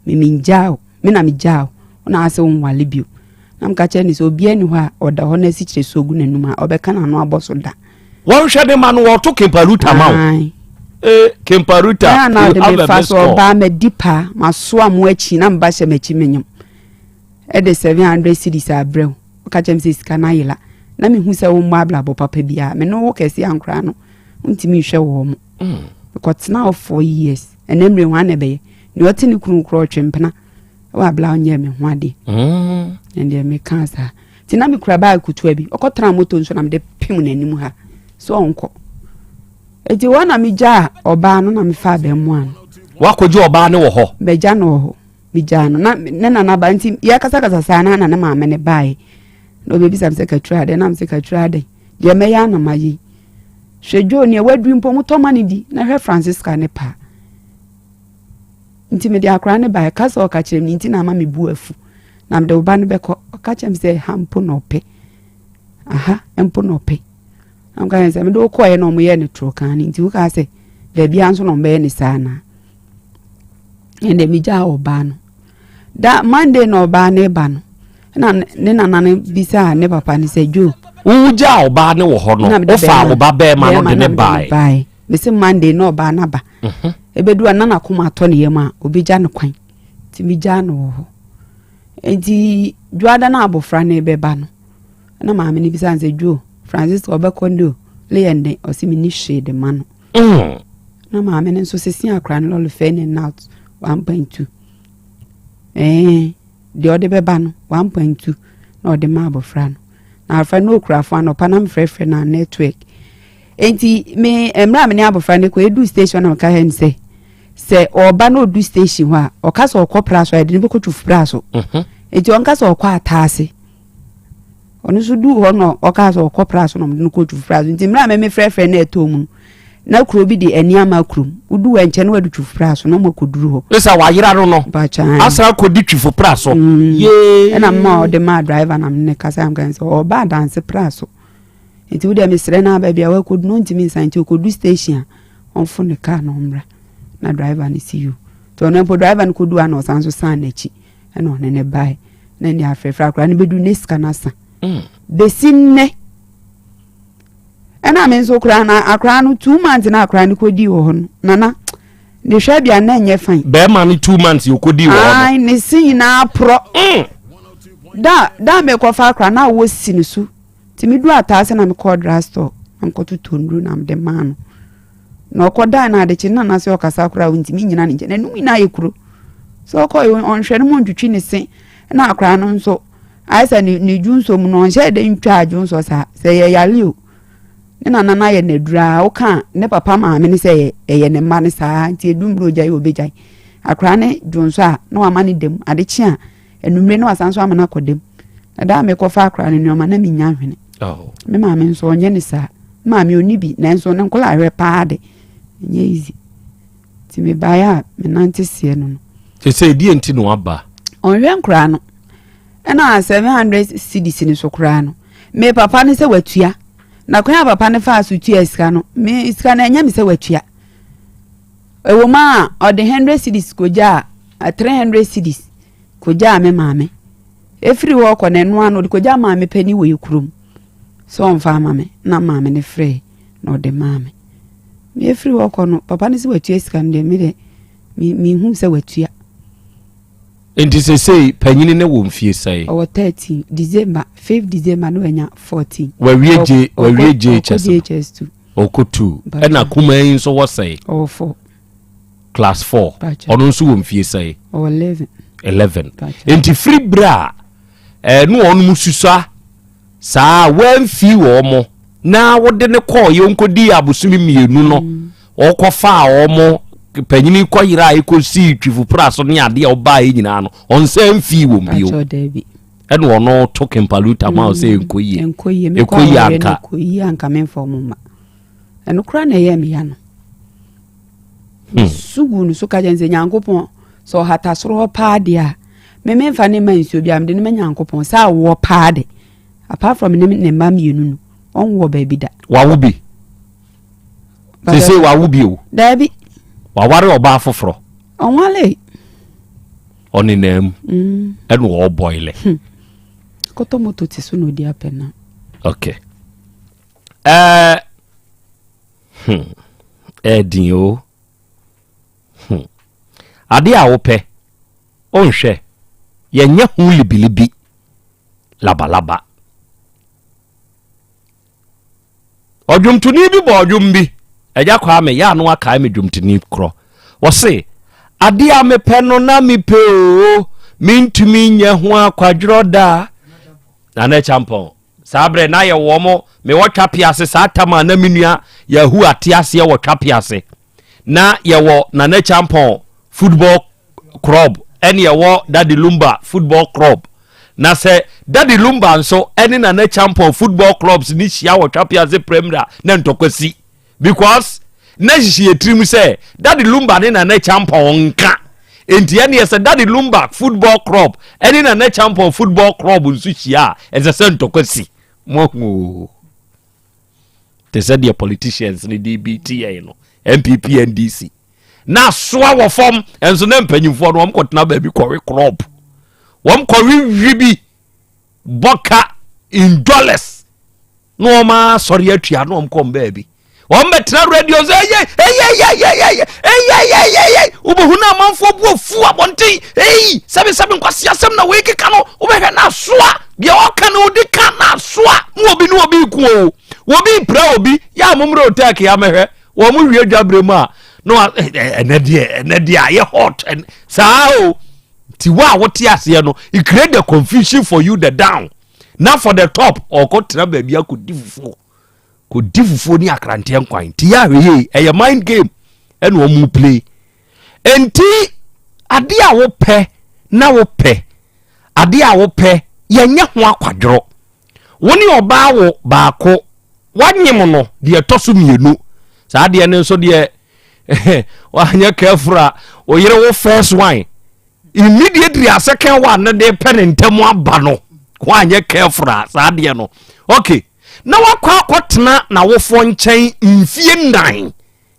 Me me ngyaa wo. Me na me gyaa wo. Wo na ase wo nwale bio. Na meka kyerɛ ne sɛ obiara ni hɔ a ɔda hɔ na asikyire so ogu n'anum a ɔbɛka n'ano abɔ so da. Wɔnhwɛ ne ma no wɔto Kemparuta ma wo. Eh, Kemparuta, you have a missed call. so ɔbaa madi paa masoa mo akyi na mba hyɛ m'akyi menyam ɛde 700 cedis abrɛ wo woka kyerɛ me sɛ sika no ayela na mehu sɛ wommɔ abrabɔ papa biara me ne wo kɛse ankoraa no wontumi nhwɛ wɔ mo mm. mekɔtena hɔ 4 years ɛnɛ mmerɛ ho ana ɛbɛyɛ nea ɔte ne kunu korɔ ɔtwe mpena wɔ abla ɔnyɛ me ho adeɛ mm. ɛndeɛ meka saa nti na mekura bag kutewa bi ɔkɔtena moto nso na mede pem n'anim ha sɛ ɔnkɔ nti hɔ na megyaa ɔbaa no na mefaa abɛɛmoa no wakɔgye ɔbaa no wɔ hɔ magya no wɔ hɔ megyaa no na ne nana ba nti yɛkasakasa saa na na ne maame ne baeɛ na ɔbɛbisa me sɛ katura adɛn na me sɛ katura adɛn deɛ mɛyɛ ana mayɛ yi hwɛ dwo neɛ waduru mpo motɔ ma no di na hwɛ Francisca ne paa Nti mede akwadaa no baeɛ, kasa a ɔka kyerɛ me nti na ama me bu afu. Na mede wo ba no bɛkɔ. Ɔka kyerɛ me sɛ ha mpo na ɔpɛ. Aha mpo na ɔpɛ. Na meka kyerɛ sɛ mede wo kɔeɛ na wɔyɛɛ no toro kan no nti wokaa sɛ baabi a nso na wɔbɛyɛ ne saa anaa. Ɛnna megyaa ɔbaa no. Da Monday na ɔbaa ne ba no, ɛna ne nana no bisaa ne papa no sɛ Joe. Wogyaa ɔbaa no wɔ hɔ no, wofaa wo ba bɛrima no de ne bae. Mese Monday na ɔbaa no aba. Mhm. Ebedu a na n'akoma atɔ ne yam a obegya no kwan. Nti megyaa no wɔ hɔ. Nti dwoada no abɔfra no bɛba no, ɛna maame no bisa no sɛ Joe, Francisca ɔbɛkɔ ndɛ o, leyɛ ndɛn? Ɔse menni hwee de ma no. Mm. Na maame no nso sisi akora no lɔre fɛ ne out 1.2. Ɛɛ deɛ ɔde bɛba no 1.2 na ɔde ma abɔfra no. Na abɔfra no okura fo anɔpa na mefrɛfrɛ no a network. Enti me mmerɛ a me ne abɔfra no kɔ edu station na meka hɛn sɛ sɛ ɔba na ɔdu station hɔ a ɔka sɛ ɔkɔ pra so a yɛde no bɛkɔ twufo pra so. Mhm. Enti ɔnka sɛ ɔkɔ ataase. Ɔno nso duu hɔ na ɔkaa sɛ ɔkɔ pra so na ɔde no kɔ twufo pra so. Nti mmerɛ a me mefrɛfrɛ no ɛtɔɔ mu no na kuro bi de ani ama kurom wodu hɔ nkyɛn na wɔde twufo pra so na wɔn akɔduru hɔ. Ɛsɛ wayera no no asan akɔdi twufo pra so. Mm. Yee. Ɛna mma ɔde maa driver na ne kasa yam kan sɛ ɔba adanse pra so. Nti wo deɛ mesrɛ no a baabi a wakɔdu no ɔntumi nsan nti ɔkɔdu station a ɔmfo ne kaa na ɔmmra na driver no si you nti ɔno mpo driver no kɔdu a na ɔsan so san n'akyi ɛna ɔne ne bae na ne afrɛfrɛ akora no bɛdu ne sika no asa mm. bɛsi nnɛ ɛna me nso koraa na akora no 2 months na akora no kɔdii wɔ hɔ no nana ne hwɛ bia na ɛnyɛ fine bɛrima no 2 months yɛkɔdii wɔ hɔ no ne se nyinaa porɔ mm. da da mekɔfa akora na awɔ si no so Nti meduu ataase na mekɔɔ drug store na mekɔtotɔ nnuru na mede maa no. Na ɔkɔdae no adekye no na sɛ ɔkasa koraa ɔntumi nnyina ne nkyɛn. N'anum nyinaa yɛ kuro. Sɛ ɔkɔ ɔnhwɛ no mu ɔntwitwi ne se na akwaraa no nso ayɛ sɛ ne ne dwonsɔ mu no ɔnhyɛ dɛ ntwa dwonsɔ saa. Sɛ ɛyɛ yare o ne nana no ayɛ no aduru a woka a ne papa maame no sɛ ɛyɛ ne mma no saa nti edu mmerɛ ogyae ɔbɛgyae. Akwaraa no dwonsɔ a na wama no dam adekye a Anwummere na wasan so ama no akɔ dam. Na da a mekɔfa akora no nneɛma na menya hwene. Oh. Me maame nso ɔnyɛ ne saa. Me maame ɔni bi nanso ne nkɔla ahwɛ paa de. Ɛnyɛ easy. Nti mebaeɛ a menante seɛ no no. Te sɛ ɛdeɛ nti na waba? Ɔnhwɛ nkoraa no. Ɛna 700 cedis no so koraa no. Me papa no sɛ watua. Na kwan a papa no faa so tua sika no, me sika no ɛnyɛ me sɛ watua. Ɛwɔ mu a ɔde 100 cedis kɔgyaa 300 cedis. Kɔgyaa me maame. Ɛfiri hɔ kɔ no ɛno ano ɔde kɔgyaa maame panin wɔ yɛ kurom sɛ ɔmfa ama me na maame no frɛɛ na ɔde maa me. Me ɛfiri hɔ kɔ no papa no sɛ watua sika no deɛ me deɛ mehu sɛ watua. Nti sesei panyini ne wɔ mfie sɛe? Ɔwɔ 13 December 5 December na wanya 14. Wawie J wawie JHS. JHS 2. Ɔkɔ 2. Ɛna kumaa yi nso wɔ sɛe? Ɔwɔ 4. Class 4. Ɔno nso wɔ mfie sɛe? Ɔwɔ 11. 11. Nti firi berɛ a ɛɛ ne wɔn mu susua saa wɔamfi wɔn mo na wɔde ne kɔɔ yɛ nkɔdi abosome mmienu no mm. wɔkɔfaa wɔn mo panyini kɔyera a ɛkɔsii twifopra so ne adeɛ a ɔbaa yi nyinaa no ɔnsa mfii wɔn bio ɛna ɔno to kempaluta ma ɔsɛ mm. ɛnkɔ yie ɛkɔ yie anka ɛkɔ yie anka memfa ɔmo ma ɛno koraa na ɛyɛ me ya no Hmm. Su gu no so ka kyerɛ no sɛ Nyankopɔn sɛ ɔhata soro hɔ paa deɛ a me memfa ne ma nsuo bi a mede no ma Nyankopɔn sɛ awoɔ paa de apart from ne ne mma mmienu no ɔnwɔ baabi da. Wawo bi sese wawo bi o. Daabi. Waware ɔbaa foforɔ. Ɔnwale. Ɔnenam mm. ɛna ɔbɔilɛ. Hmm. Kɔtɔ moto te so na odi apɛ na. Okay. Ɛɛ. Uh, Hmm. Ɛɛdin o. Hmm. Adeɛ a wopɛ, wonhwɛ. Yɛnyɛ ho libilibi, labalaba. Ɔdwomtoni bi bɔ ɔdwom bi. Agya Kwame, yɛ ano akae me dwomtoni korɔ. Wɔse, adeɛ a mepɛ no na mepɛ o, mentumi nyɛ ho akwadworɔ da. Nana Kyampɔn. Saa berɛ na yɛ wɔn mewɔ Twape ase saa tam a na me nua Yahu ate aseɛ wɔ Twape ase. Na yɛwɔ Nana Kyampɔn football club ɛne yɛwɔ Daddy Lumba football club. Na sɛ Daddy Lumba nso ɛne Nana Kyampɔn football clubs ne hyia wɔ Twape ase Premier a na ntɔkwa si. Because na hyehyɛ yɛ tirim sɛ Daddy Lumba ne Nana Kyampɔn nka. Enti ɛneɛ sɛ Daddy Lumba football club ɛne Nana Kyampɔn football club nso hyia a, ɛsɛ sɛ ntɔkwa si. Moahu oo. Te sɛ deɛ politicians no de bi ti yɛn no, NPP NDC. Na asoa wɔ fam, ɛnso na mpanyinfoɔ no wɔn kɔtena baabi kɔwe club. Wɔn kɔ wiwi bi bɔ ka in dollars na wɔn asɔre atua na wɔn kɔ baabi. Wɔn bɛtena radio sɛ ɛyɛ ɛyɛ ɛyɛ ɛyɛ ɛyɛ ɛyɛ ɛyɛ ɛyɛ wobɛhu na amanfoɔ bu afu abɔnten eyi sɛbisɛbi nkwasi asɛm na wei keka no wobɛhwɛ na asoa deɛ ɔka no odi ka na asoa na obi ne obi ko o obi pira obi yɛ a mommerɛ otɛk yɛ amɛhwɛ wɔn mo wie dwabere mu a na ɛnɛ deɛ ɛnɛ deɛ ayɛ hot saa o ti wo a wote aseɛ no it create the confusion for you the down na for the top ɔkɔ tena baabi akɔdi fufuo kɔdi fufuo ne akranteɛ nkwan nti yɛ ahwɛ yie ɛyɛ mind game ɛna wɔn play nti adeɛ a wopɛ na wopɛ adeɛ a wopɛ yɛnyɛ ho akwadworɔ wo ne ɔbaa wo baako wanyem no deɛ ɛtɔ so mmienu saa adeɛ no nso deɛ wanyɛ careful a oyere wo first one immediately a second one no de pɛ ne ntam aba no wanyɛ careful a saa adeɛ no okay na wakɔ akɔtena n'awofoɔ nkyɛn mfie nnan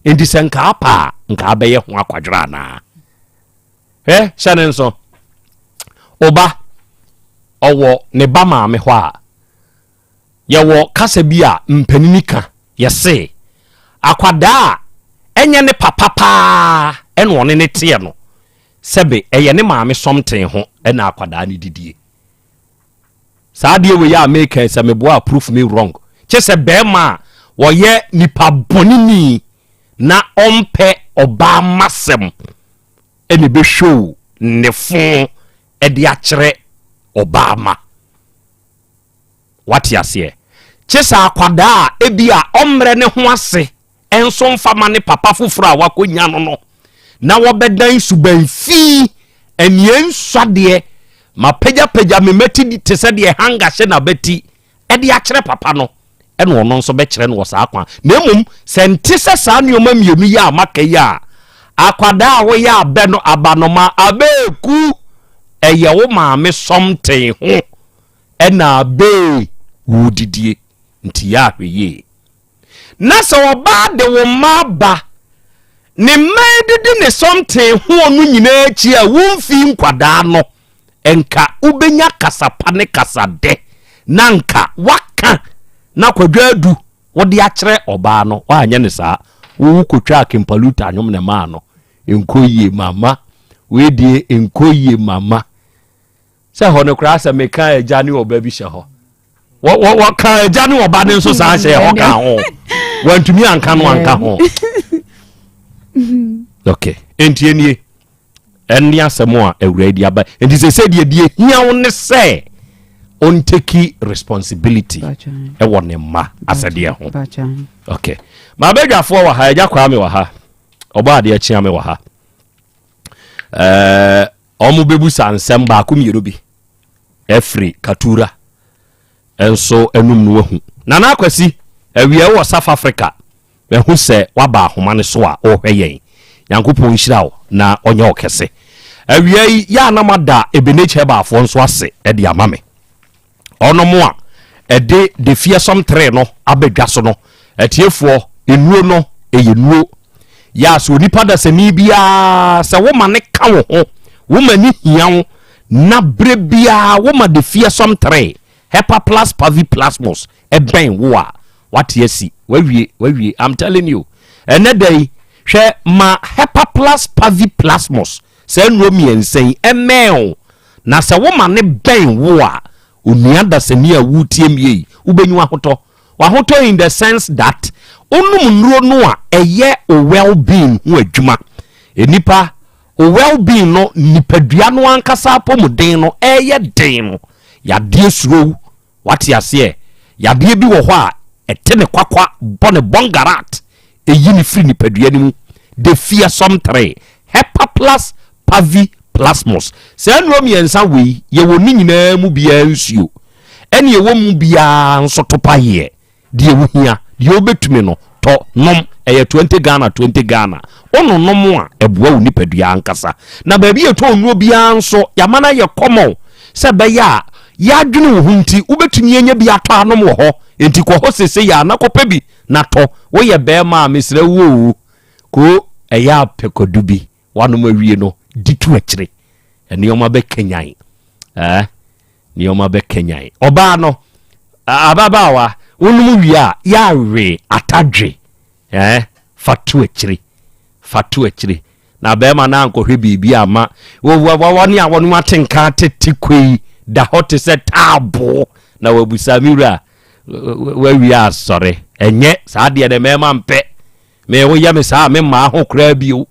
nti sɛ nka apa a nka abɛyɛ ho akwadwerɛ anaa hwɛ hyɛ ne nso ɔba ɔwɔ ne ba maame hɔ a yɛwɔ kasa bi a mpanini ka yɛse akwadaa a ɛnyɛ ne papa paa ɛna ɔne ne teɛ no sɛbe ɛyɛ ne maame sɔmten ho ɛna akwadaa ne didie Saa adeɛ wei a meka yi sɛ meboa a proof me wrong. Kye sɛ bɛrima a wɔyɛ nipa bɔne ni na ɔmpɛ ɔbaa masɛm ɛna ɛbɛhwɛw ne fo ɛde akyerɛ ɔbaa ma. Wate aseɛ? Kye sɛ akwadaa a ebi a ɔmmerɛ ne ho ase nso mfa ma ne papa foforɔ a wakɔnya no no na wɔbɛdan suban fi ɛneɛ nsuadeɛ mapagyapagya me mati te sɛ deɛ hanga hyɛ n'abati ɛde akyerɛ papa no ɛna ɔno nso bɛkyerɛ no wɔ saa kwan na mmom sɛ nte sɛ saa nneɛma mmienu yi a maka yi a akwadaa a woyɛ abɛ no abanoma abɛɛku ɛyɛ wo maame sɔmten ho ɛna abɛɛ wodidie nti yɛ ahwɛ yie Na sɛ ɔbaa de wo mma aba, ne mma adidi ne sɔnten hoɔ no nyinaa akyi a womfii nkwadaa no, nka wobɛnya kasa pa ne kasa dɛ, na nka woaka na kwadwo adu wode akyerɛ ɔbaa no, woanyɛ no saa, wo wokɔtwaa Kempaluta nwom na ɛmaa no, nkɔ yie mama, wei deɛ nkɔ yie mama. Sɛ hɔ no koraa sɛ meka agya ne ɔba bi hyɛ hɔ. Wɔka agya ne ɔba ne nso saa hyɛ hɔ ka ho. Wantumi anka no anka ho. Okay. Enti enie. Ɛne asɛm a awura di aba. Enti sɛ sɛ deɛ deɛ hia wo ne sɛ ɔnteki responsibility ɛwɔ ne mma asɛdeɛ ho. Okay. Maabadwafoɔ wɔ ha, agya Kwame wɔ ha. Ɔbɔ adeɛ kyea me wɔ ha. Ɛɛ Wɔbɛbusa nsɛm baako mmienu bi afiri Katura nso anum no wahu. Nana Akwasi, awia wɔ South Africa, mahu sɛ waba ahoma no so a ɔrehwɛ yɛn. Nyankopɔn nhyira wo na ɔnyɛ wo kɛse. Awia yi, yɛ a na mada Ebenezer Herbalfoɔ nso ase de ama me. Ɔnom a ɛde The Fearsome Tree no aba dwa so no, atiefoɔ, nnuro no, ɛyɛ nnuro. Yɛ a sɛ onipa dasani biara, sɛ woma ne ka wo ho, woma ne hia wo, na berɛ biara woma The Fearsome Tree, Hepa Plus Pavi Plasmos, ɛbɛn wo a, wate asi, wawie, wawie, I'm telling you. Ɛnɛ da yi, hwɛ ma Hepa Plus Pavi Plasmos, saa nnuro mmiɛnsa yi, ɛmmɛn wo. Na sɛ woma no bɛn wo a, onua dasani a woretie me yi, wobɛnya w'ahotɔ. W'ahotɔ in the sense that wonom nnuro no a, ɛyɛ wo well being ho adwuma. Nnipa, wo well being no, nipadua no ankasa apɔmuden no ɛreyɛ den no, yadeɛ suro wo. Wate aseɛ? Yadeɛ bi wɔ hɔ a, ɛte ne kwakwa, bɔ ne bɔngarat, ɛyi no firi nipadua no mu. The fearsome tree, Hepaplus paviplasmus. Saa nnuro mmiɛnsa wei, yɛwɔ ne nyinaa mu biara nsuo, ɛne ɛwɔ mu biara nso topayeɛ. Deɛ wohia, deɛ wobɛtumi no, tɔ, nom. Ɛyɛ 20 Ghana, 20 Ghana. Wononom a, ɛboa wo nipadua ankasa. Na baabi a yɛtɔn nnuro biara nso, yɛama no ayɛ common sɛ ɛbɛyɛ a yɛadwene wo ho nti, wobɛtumi anya bi atɔ anom wɔ hɔ. Enti kɔ hɔ seesei ara na kɔpɛ bi na tɔ. Woyɛ barima a, mesrɛ wo oo, koo, ɛyɛ a pɛ kwadu bi, woanom awie no, di to akyire. Nneɛma bɛkanyan. Eh, nneɛma bɛkanyan ɔbaa no. Ababaawa, wonom wie a, yɛawe atadwe. Eh, fa to akyire, fa to akyire. Na bɛrima no ankɔhwɛ biribi ama wɔne a wɔnom atenka tete kwei da hɔ te sɛ taaboo na wabusa me wura wawie asɔre. Ɛnyɛ saa deɛ ne mmarima mpɛ. Me woyɛ me saa me mmaa ho koraa bio.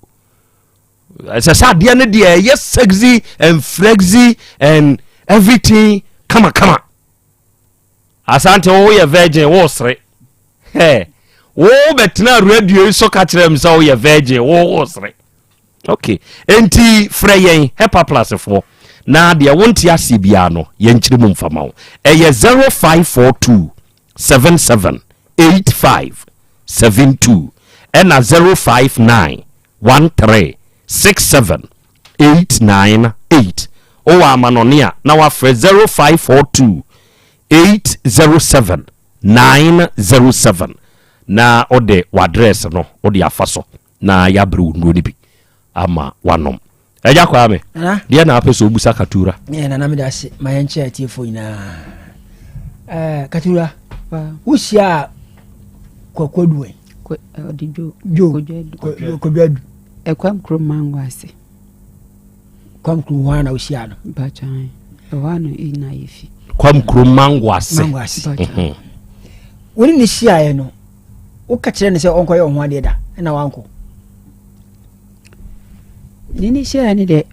Ɛsɛ sɛ adeɛ no deɛ ɛyɛ sexy and flexy and everything kamakama. Asante wo yɛ virgin wo sere. Hɛ wo bɛtena radio yi so ka kyerɛ m sɛ woyɛ virgin wo wo sere. Okay, enti frɛ yɛn Hepa Plus foɔ na deɛ wonte aseɛ biara no yɛnkyerɛ mu mfama wo. Ɛyɛ 0542 77 85 72 ɛna 059 13 67 898. Wowɔ amanɔne a na wafrɛ 0542 807 907 na wode w'address no wode afa so na yɛabrɛ wo nnuro no bi ama wanom. Ɛgya kwaa me deɛ na apɛ sɛ wobusa Katura. Nana mede ase ma yɛnkyɛ atiefoɔ nyinaa. Katura, wohyia a kwakwadu ɛ kwadwadu ɛkwam kurom mango ase. Kwam kurom hɔ a na wohyia no? Mpatwan ɛhɔ a no ɛnyina yɛ fi. Kwam kurom mango ase. Mango ase. Wo ne ne hyiaeɛ no, woka kyerɛ ne sɛ ɔnkɔyɛ ɔho adeɛ da ɛna wankɔ? Ne ne hyiaeɛ no deɛ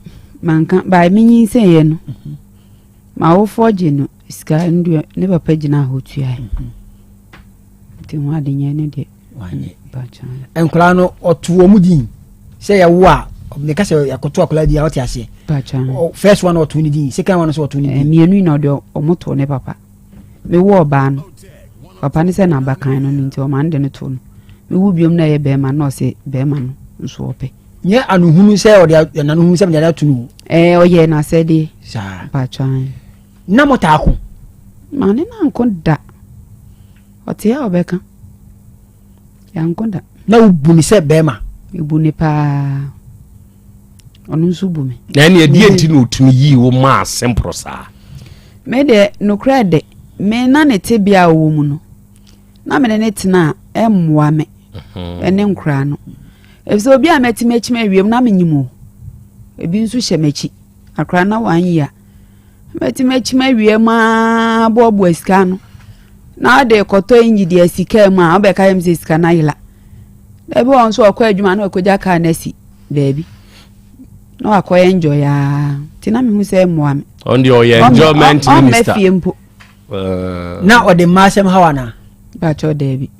manka bae menyinsɛeɛ no. M'awofoɔ gye no sika no deɛ ne papa gyina hɔ tuae. Nti ho ade nyɛ no deɛ. Wanyɛ. Nkwadaa no ɔto wɔn din sɛ yɛwo a meka sɛ yɛkɔto akwadaa din a ɔte aseɛ. First one ɔto ne din, second one nso ɔto ne din. Mmienu na ɔde ɔmo to ne papa. Mewo ɔbaa no papa ne sɛ n'abakan no no nti ɔma no de no to no. Mewo biom na ɛyɛ bɛrima na ɔsɛ bɛrima no nso ɔpɛ. Nyɛ anohunu sɛ ɔde n'anohunu sɛ mede ato no. Ɛɛ ɔyɛ n'asɛdeɛ. Saa. Mpatwan. Na mo taa ko? Maa ne nanko da. Ɔte a ɔbɛka. Yanko da. Na wobu ne sɛ bɛrima? Mebu ne paa. Ɔno nso bu me. Na ɛne ɛdeɛ nti na ɔtumi yii wo maa simple saa? Me deɛ nokorɛ de, me na ne tebea a ɔwɔ mu no, na me ne ne tena a ɛmmoa me ɛne nkoraa no. Efisɛ obi a mɛtumi akyim awiem na menyim o. Ebi nso hyɛ m'akyi. Akora na wanyi a. Mɛtumi akyim awia mu ara boaboa sika ano na ɔde kɔtɔ engine de asi kaa mu a ɔbɛka yɛm sɛ sika no ayela. Ebi wɔ hɔ nso ɔkɔ adwuma na ɔkɔgya kaa no asi baabi na wakɔyɛ enjoy aa nti na mehu sɛ mmoa me. Ɔno deɛ ɔyɛ enjoyment minister. Ɔmmɛ fie mpo. Na ɔde mmaa asɛm haw anaa? Bàtchɔ daabi.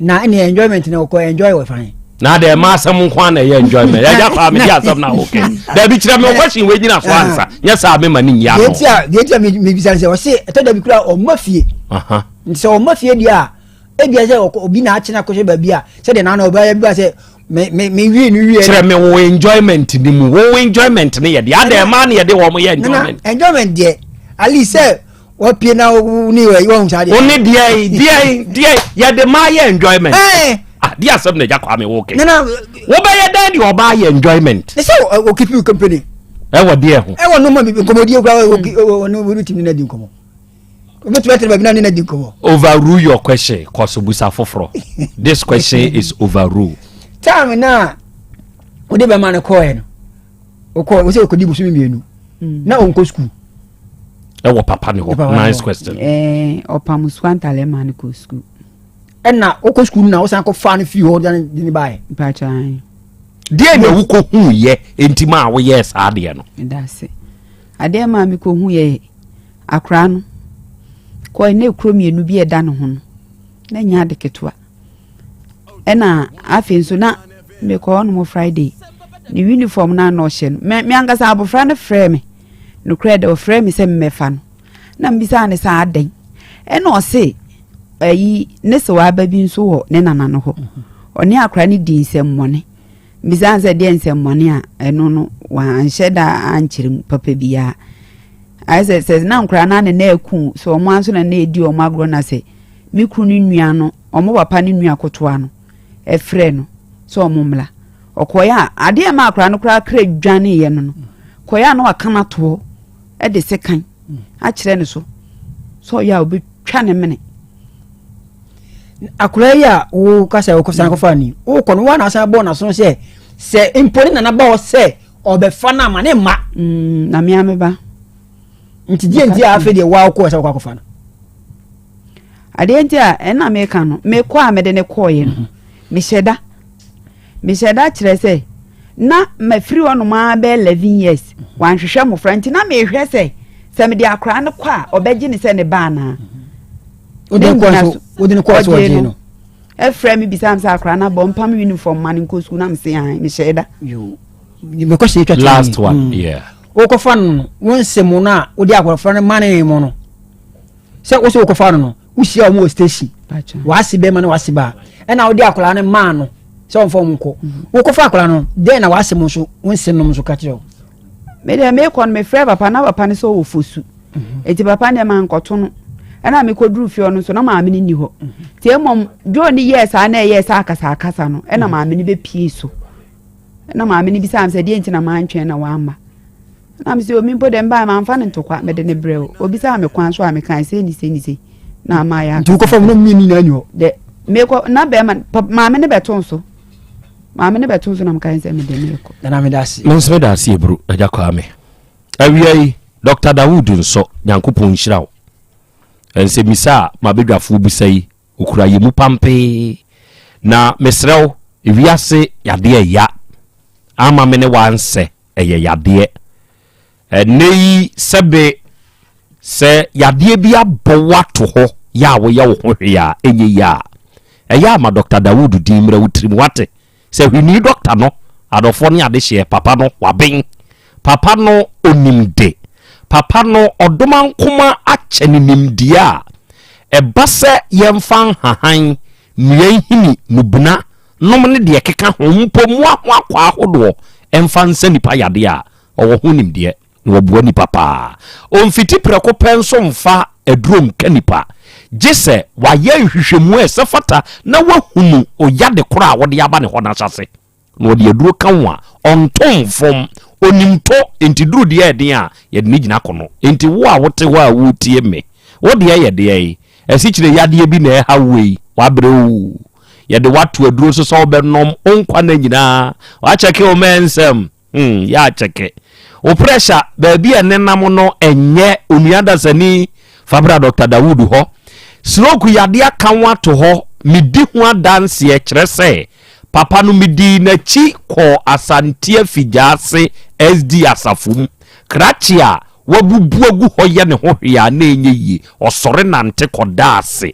Na ɛne enjoyment na ɔkɔ enjoy wɔ fan. Na deɛ ɛma asɛm nko ara na ɛyɛ enjoyment. Ɛgya kɔ a mede asɛm na wokɛ. Dabi kyerɛ me question wei gyina so ansa. Nyɛ saa mema ne nyi ano. Deɛ nti a deɛ nti a mebisa no sɛ ɔse ɛtɔ da bi kura ɔmma fie. Nti sɛ ɔmma fie deɛ a ebia sɛ obi na akyena akɔhyɛ baabi a sɛdeɛ naana ɔbɛyɛ bi ba sɛ me me me wie no wie. Kyerɛ me wo enjoyment ni mu. Wo enjoyment ne yɛ deɛ. Adɛ ɛma ne yɛde wɔn yɛ enjoyment. Enjoyment deɛ at least sɛ wapie na wo ne wɔn saa deɛ. Wo ne deɛ deɛ deɛ yɛde maa yɛ enjoyment. Ah deɛ asɛm na ɛgya Kwame wo kɛ. Nana wobɛyɛ dɛn deɛ ɔbaa yɛ enjoyment. Ne sɛ o keep you company. Ɛwɔ deɛ ho. Ɛwɔ no ma nkɔmɔdie kura o o o tumi na di nkɔmɔ. Obetumi atena baabi na ne na di nkɔmɔ. Overrule your question kɔ so busa foforɔ. This question is overrule. Time na wode bɛma no kɔɛ no wokɔ wosɛ wokɔdi bosome mmienu na ɔnkɔ sukuu. Ɛwɔ papa ne hɔ. Nice question. Ɛɛ ɔpam sukuu antale ma no kɔ sukuu. Ɛna wokɔ sukuu na wosan kɔ fa no fii hɔ de ne baeɛ. Mpakyɛ. Deɛ na wokɔ hu yɛ enti ma a woyɛɛ saa adeɛ no. Medase. Adeɛ maa mekɔ hu yɛ Akwadaa no kɔe na ekuro mmienu bi a ɛda ne ho no, na ɛnyɛ ade ketewa. Ɛna afei nso na mekɔ hɔnom Friday, ne uniform no a na ɔhyɛ no, me me ankasa abɔfra no frɛɛ me, nokorɛ dɛ ɔfrɛɛ me sɛ mmɛfa no. Na mbisaa no sɛ adɛn? Ɛna ɔse ayi ne sewaa bi nso wɔ ne nana no hɔ. Ɔne akwadaa no di nsɛmmɔne. Mbisaa no sɛ deɛ nsɛmmɔne a ɛno no wanhyɛ da ankyerɛ mu papa biara. Ayɛ sɛ sɛ na nkwadaa no na na aku sɛ wɔn ara nso na na edi wɔn agorɔ na sɛ me kunu ne nua no wɔn papa ne nua kotoa no ɛfrɛ no sɛ wɔn mmla. Ɔkɔeɛ a adeɛ a ɛma akwadaa no koraa kra dwaneeɛ no no kɔeɛ a na waka no atoɔ. de sekan akyerɛ ne so sɛ ɔyɛ a ɔbɛtwa ne mene. Akwadaa yi a wokasa wokɔsan kɔfa ni wokɔ no woa na asan bɔɔ n'asono sɛ sɛ mpo ne nana ba hɔ sɛ ɔbɛfa no ama ne mma. Na mea me ba. Nti deɛ nti a afei deɛ woa wokɔɔ sɛ wokɔ akɔfa no? Adeɛ nti a ɛna meka no, mekɔ a mede ne kɔɔeɛ no, mehyɛ da. Mehyɛ da kyerɛ sɛ na mafiri hɔnom ara bɛyɛ 11 years, wanhwehwɛ mmɔfra nti na mehwɛ sɛ sɛ mede akwaraa no kɔ a ɔbɛgye ne sɛ ne ba anaa. Wode ne kɔɔ so, wode ne kɔɔ so ɔgye no. Ɛfrɛ me bisa me sɛ akwaraa no abɔ mpam uniform ma no nkɔ sukuu na mese ae, mehyɛ da. Mekɔ hyɛ twa Last one, yeah. Wokɔfa no no, wo nsɛm no a wode akwaraa no ma ne mu no, sɛ wo sɛ wokɔfa no no, wohyia wɔn wɔ station, w'ase bɛrima ne w'ase baa, ɛna wode akwaraa no maa no sɛ wɔmfa wɔn nkɔ. Wokɔfa akwaraa no, dɛn na w'ase mu nso, wo nsɛm nom nso ka kyerɛ wo? Me deɛ mekɔ no mefrɛ papa na papa no sɛ ɔwɔ fosu. Eti papa no deɛ mankɔto no. Ɛna mekɔduru fie hɔ no nso na maame no nni hɔ. Nti mmom Joe no yɛɛ saa na ɛyɛɛ sɛ akasakasa no ɛna maame no bɛpie so. Ɛna maame no bisaa me sɛ deɛ nti na mantwɛn na wamma. Ɛna me sɛ omi mpo deɛ mbaeɛ mamfa no ntokwa mede ne brɛ o. Obisaa me kwan so a mekae sei ne sei ne sei na ama ayɛ Nti wokɔfa mu na mmienu nyinaa nni hɔ? Dɛ mekɔ na bɛrima maame no bɛto nso. Maame no bɛto nso na mekae sɛ mede no rekɔ. Nana meda ase. Me nso meda ase eburu agya Kwame. Awia yi Dr. Dawood nso Nyankopɔn nhyira wo. Nsɛmmisa a m'abadwafoɔ bisa yi okura yɛ mu pampee. Na mesrɛ wo ewiase yadeɛ ɛya ama me ne wansɛ ɛyɛ yadeɛ. Ɛnnɛ yi sɛbe sɛ yadeɛ bi abɔ wo ato hɔ yɛ a woyɛ wo ho hwee a ɛnyɛ yie a, ɛyɛ a ma Dɔkta Dawood din mmra wo tirim, woate? Sɛ hwini dɔkta no, adɔfoɔ ne adehyeɛ, papa no, waben. Papa no, ɔnim de. Papa no, ɔdomankoma akyɛ no nimdeɛ a ɛba sɛ yɛmfa nhahan, nnua nhini, mmubena nom ne deɛ ɛkeka ho, mpo mmoa ho akwaa ahodoɔ mfa nsa nnipa yadeɛ a, ɔwɔ ho nimdeɛ na waboa nnipa paa. Ɔmfiti prɛko pɛ nso mfa aduro nka nnipa, gye sɛ wayɛ nhwehwɛmu a ɛsɛ fata na wahunu oyade korɔ a wɔde aba ne hɔ no ahyɛase na ɔde aduro ka ho a, ɔnto mfom. Ɔnim to, enti duru deɛ ɛyɛ den a, yɛde no gyina kono. Enti wo a wote hɔ a woretie me, wo deɛ yɛ deɛn? Asikyire yadeɛ bi na ɛha wo yi, wabrɛ oo. Yɛde wo ato aduro so sɛ wobɛnom wo nkwa nna nyinaa. Wakyɛke wo mɛnsɛm. Hmm, yɛ akyɛke. Wo pressure, baabi a ɛnenam no ɛnyɛ onua dasani. Fa bra Dr. Dawood hɔ. Stroke yadeɛ aka wo ato hɔ. Medi ho adanseɛ kyerɛ sɛ papa no medii n'akyi kɔɔ Asante Afigyaase SD asafo mu. Krakye a wabubu agu hɔ yɛ ne ho hwee a na ɛnyɛ yie. Ɔsɔre nante kɔdaa ase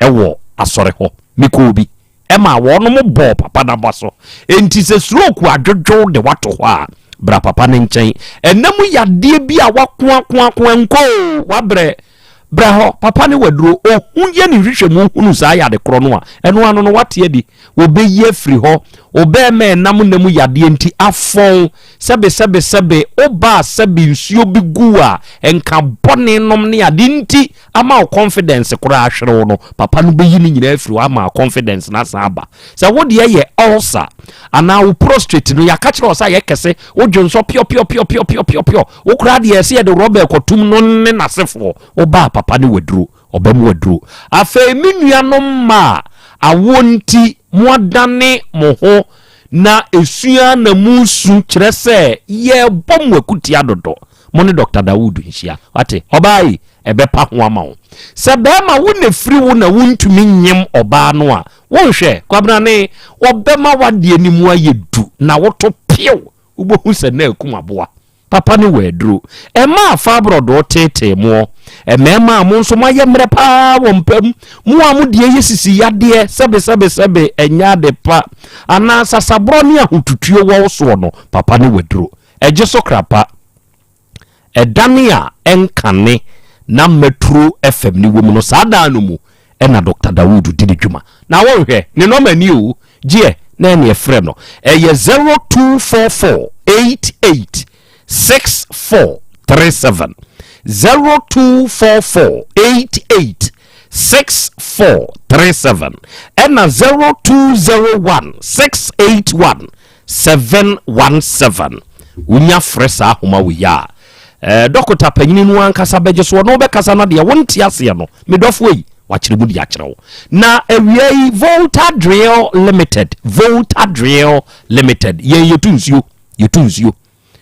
wɔ asɔre hɔ. Mekɔɔ bi ma wɔnom bɔɔ papa no aba so. Enti sɛ stroke adwodwow de wato hɔ a, bra papa no nkyɛn. Ɛna mu yadeɛ bi a wakoakoako ɛnkɔ o, wabrɛ. Bra hɔ, papa no waduro. Ɔhu yɛ ne nhwehwɛmu hunu saa yade korɔ no a, ɛno ano no wate adi. Wɔbɛyi afiri hɔ. Wo bɛɛma ɛnam nna mu yadeɛ nti afɔn. Sɛbe sɛbe sɛbe, wo ba a sɛbe nsuo bi gu wo a, nka bɔne nom ne ade nti ama wo confidence koraa ahwere wo no, papa no bɛyi ne nyinaa afiri hɔ ama confidence no asan aba. Sɛ wo deɛ yɛ ulcer anaa wo prostrate no yɛaka kyerɛ wo sɛ ayɛ kɛse, wo dwonsɔ piɔpiɔpiɔpiɔpiɔpiɔ, wo koraa deɛ ɛsɛ yɛde rɔba ɛkɔtum no ne n'asefoɔ, wo ba a papa no waduro, ɔbɛmo aduro. Afei me nuanom mma a awoɔ nti moadane mo ho na esu ara na moresu kyerɛ sɛ yɛrebɔ mo akutia dodo. Mo ne Dɔkta Dawood nhyia. Wate? Ɔbaa yi, ɛbɛpa ho ama wo. Sɛ bɛrima wo na firi wo na wontumi nyem ɔbaa no a, wonhwɛ, Kwabenane, wɔbɛma w'adeɛ no mu ayɛ du na woto pew, wobɛhu sɛ na akum aboa. Papa no wɔ aduro. Ɛmaa fabroid teetee moɔ. Mmarima a mo nso moayɛ mmerɛ paa wɔ mpa mu, mo a mo deɛ yɛ sisi yadeɛ, sɛbe sɛbe sɛbe, ɛnyɛ ade pa, anaa sasaborɔ ne ahotutuo wɔ wo soɔ no, papa no wɔ aduro. Ɛgye so kra pa. Ɛdane a ɛnkane na Metro FM no wɔ mu no, saa dan no mu na Dɔkta Dawood di ne dwuma. Na wonhwɛ, ne nɔma ni o, gyeɛ na ɛne ɛfrɛ no. Ɛyɛ 0244 88 6437. 0244 88 6437. Ɛna 0201 681 717. Wonya frɛ saa ahoma wei a, Eh, dɔkota panyini no ankasa bɛgye so, ɔno wobɛkasa no deɛ wonte aseɛ no, me dɔfoɔ yi, wakyerɛ mu de akyerɛ wo. Na awia yi, Volta Drill Limited, Volta Drill Limited, yɛn yɛtu nsuo, yɛtu nsuo.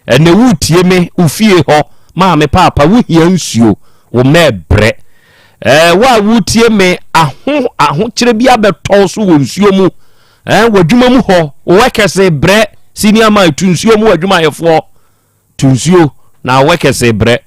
Ɛnɛ woretie me wo fie hɔ, maame paapa, wohia nsuo, wo mɛɛbrɛ. Eh, wo a woretie me, aho, ahokyerɛ bi abɛtɔ so wɔ nsuo mu, eh, w'adwuma mu hɔ, wo workers brɛ, senior man, tu nsuo mu adwumayɛfoɔ. Tu nsuo na awɛ kɛse brɛ.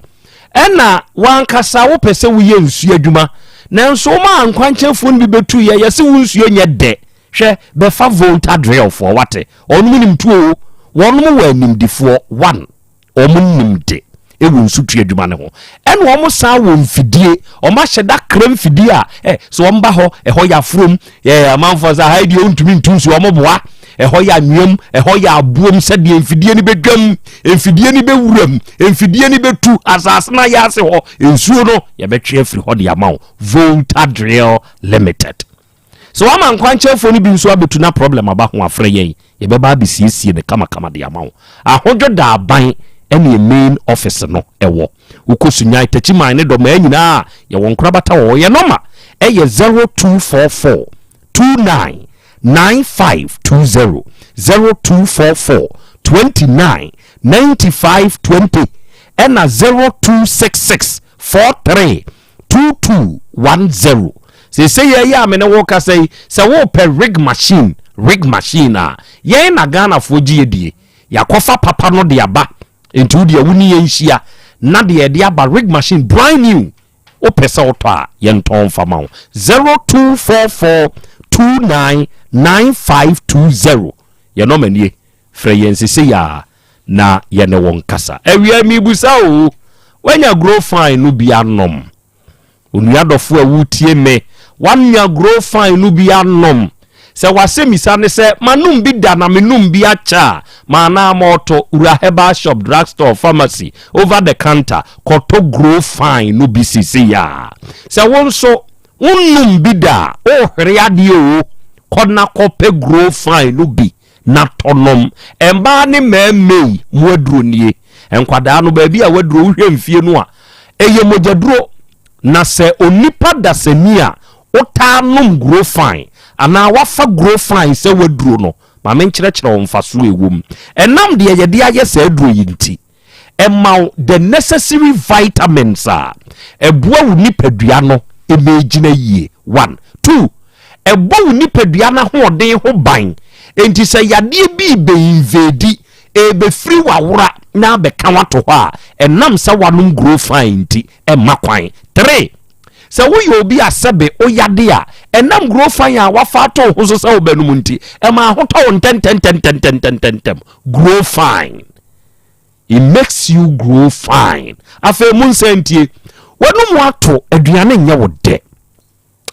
Ɛna wankasa wopɛ sɛ woyɛ nsuo adwuma nanso woma nkwankyɛnfoɔ no bi bɛtu yɛ yɛse wo nsuo nyɛ dɛ. Hwɛ bɛfa Volta drillfoɔ wate wɔnom nim tuo o wɔnom wɔ animdifoɔ one wɔn nim de ɛwɔ nsutu adwuma no ho ɛna wɔn san wɔ mfidie wɔn ahyɛ da kra mfidie a ɛ so wɔn ba hɔ ɛhɔ yɛ afurom Yɛ amanfoɔ sɛ aha yi deɛ wontumi ntu nsuo, wɔn boa. Ɛhɔ yɛ anweam, ɛhɔ yɛ aboom sɛdeɛ mfidie no bɛdwam, mfidie no bɛwuram, mfidie no bɛtu asase no ayɛ ase hɔ, nsuo no yɛbɛtwe afiri hɔ de ama wo. Volta Drill Limited. Sɛ wama nkwankyɛnfoɔ no bi nso abɛtu na problem aba ho afrɛ yɛn, yɛbɛba abɛsiesie no kamakama de ama wo. Ahodwo da aban ɛne main office no ɛwɔ. Wokɔ Sunyani, Techiman ne Dɔmaa nyinaa a, yɛwɔ nkorabata wɔ hɔ. Yɛn nɔma yɛ 0244 29 9520, 0244 29 95 20, ɛna 0266 43 2210. Seesei yɛ a me ne wo kasa yi, sɛ wopɛ rig machine, rig machine a, yɛn na Ghanafoɔ gye yɛ die. Yɛakɔfa papa no de aba. Nti wo deɛ wo ne yɛn nhyia na deɛ yɛde aba rig machine brand new wopɛ sɛ wotɔ a yɛntɔn mfa ma wo 0244 299520 yɛn nɔma nie frɛ yɛn sesei a na yɛne wo nkasa awia mibusa o woanya grow fine no bi anom Onua dɔfo a wutie me, woanya Grow Fine no bi anom? Sɛ w'asɛmmisa ne sɛ, Manom bi da na menom bi akyɛ a, ma anaa mɔɔtɔ, wura herbal shop, drug store, pharmacy, over the counter, kɔtɔ Grow Fine no bi seesei ara. Sɛ wo nso, wonnom bi da a, worehwere adeɛ oo, kɔ na kɔpɛ Grow Fine no bi na tɔ nom. Mmaa ne mmarima yi, mo aduro nie. Nkwadaa no, baabi a waduro, wohwɛ mfie no a, ɛyɛ mogyaduro. Na sɛ onipa dasani a wotaa nom Grofine anaa wafa Grofine sɛ waduro no, ma menkyerɛkyerɛ wo mfasoɔ a ɛwɔ mu. Ɛnam deɛ yɛde ayɛ saa aduro yi nti, ɛma wo the necessary vitamins a ɛboa wo nipadua no ma ɛgyina yie. One. Two, ɛbɔ wo nipadua no ahoɔden ho ban. Enti sɛ yadeɛ bi rebɛ invade, ɛrebɛfiri w'awora na abɛka wo ato hɔ a, ɛnam sɛ woanom Grow Fine nti, ɛmma kwan. Three, sɛ woyɛ obi a sɛbe woyade a, ɛnam Grow Fine a wafa ato wo ho so sɛ wobɛnom nti, ɛma ahotɔ wo ntɛntɛntɛntɛntɛntɛntɛm. Grow Fine. It makes you grow fine. Afei mu nsa ntie. W'anum ato aduane nyɛ wo dɛ.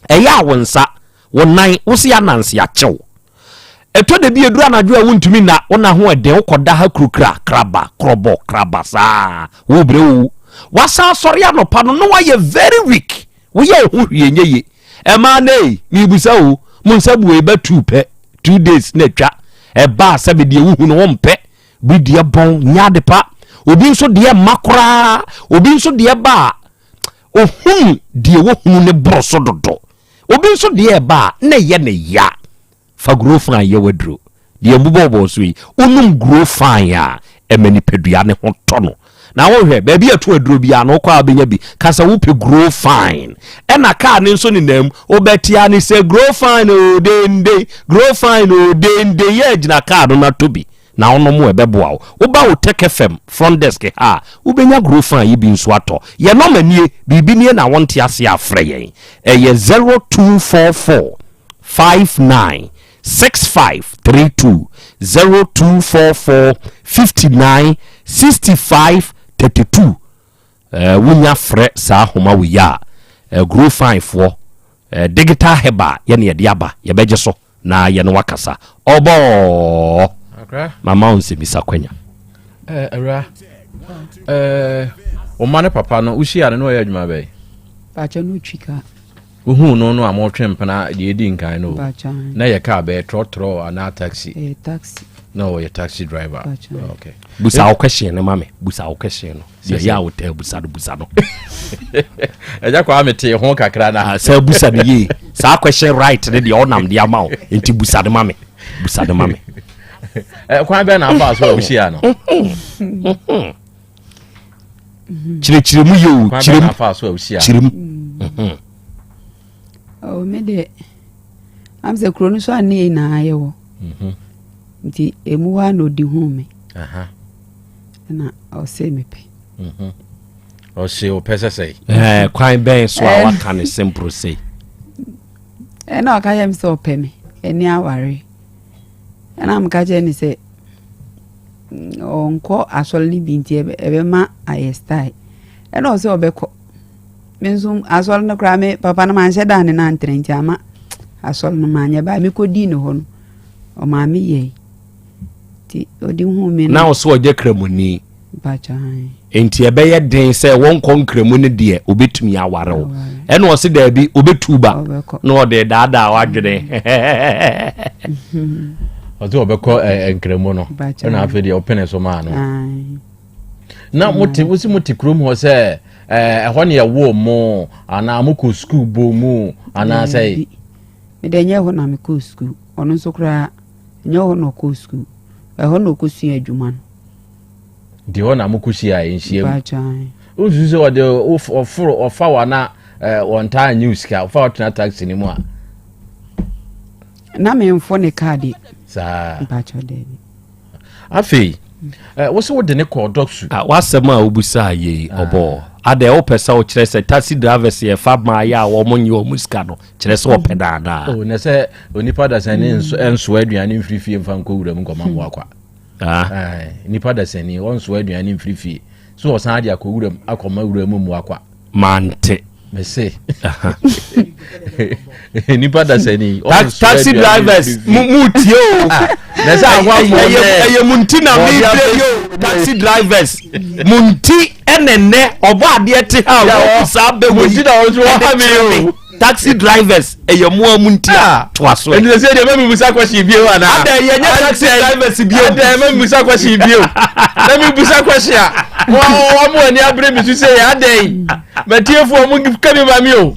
Ɛyɛ a wo nsa, wo nan, wo se ananse akyew. Ɛtɔ da bi eduru anadwo a wontumi nna, wo na ho ɛden, wokɔda ha kurukura, kraba, krɔbɔ, kraba saa, wo brɛ wo. Wasan asɔre anɔpa no na wayɛ very weak. Woyɛ wo ho hwee nyɛ ye. Ɛmaa na ei, mebusa o, mo nsa bue ba tuu pɛ, two days na atwa. Ɛbaa sɛ me deɛ wohu no wompɛ. Obi deɛ bɔn nyɛ ade pa. Obi nso deɛ mma koraa. Obi nso deɛ ba a, ohunu deɛ wohunu ne boro so dodo. Obi nso deɛ ɛba a, na ɛyɛ ne ya. Fa grow fine yɛ w'aduro. Deɛ mbobɔbɔɔ so yi, wonom grow fine a, ɛma nipadua ne ho tɔ no. Na wohwɛ, baabi a ɛto aduro biara no, wokɔ a wobɛnya bi. Ka sɛ wopɛ grow fine. Ɛna kaa ne nso nenam, wobɛtea ne sɛ grow fine o dende, grow fine o dende. Yɛ gyina kaa no na tɔ bi. Na wonom a ɛbɛboa wo. Woba wo Tech FM front desk ha a, wobɛnya grow fine yi bi nso atɔ. Yɛn nɔma nie, biribi nie na wonte aseɛ a frɛ yɛn. Ɛyɛ 0244 59 6532, 0244 59 65 32. Eh, wonya frɛ saa homa wei a, eh, Grow Fine foɔ, eh, digital herbal yɛne yɛde aba, yɛbɛgye so na yɛne wakasa. Ɔbɔɔ! Mama wo nsɛmisa kwanya. Eh, awura, eh, wo ma ne papa no, wohyia no na ɔyɛ adwuma bɛyi? Pakyɛ no twi kaa. Wohuu no no a motwe mpena deɛ ɛdi nkan no o, na ɛyɛ kaa bɛyɛ trɔtrɔ anaa taxi? Ɛyɛ taxi. Na ɔyɛ taxi driver. Okay. Busa wo question no ma me. Busa wo question no. Deɛ ɛyɛ a wotaa busa no busa no. Ɛgya kwa me te ho kakra na. Ah, sɛ busa no yie. Saa question right ne deɛ ɔnam de ama wo. Nti busa no ma me. Busa no ma me. Eh, kwan bɛn na afa so a wohyia no? Kyerɛkyerɛ mu yie o. Kwan Kyerɛ bɛn mu. na afa so a wohyia Kyerɛ mu. Oh, me deɛ am sɛ kuro no so a ne yɛ nyinaa yɛwɔ nti ɛmu hɔ a na ɔdi hu me na ɔsɛ mepɛ. Ɔse ɔpɛ sɛ sɛe. Eh, kwan bɛn so a waka ne simple sei? Ɛna ɔka kyerɛ me sɛ ɔpɛ me ɛne aware, ɛna meka kyerɛ ne sɛ ɔnkɔ asɔre no bi nti ɛbɛma ayɛ style, ɛna ɔsɛ ɔbɛkɔ. Me nso asɔre no koraa me papa no manhyɛ da ne nantene nti ama asɔre no manyɛ baa mekɔdii ne hɔ no ɔmaa me yɛe nti ɔde hu me no. Na ɔsɛ ɔnyɛ kramoni. Mpakyɛ. Nti ɛbɛyɛ den sɛ wɔnkɔ nkramu no deɛ obɛtumi aware wo. Ɛna ɔse daabi obɛtu ba na ɔde daadaa wadwene. Ɔsɛ ɔbɛkɔ nkramu no ɛna afei deɛ ɔpene so maa no. Na mote wosi mote kurom hɔ sɛ ɛhɔ ne ɛwɔ mo anaa mokɔ sukuu bɔ mu anaa sɛ? Mede nyɛ hɔ na mekɔɔ sukuu, ɔno nso koraa nyɛ hɔ na ɔkɔɔ sukuu, ɛhɔ na ɔkɔsua adwuma no. Nti hɔ na mokɔhyia nhyia mu. Wosusu sɛ ɔde ɔforo ɔfa wa na wɔntaa nye wo sika ɔfa ɔtena taxi no mu a? Na memfo ne kaa deɛ. Saa. Mpakyɛ daabi. Afei wo sɛ wode ne kɔɔ dɔksu. W'asɛm a wobusaa yei ɔbɔɔ adɛ wopɛ sɛ wokyerɛ sɛ taxi drivers yɛfa maayɛ a wɔn nye wɔn sika no kyerɛ sɛ wɔpɛ no anaa? Oh, na sɛ onipa dasani nsoa aduane mfiri fie mfa nkɔ wura mu nkɔma mmoa kwa. Nipa dasani ɔnsoa aduane mfiri fie so ɔsan de akɔ wuram akɔma wura mu mmoa kwa. Mante. Mese. Nipa dasani taxi drivers mu tie o. Na sɛ ahoa mo nɛ. Ɛyɛ mu nti na mi bere yo taxi drivers mu nti ɛnɛnɛ ɔbɔ adeɛ te ha wɔn saa bɛ wɔ yi ɛde kyerɛ mi. Taxi drivers ɛyɛ mu a mu nti a toa so. Ɛnti sɛ deɛ mɛmi busa question bio ana? Adɛ yɛ nyɛ taxi drivers bio. Adɛ mɛmi busa question bio. Mɛmi busa question a wɔn mo ani abere mi so sɛ yɛ adɛ yi. Mɛtiefo wɔn ka bi ma mi o.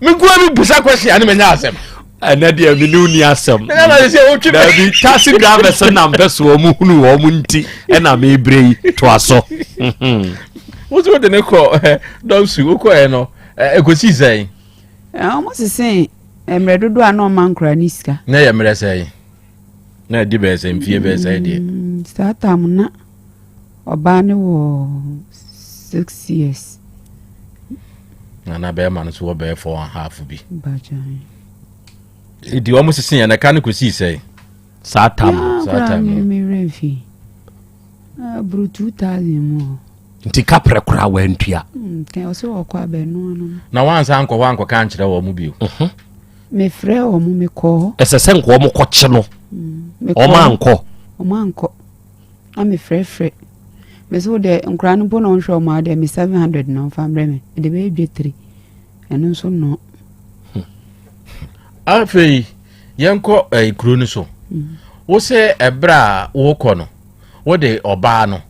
Mi kuwa mi busa question a ne mɛ nya asɛm. Ɛnɛ deɛ mi ni ni asɛm. Dabi taxi drivers na mpɛ so wɔn hunu wɔn nti ɛna mi bere yi toa so. Wosi wo de ne kɔ dɔnsu wokɔ yɛ no. Ɛkɔsii sɛn? Wɔn sese mmerɛ dodoɔ a na ɔma nkora ne sika. Na ɛyɛ mmerɛ sɛn? Na ɛdi bɛyɛ sɛ mfie bɛyɛ sɛn deɛ? Saa tam na ɔbaa no wɔ 6 years. Na na bɛrima no nso wɔ bɛyɛ 4.5 bi. Nti wɔn sese yɛn na ɛka no kɔsii sɛn? Saa tam no. Saa tam no. Me werɛ mfi. Aburu 2000 mu hɔ. Nti kaprɛ koraa wantua. Ɔsɛ ɔkɔ abɛnoa no. Na wansa ankɔ hɔ ankɔka ankyerɛ wɔn mu bio. Mefrɛ wɔn mekɔ hɔ. Ɛsɛ sɛ nka wɔn kɔkye no. Wɔn ankɔ. Wɔn ankɔ. Na mefrɛfrɛ. Mese wo deɛ nkwadaa no mpo na ɔnhwɛ wɔn a deɛ me 700 na ɔmfa mbrɛ me. Mede bɛyɛ dwetire. Ɛno nso no. Afei yɛnkɔ eh, kuro no so. Wo sɛ ɛberɛ a wokɔ no wode ɔbaa no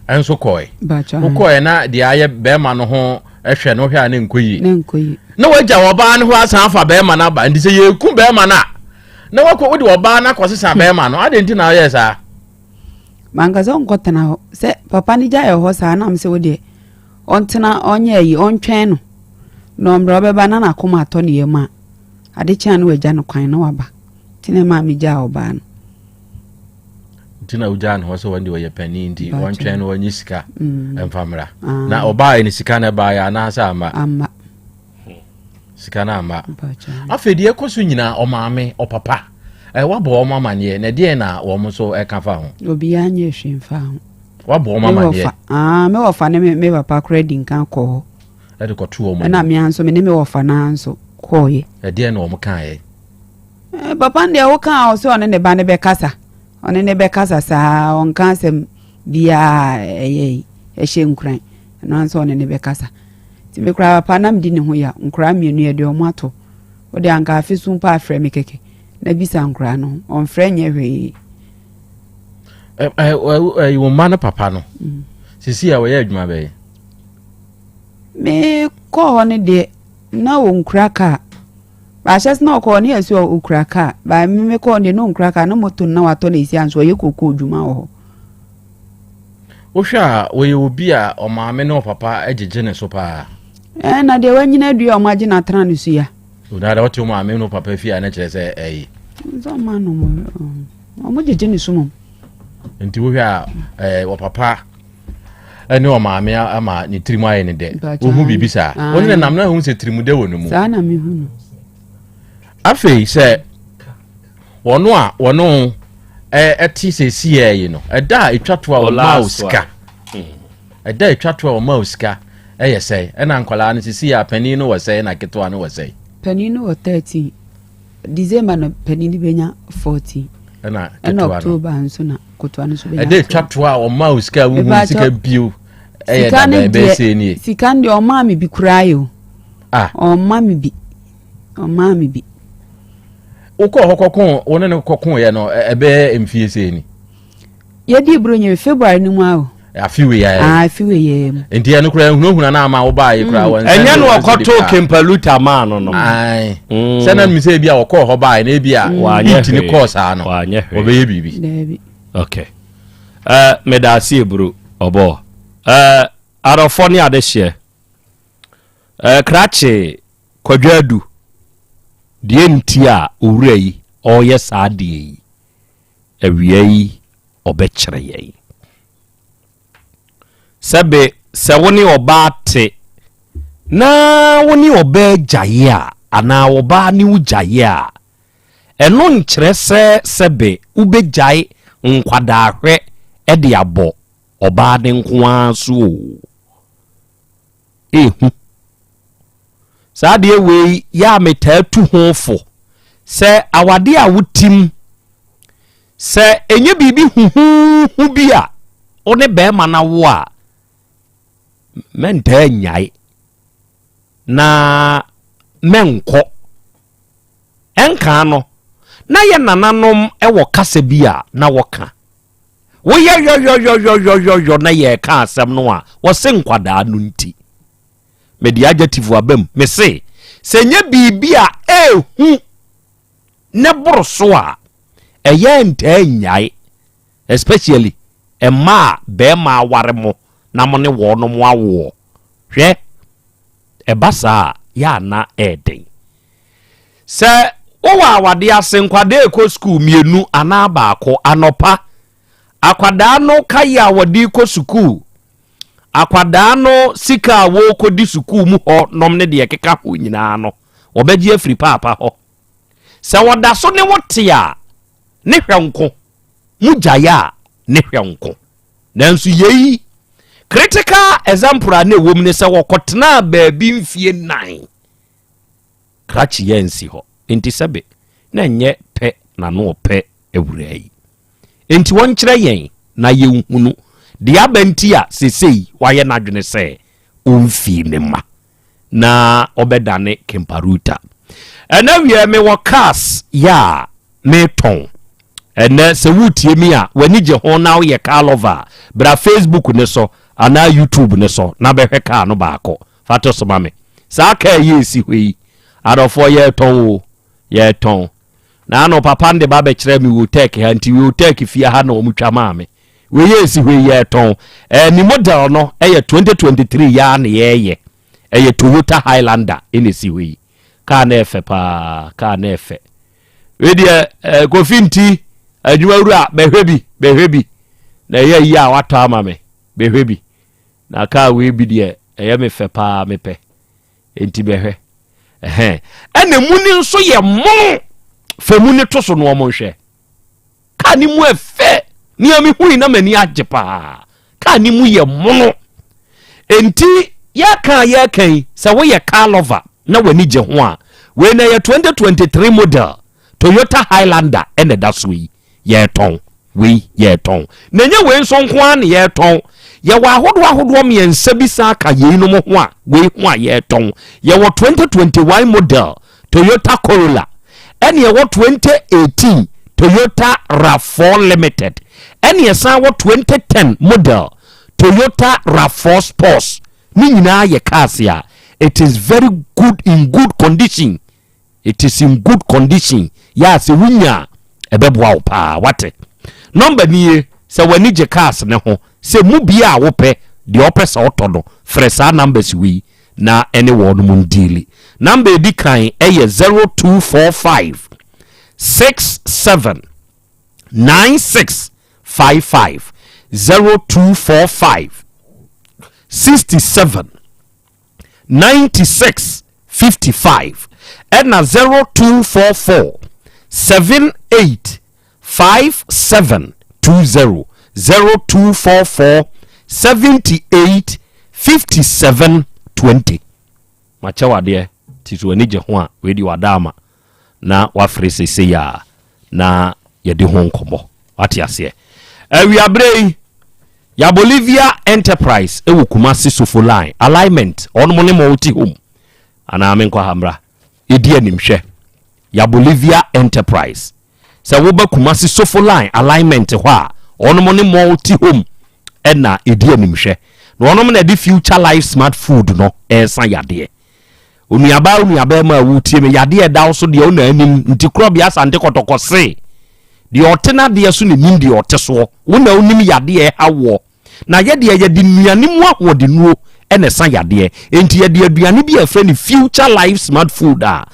nso kɔe. Wokɔe na deɛ ayɛ bɛrima no ho hwɛ no hwɛ a ne nkɔ yie. Na wagya ɔbaa no hɔ asan afa bɛrima no aba. Nti sɛ yɛku bɛrima no a na wakɔ wode ɔbaa no akɔsesa bɛrima no. Adɛn nti na woyɛɛ saa? Mankasa ɔnkɔtena hɔ. Sɛ papa no gyae hɔ saa na mesɛ wo deɛ ɔntena ɔnyɛ ayi ɔntwɛn no na ɔmmerɛ ɔbɛba na n'akoma atɔ ne yam a ade kye a na wagya no kwan na waba. Nti na ɛmaa megyaa ɔbaa no. Nti na wogyaa ne hɔ sɛ wɔn deɛ ɔyɛ panin nti wɔntwɛn no wɔnye sika mfa mmra. Na ɔbaa ne sika no ɛbaeɛ anaasɛ amma? Amma. Sika no amma. Afei deɛ ɛkɔ so nyinaa ɔmaame ɔpapa wabɔ wɔn amaneɛ na ɛdeɛn na wɔn nso ɛka fa ho? Obiara nyɛ hwee mfa ho. Wabɔ wɔn amaneɛ? Me wɔfa ne me papa koraa di nkan kɔ hɔ. Ɛde kɔto wɔn anim. Ɛna mmea nso me ne me wɔfa naa nso kɔɔyɛ. Ɛdeɛn na wɔn kaeɛ? Papa no deɛ woka a ɔsɛ ɔne ne ba no bɛkasa, ɔne ne bɛkasa saa, ɔnka asɛm biara ɛyɛ yi ɛhyɛ nkuran, ɛno nso ɔne ne bɛkasa. Nti me koraa papa na medi ne ho ya, nkoraa mmienu yɛde ɔmo ato, wode anka afe so mpo afrɛ me kɛkɛ na bisa nkoraa no ho, ɔmfrɛ nyɛ hwee. Wo mma no papa no sisi a wɔyɛ adwuma bɛyɛ? Mekɔɔ hɔ no deɛ na ɔnkura kaa. Baahyɛ sɛ na ɔkɔɔ ne yɛ sɛ ɔkura kaa. Baa me mekɔɔ deɛ na ɔnkura kaa na moto no na watɔ no ɛsi anso ɔyɛ kokoo dwuma wɔ hɔ. Wohwɛ a wɔyɛ obi a ɔmaame ne ɔpapa gyegye ne so paa? Ɛɛ na deɛ wanyina adua a ɔmo agye no atena ne so ya. Odaa deɛ ɔte ɔmaame ne ɔpapa fie a na kyerɛ sɛ ɛyi. Nso ɔma no ɔmo gyegye ne so mom. Nti wohwɛ a ɛɛ ɔpapa ɛne ɔmaame ama ne tirim ayɛ ne dɛ. Wohu biribi saa. Wo ne nam na hu sɛ tirim dɛ wɔ ne mu. Saa na mehu no. Afei sɛ wɔn a wɔn ɛte sɛ siɛ yi no ɛda a ɛtwa to a wɔma wo sika ɛda a ɛtwa to a wɔma wo sika ɛyɛ sɛe ɛna nkwadaa no sisi a panin no wɔ sɛe na ketewa no wɔ sɛe. Panin no wɔ 13 December no panin no bɛnya 14 ɛna ketewa no October nso na ketewa no nso bɛnya. Ɛda ɛtwa to a wɔma wo sika wohu sika bio ɛyɛ da bɛn bɛyɛ sɛ nie. Sika no deɛ ɔmaa me bi koraa yɛ o. Ah. Ɔma me bi. Ɔmaa me bi. Wokɔɔ hɔ kɔko wo ne no kɔkoeɛ no ɛbɛyɛ mfie sɛ ni? Yɛdii Buronya February no mu a o. Afe wei ayɛ. Ah, afe wei yɛ mu. Nti ɛno koraa ehunahuna na ama wobaa yi koraa wɔn. Ɛnyɛ no ɔkɔtoo Kempaluta maa no no. Ayi. Mm. Sɛ na mi sɛ ebi a ɔkɔɔ hɔ baa na ebi a mm. heat ne kɔɔ saa no. Ɔbɛyɛ biribi. Daabi. Okay. Ɛɛ meda ase eburu ɔbɔ. Ɛɛ arɔfɔ ne adehyeɛ. Ɛɛ krakye Kwadwo Adu, deɛ nti a owura yi ɔreyɛ saa adeɛ yi, awia yi ɔbɛkyerɛ yɛn. Sɛbe sɛ wo ne ɔbaa te na wo ne ɔbaa gyae a, anaa ɔbaa ne wo gyae a, ɛno nkyerɛ sɛ sɛbe wobɛgyae nkwadaahwɛ de abɔ ɔbaa no nko ara so o. Ehu. Saa adeɛ wei yɛ a metaa tu ho fo sɛ awadeɛ a wotim sɛ ɛnyɛ biribi huhuuhu bi a wo ne bɛrima no awo a mɛntaa nnyae na mɛnkɔ ɛnkaa no na yɛ nananom wɔ kasa bi a na wɔka Woyɛ yɔyɔyɔyɔyɔyɔ na yɛreka asɛm no a, wɔse nkwadaa no nti. Mede adjective aba mu. Mese, sɛ nyɛ biribi a ɛɛhu ne boro so a, ɛyɛ ntaa nnyae. Especially mmaa a bɛrima aware mo na mo ne wɔnom awoɔ. Hwɛ, ɛba saa a, yɛ a na ɛɛden. Sɛ wowɔ awadeɛ ase, nkwadaa rekɔ sukuu mmienu anaa baako anɔpa, akwadaa no kaeɛ a wɔde rekɔ sukuu, akwadaa no sika a wɔrekɔdi sukuu mu hɔ nom ne deɛ ɛkeka ho nyinaa no, wɔbɛgye afiri paapa hɔ. Sɛ wɔda so ne wo te a, ne hwɛ nko, mo gyae a, ne hwɛ nko. Nanso yei, critical example a na ɛwɔ mu ne sɛ wɔkɔtenaa baabi mfie nnan. Krakye yɛ nsi hɔ. Enti sɛbe na ɛnyɛ pɛ na na ɔpɛ awuraa yi. Enti ɔnkyerɛ yɛn na yɛnhunu deɛ aba nti a sesei wayɛ n'adwene sɛ ɔmfii ne mma na ɔbɛdane Kemparuta. Ɛnɛ wiɛ mewɔ cars yɛ a metɔn. Ɛnɛ sɛ woretie mi a w'ani gye ho na woyɛ car lover a, bra Facebook ne so anaa YouTube ne so na bɛhwɛ car no baako. Fa to so ma me. Saa kaa yi a ɛsi hɔ yi, adɔfoɔ yɛretɔn o, yɛretɔn. Na ano papa no de ba bɛkyerɛ me Wotec ha nti Wotec fie ha na wɔn twa maa me. Wei yɛ ɛsi hɔ yi yɛretɔn. Ɛɛ ne model no ɛyɛ 2023 yaa na yɛreyɛ. Ɛyɛ Toyota Highlander ɛna ɛsi hɔ yi. Kaa no ɛfɛ paa, kaa no ɛfɛ. Wei deɛ ɛɛ Kofi nti adwuma wura bɛhwɛ bi, bɛhwɛ bi. Na ɛyɛ yi a watɔ ama me, bɛhwɛ bi. Na kaa wei bi deɛ ɛyɛ me fɛ paa mepɛ enti bɛhwɛ ɛhɛn ɛna mu ni nso yɛ mono fɛ mu ne to so no ɔmo nhwɛ kaa ne mu ɛfɛ nea me hui na m'ani agye paa kaa ne mu yɛ mono enti yɛka yɛka yi sɛ woyɛ car lover na w'ani gye ho a wei na yɛ 2023 model Toyota Highlander ɛna ɛda so yi yɛretɔn wei yɛretɔn na ɛnyɛ wei nso nko ara na yɛretɔn yɛwɔ ahodoɔ ahodoɔ mmiɛnsa bi san ka yeinom ho a wei ho a yɛretɔn yɛwɔ 2021 model Toyota Corolla ɛne ɛwɔ 2018 Toyota RAV4 Limited ɛne Ɛne ɛsan wɔ 2010 model Toyota RAV4 Sports. Ne nyinaa yɛ cars a it is very good in good condition. It is in good condition. Yɛ a sɛ wonya a ɛbɛboa wo paa wate. Nɔmba nie sɛ w'ani gye cars ne ho sɛ mu bia a wopɛ deɛ ɔpɛ sɛ ɔtɔ no frɛ saa numbers wei na ɛne wɔn mu ndeal. Namba edi kan ɛyɛ 0245 67 96 55, 0245 67 96 55, ɛna 0244 78 57 20, 0244 78 57 20. Makyɛ wadeɛ nti so w'ani gye ho a weidi wada ama na wafrɛ seesei a na yɛde ho nkɔmmɔ wate aseɛ. Awiaberɛ yi ya Bolivia Enterprise ɛwɔ Kumasi Sofo Line alignment, ɔnom ne multi home anaa menkɔ ha mmra ɛdi animhwɛ. Ya Bolivia Enterprise, sɛ woba Kumasi Sofo Line alignment hɔ a, ɔnom ne multi home ɛna ɛdi animhwɛ na ɔnom na ɛde Future Life Smart Food no ɛɛsa yadeɛ. Onuabaa, onuabɛrima a wotie me, yadeɛ ɛda wo so deɛ wona anim nti korɔbea Asante Kɔtɔkɔ se deɛ ɔte n'adeɛ so ne nim deɛ ɔte soɔ. Wo na wonim yadeɛ ɛha woɔ na yɛdeɛ yɛde nnuane mu ahoɔdennuo ɛna ɛsa yadeɛ. Enti yɛde aduane bi a ɛfrɛ no Future Life Smart Food a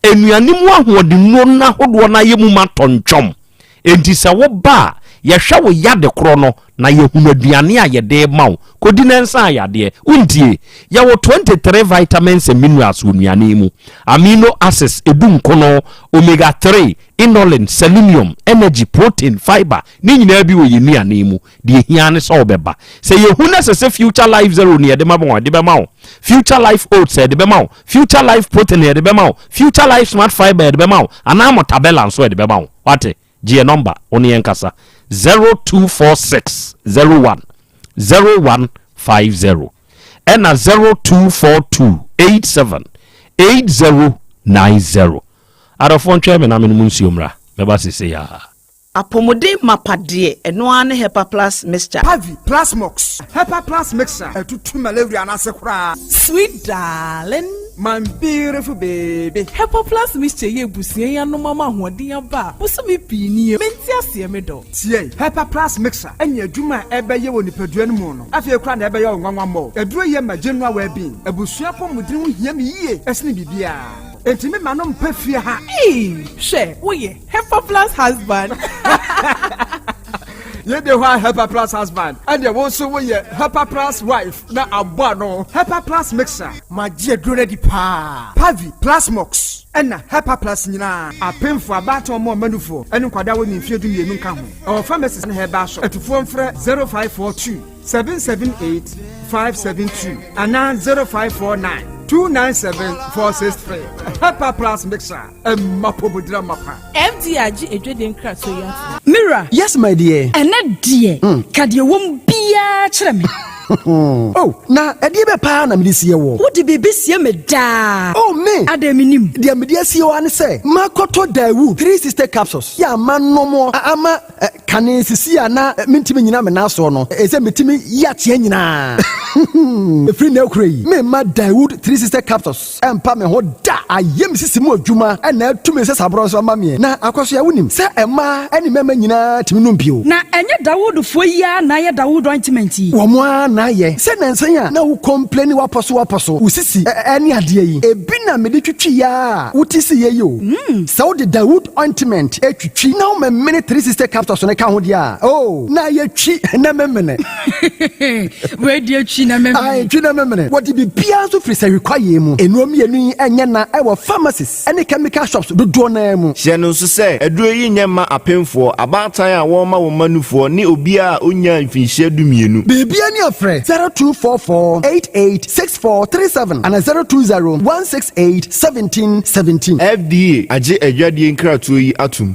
nnuane mu ahoɔdennuo no ahodoɔ no ayɛ mu ma tɔntwɔm. Enti sɛ woba a yɛhwɛ wo yade korɔ no na yɛhunu aduane a yɛde ma wo kɔdi na nsa yadeɛ. Wontie, yɛwɔ 23 vitamins and minerals wɔ nnuane yi mu, amino acids 19, omega 3, inulin, selenium, energy, protein, fiber ne nyinaa bi wɔ yɛn nnuane yi mu. Deɛ hia ne sɛ wobɛba. Sɛ yɛhu no sɛ Future Life Zero ne yɛde ma wo, yɛde bɛma wo Future Life Oats, yɛde bɛma wo Future Life Protein, yɛde bɛma wo Future Life Smart Fiber, yɛde bɛma wo anaa mɔtabella nso yɛde bɛma wo. Wate, gye yɛ nɔmba wo ne yɛn kasa 0246 01 0150 ɛna 0242 87 8090. Adɔfoɔ, ntwɛn me na menom nsuo mmra, mɛba sese yaa. Apɔmuden mapa deɛ, ɛno ara ne Hepa Plus Mixture. Pavi, Plasmox, Hepa Plus Mixture ɛtutu malaria n'ase koraa. Sweet darling. My beautiful baby. Hepa Plus Mixture yɛ ebusua yi anom ama ahoɔden aba a bosome pii nie. Mente aseɛ, me dɔ. Tie, Hepa Plus Mixture ɛne adwuma a ɛbɛyɛ wɔ nipadua no mu no afei koraa na ɛbɛyɛ wo nwanwa mmɔ. Aduro yɛ ma general well-being. Abusua pɔmuden ho hia me yie ɛsene biribiara. Enti me ma no mpɛ fie ha. Ee, hwɛ, woyɛ Hepa Plus husband. Yɛde hɔ a Hepa Plus husband, ɛdeɛ wo nso woyɛ Hepa Plus wife na abɔ ano. Hepa Plus Mixture. Magye aduro no adi paa. Pavi, Plasmox ɛna Hepa Plus nyinaa, apemfo, abaatan, ɔmo ɔmanufoɔ ɛne nkwadaa wɔ ne mfeɛ 12 nka ho. Ɛwɔ pharmacies ne herbal shop. Atufoɔ mfrɛ 0542 778 572 anaa 0549 297 463. Hepa Plus Mixture, ɛma pomodira mapa. FDA agye edwede nkratoɔ yi ato. Mira. Yes, my dear. Ɛnɛ deɛ, ka deɛ wɔm biara kyerɛ me. Oh, na ɛdeɛ bɛ paa na mede sie wɔ? Wode biribi sie me daa. Oh, me. Adɛn, menim? Deɛ mede asie wɔ ne sɛ makɔtɔ Dawu 360 capsules yɛ ama nomɔ ama kane sisi a na mentumi nyina me nan soɔ no, ɛsɛ metumi yi ateɛ nyinaa. Ɛfiri na akura yi, memma Dawood 360 capsules ɛmpa me ho da. Ayɛ me sisi mu adwuma ɛna atumi sɛ saborɔ nso ama meɛ. Na akɔso a wonim sɛ ɛmaa ɛne mmarima nyinaa tumi nom bio. Na ɛnyɛ Dawoodfoɔ yi ara na ayɛ Dawood ointment yi? Wɔn ara na ayɛ. Sɛ nansan a na wo complain wapɔ so wapɔ so wo sisi ɛne adeɛ yi, ebi na mede twitwi ya a wote si yɛ yi o. Sɛ wode Dawood ointment etwitwi na woma mene 360 capsules no ka ho deɛ a, oh, na ayɛ twi na memene. Wei deɛ, twi na memene. Ae, twi na memene. Wɔde biribiara nso firi sɛhwi kwaeɛ mu. Nnuro mmienu yi ɛnyɛ na ɛwɔ pharmacies ɛne chemical shops dodoɔ naa mu. Hyɛ no nso sɛ, aduro yi nyɛ mma apemfoɔ, abaatan a wɔrema wɔn mma nufoɔ ne obiara a ɔnnyaa mfinhyia 12. Biribiara ni afrɛ 0244 88 6437 ana 020 168 17 17. FDA agye adwadie nkratoɔ yi atom.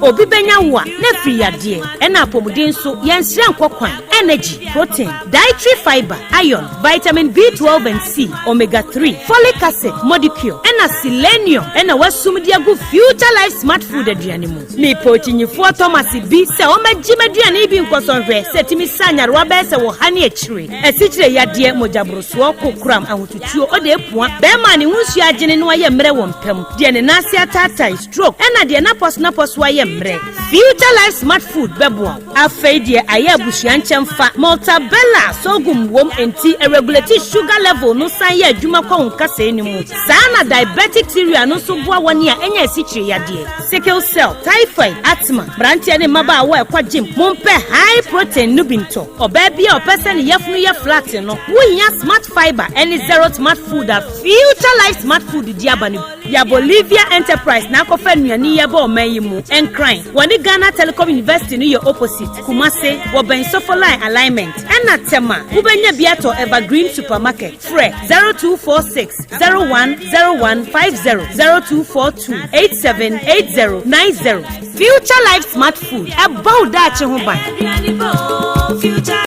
Obi bɛnya wo a na firi yadeɛ ɛna apɔmuden nso yɛnsrɛ nkɔ kwan. energy, protein, dietary fiber, iron, vitamin B12 and C, omega 3, folic acid, modicule, ɛna selenium ɛna wasum de agu Future Life Smart Food aduane mu. Mepɛ okyinyifoɔ Thomas bi sɛ ɔmmɛgye m'aduane yi bi nkɔsɔ nhwɛ sɛ ɛtumi sa nyarewa bɛyɛ sɛ wɔ ha ne akyire. Asikyire yadeɛ, mogyaborosoɔ, kokoram, ahotutuo, ɔde apua, bɛrima a ne ho nsuo agyene na wayɛ mmerɛ wɔ mpa mu, deɛ ne nan ase ataatae, stroke, ɛna deɛ n'apɔso ayɛ mmerɛ. Future Life Smart Food bɛboa wo. Afei deɛ ayɛ abusua nkyɛmfa, Maltabella sorghum wom nti ɛregulate sugar level no san yɛ adwuma kɔ wo nkasɛɛ no mu. Saa na diabetic cereal no nso boa wɔn a ɛnyɛ asikyire yadeɛ, sickle cell, typhoid, asthma, mmeranteɛ ne mmabaawa a ɛkɔ gym, mompɛ high protein no bi ntɔ. Ɔbaa bi a ɔpɛ sɛ ne yafunu yɛ flat no, wohia smart fiber ɛne zero smart food a Future Life Smart Food di aba no. Yɛ Bolivia Enterprise na akɔfa nnuane yi ɛbɔ ɔman yi mu. Nkran, wɔne Ghana Telecom University no yɛ opposite. Kumase, wɔbɛn Sofoline alignment. Ɛna Tema, wobɛnya bi atɔ Evergreen Supermarket. Frɛ 0246 010150, 0242 878090. Future Life Smart Food, ɛbɔ wo daakye ho ban.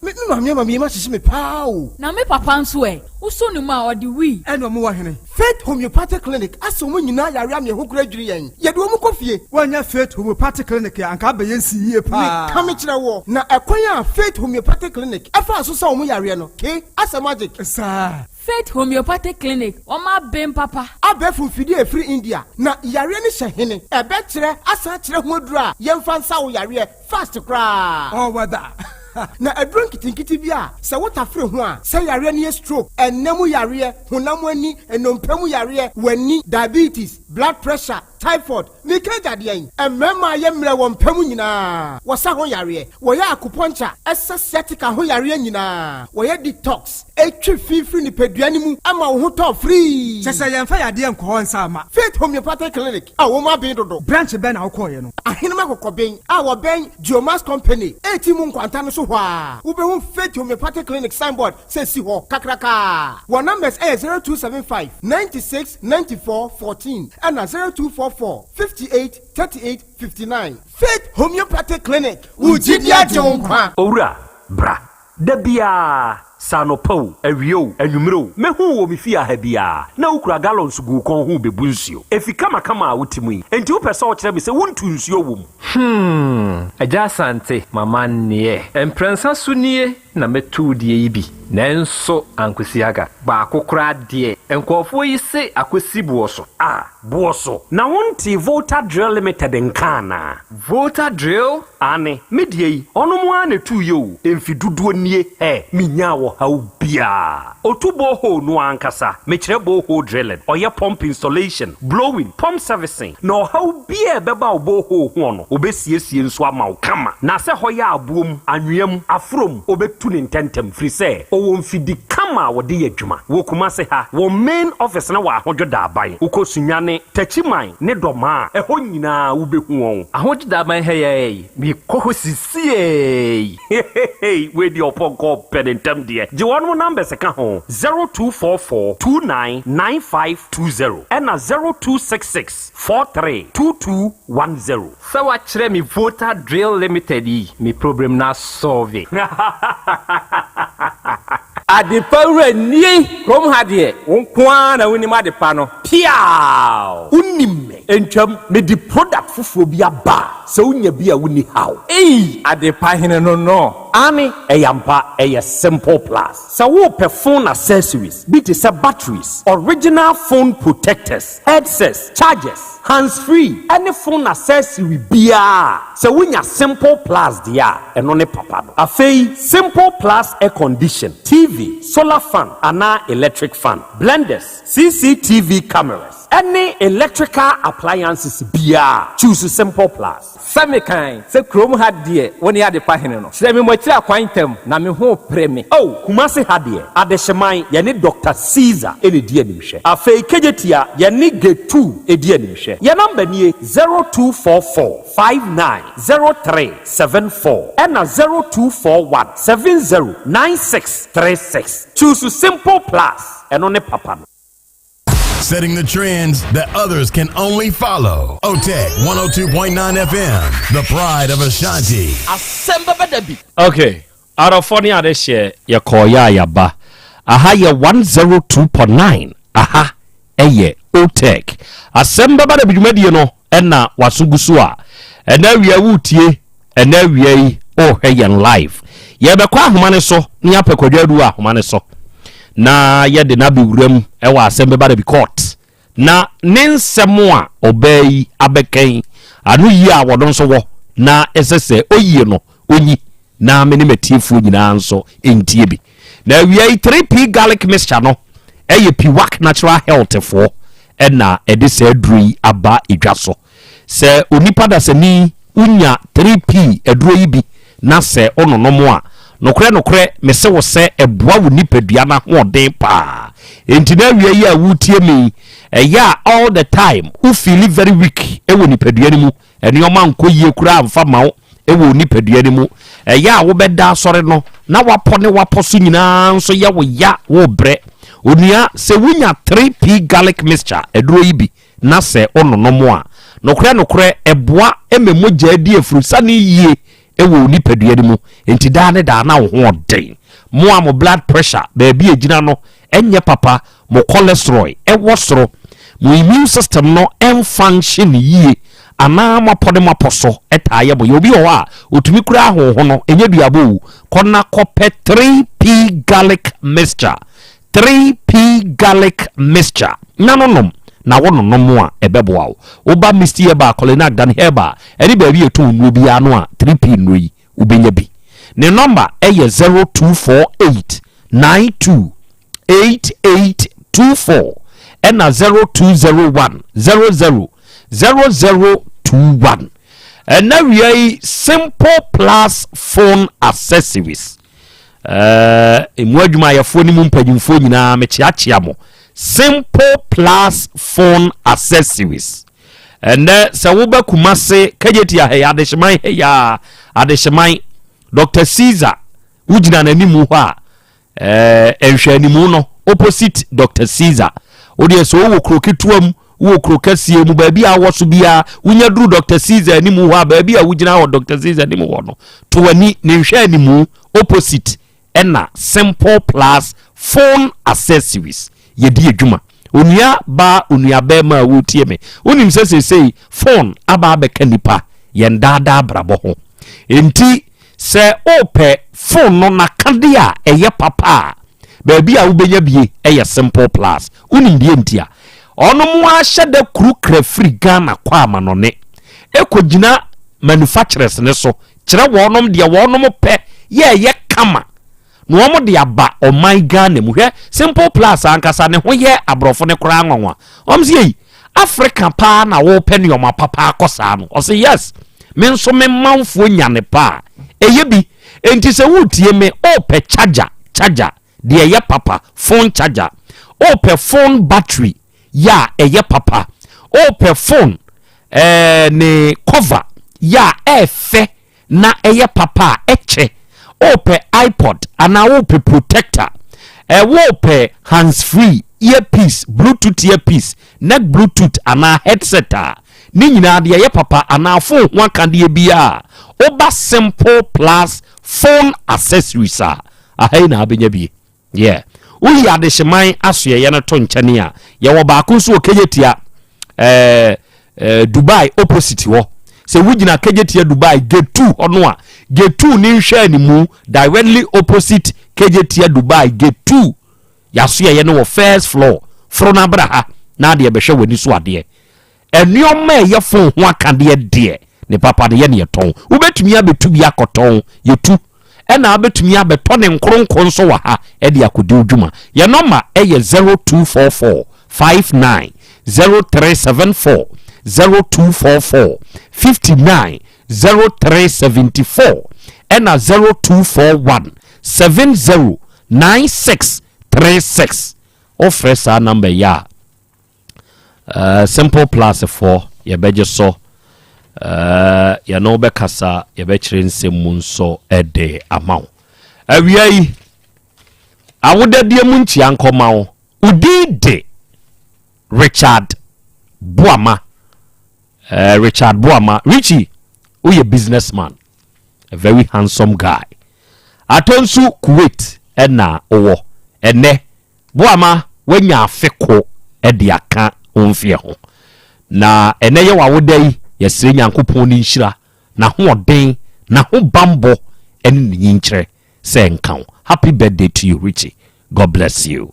Me maame ama me yam ahyehye me paa o. Na me papa nso ɛ, wosɔ ne mu a ɔde wii. Ɛna ɔmo wɔ hene? Faith Homeopathic Clinic asɛ ɔmo nyinaa yare ama ɛho kora dwiri yɛn. Yɛde ɔmo kɔ fie. Woanya Faith Homeopathic Clinic a, anka abɛyɛ nsi yie paa. Meka me kyerɛ woɔ, na ɛkwan a Faith Homeopathic Clinic ɛfaa so sa ɔmo yareɛ no, ke asɛ magic. Saa. Faith Homeopathic Clinic, wɔn aben papa. Abɛɛfo mfidie a ɛfiri India, na yareɛ no hyɛ hene? Ɛbɛkyerɛ asan akyerɛ ho aduro a yɛmfa nsa wo yareɛ fast koraa. Ɔwɔ da. Na aduro nketenkete bi a sɛ wotafere ho a, sɛ yareɛ no yɛ stroke, ɛnna mu yareɛ, honam ani, nnompe mu yareɛ, w'ani, diabetes, blood pressure, typhoid, meka agyadeɛ yi, mmarima a yɛ mmerɛ wɔ mpa mu nyinaa, wɔsa ho yareɛ, wɔyɛ acupuncture, ɛsɛ sciatica ho yareɛ nyinaa, wɔyɛ detox, etwi fifiri nipadua no mu ama wo ho tɔ free. Kyɛ sɛ yɛmfa yadeɛ nkɔ hɔ nsa ama. Faith Homeopathic Clinic a wɔn aben dodo. Branch bɛn na wokɔɔyɛ no? Ahenema Kɔkɔben a wɔbɛn Geomas Company eti mu nkwanta no so hɔ a, wobɛhu Faith Homeopathic Clinic signboard sɛ si hɔ kakraka. Wɔn numbers ɛyɛ 0275 96 94 14 ɛna 0244 58 38 59. Faith Homeopathic Clinic, wo gyidi agye wo nkwa. Owura, bra. Da biara, sɛ anɔpa o, awia o, anwummere o, mɛhu wo wɔ me fie ha biara na wokura gallons gu wo kɔn ho bɛbu nsuo. Efi kamakama a wote mu yi, enti wopɛ sɛ ɔkyerɛ me sɛ wontu nsuo wɔ mu? Agya Asante, mama nneɛ. Mprɛnsa so nie na mɛtu deɛ yi bi. Nanso ankosi aga. Baako koraa deɛ, nkurɔfoɔ yi se akɔsi boɔ so. A, boɔ so. Na wonte Volta Drill Limited nka anaa? Volta Drill? Ane, me deɛ yi, ɔno mo ara na ɛtuu yɛ o. Mfi dodoɔ nie, ɛ, menyaa ɔhaw biara. Otu borehole no ankasa, mekyerɛ borehole drilling, ɔyɛ pump installation, blowing, pump servicing, na ɔhaw biara a ɛbɛba wo borehole ho no, obɛsiesie nso ama wo kama. Na sɛ hɔ yɛ aboɔ mu, anwea mu, aforo mu, obɛtu ne ntɛntɛm, firi sɛ ɔwɔ mfidi kama a wɔde yɛ adwuma. Wɔ Kumase ha, wɔn main office no wɔ Ahodwo Daaban. Wokɔ Sunyani, Takyiman ne Dɔmaa a, ɛhɔ nyinaa wobɛhu wɔn. Ahodwo Daaban ha yi, mekɔ hɔ sisiei. Hehehe, wei deɛ ɔpɔnkɔ pɛ ne ntɛm deɛ. Gye wɔn numbers ka ho, 0244 299520 ɛna 0266 432210. Sɛ wakyerɛ me Volta Drill Limited yi, me problem na solve. Adepa wura nie, kurom ha deɛ, wo nko ara na wonim adepa no. Piaw! Wonim me. Ntwam, mede product foforɔ bi aba a, sɛ wonya bi a wonni haw. Ei! Adepa hene no. Ane, ɛyɛ ampa, ɛyɛ Simple Plus. Sɛ wopɛ phone accessories bi te sɛ batteries, original phone protectors, headsets, chargers, hands free, ɛne phone accessory biara, sɛ wonya Simple Plus deɛ a, ɛno ne papa no. Afei, Simple Plus air condition, TV, solar fan anaa electric fan, blenders, CCTV cameras, ɛne electrical appliances biara, choose Simple Plus. Sɛ mekan sɛ kurom ha deɛ, wo ne adepa hene no. Kyerɛ me mmɔkyerɛ akwan ntam, na me ho pere me. Oh, Kumase ha deɛ, Adehyeman, yɛne Dr. Caesar ɛna di animhwɛ. Afei Kejetia, yɛne Gate 2 ɛdi animhwɛ. Yɛn number nie 0244 590374 ɛna 0241 709636. Choose Simple Plus, ɛno ne papa no. Setting the trends that others can only follow. OTEC 102.9 FM, the pride of Ashanti. Asɛm bɛbɛ da bi. Okay. Arɔfoɔ ne adehyeɛ yɛkɔɔ yɛ a yɛaba. Aha yɛ 102.9 aha ɛyɛ Otec. Asɛm bɛba da bi dwumadie no ɛna waso gu so a ɛnɛ awia woretie ɛnɛ awia yi worehwɛ yɛn live. Yɛbɛkɔ ahoma no so na yɛapɛ Kwadwo Adu wɔ ahoma no so na yɛde no abɛwura mu ɛwɔ asɛm bɛba da bi court na ne nsɛm a ɔbaa yi abɛka yi ano yie a wɔno nso wɔ na ɛsɛ sɛ ɔyie no ɔnyi na me ne m'atiefoɔ nyinaa nso ntie bi. Na awia yi 3P garlic mixture no ɛyɛ Piwak Natural Health foɔ ɛna ɛde saa aduro yi aba edwa so. Sɛ onipa dasani wonya 3P aduro yi bi na sɛ wononom a, nokorɛ nokorɛ mese wo sɛ ɛboa wo nipadua no ahoɔden paa. Enti na awia yi a woretie me yi, ɛyɛ a all the time wo feeli very weak wɔ nipadua no mu, nneɛma nkɔ yie koraa mfa ma wo wɔ wo nipadua no mu. Ɛyɛ a wobɛda asɔre no na wapɔ ne wapɔ so nyinaa nso yɛ wo ya, worebrɛ. Onua, sɛ wonya 3P garlic mixture aduro yi bi na sɛ wononom a, nokorɛ nokorɛ ɛboa ma mogya di afurusane yie wɔ wo nipadua no mu. Enti daa ne daa na wo ho ɔden. Mo a mo blood pressure baabi a ɛgyina no nyɛ papa, mo cholesterol wɔ soro, mo immune system no nfunction yie, anaa mo apɔ ne mo apɔ so taa yɛ mo ya. Obi wɔ hɔ a, ɔtumi kura ahonho no, ɛnyɛ duabɔ o. Kɔ na kɔpɛ 3P garlic mixture. 3P garlic mixture na no nom na wo nonom a ɛbɛboa wo. Woba Misty Herbal, Colinac, Dan Herbal ɛne baabi a yɛtɔn nnuro biara no a 3P nnuro yi wobɛnya bi. Ne nɔmba ɛyɛ 0248 92 8824 ɛna 0201 00 0021. Ɛna wia yi Simple Plus phone accessories. Ɛmu adwumayɛfoɔ ne mu mpanyinfoɔ nyinaa mekyeakyea mo. Simple Plus phone accessories. Ɛnɛ sɛ woba Kumase Kegyeti ha yi Adehyeman ha yi a Adehyeman Dr. Caesar wogyina n'anim hɔ a ɛɛ nhwɛanimu no opposite Dr. Caesar. Wodeɛ sɛ wowɔ kuro ketewa mu wowɔ kuro kɛseɛ mu baabi a wɔ so biara wonya duru Dr. Caesar anim hɔ a baabi a wogyina wɔ Dr. Caesar anim hɔ no to w'ani ne nhwɛanimu opposite ɛna Simple Plus phone accessories yɛdi adwuma. Onua baa onua bɛrima a wotie me, wonim sɛ seesei phone aba abɛka nipa yɛn daadaa abrabɔ ho. Enti sɛ wopɛ phone no n'akadeɛ a ɛyɛ papa a, baabi a wobɛnya bie ɛyɛ Simple Plus. Wonim deɛ nti a? Ɔnom ahyɛ da kuru kra firi Ghana kɔ amanɔne ɛkɔgyina manufacturers ne so kyerɛ wɔnom deɛ wɔnom pɛ yɛ ɛyɛ kama na wɔn de aba ɔman Ghana mu. Hwɛ Simple Plus ankasa ne ho yɛ aborɔfo ne koraa nwanwa. Wɔn sɛ yei Africa paa na wɔpɛ nneɛma papa akɔ saa no. Ɔsɛ yes, me nso me manfoɔ nya ne paa. Ɛyɛ bi. Enti sɛ wotie me, ɔpɛ charger, charger deɛ ɛyɛ papa, phone charger, ɔpɛ phone battery yɛ a ɛyɛ papa, ɔpɛ phone ne cover yɛ a ɛɛfɛ na ɛyɛ papa a ɛkyɛ, wopɛ iPod anaa wopɛ protector, wopɛ hands free earpiece, bluetooth earpiece, neck bluetooth anaa headset a ne nyinaa deɛ ɛyɛ papa anaa phone ho akadeɛ biara, woba Simple Plus phone accessories a aha yi na abɛnya bie. Yeah. Woyi adehyeman asoɛyɛ no to nkyɛne a, yɛwɔ baako nso wɔ Kejetia, eh, eh, Dubai opposite hɔ. Sɛ wogyina Kejetia Dubai gate 2 hɔ no a, gate 2 ne nhwɛ animu directly opposite Kejetia Dubai gate 2. Yɛasoɛyɛ no wɔ first floor. Foro no abra ha na adeɛ bɛhwɛ w'ani so adeɛ. Nneɛma a ɛyɛ fon ho akadeɛ deɛ, ne papa no yɛ ne yɛtɔn. Wobɛtumi abɛtu bi akɔtɔn, yɛtu. Ɛna wobɛtumi abɛtɔ ne nkoronko nso wɔ ha de akɔdi wo dwuma. Yɛn nɔma yɛ 0244 59 0374, 0244 59 0374, ɛna 0241 70 9636. Wofrɛ saa nɔmba yi a, Simple Plus foɔ yɛbɛgye so, yɛne wo bɛkasa, yɛbɛkyerɛ nsɛm mu nso de ama wo. Awia yi awodadeɛ mu nkyia nkɔma wo. Wo din de Richard Boama. Richard Boama, Richie, woyɛ businessman, a very handsome guy. Atɔ nso Kuwait na wowɔ. Ɛnnɛ, Boama woanya afe ko de aka wo mfeɛ ho. Na ɛnnɛ yɛ w'awoda yi, yɛsrɛ Nyankopɔn ne nhyira, n'ahoɔden, n'ahobanbɔ ne ne nyinkyerɛ sɛ ɛnka wo. Happy birthday to you Richie. God bless you.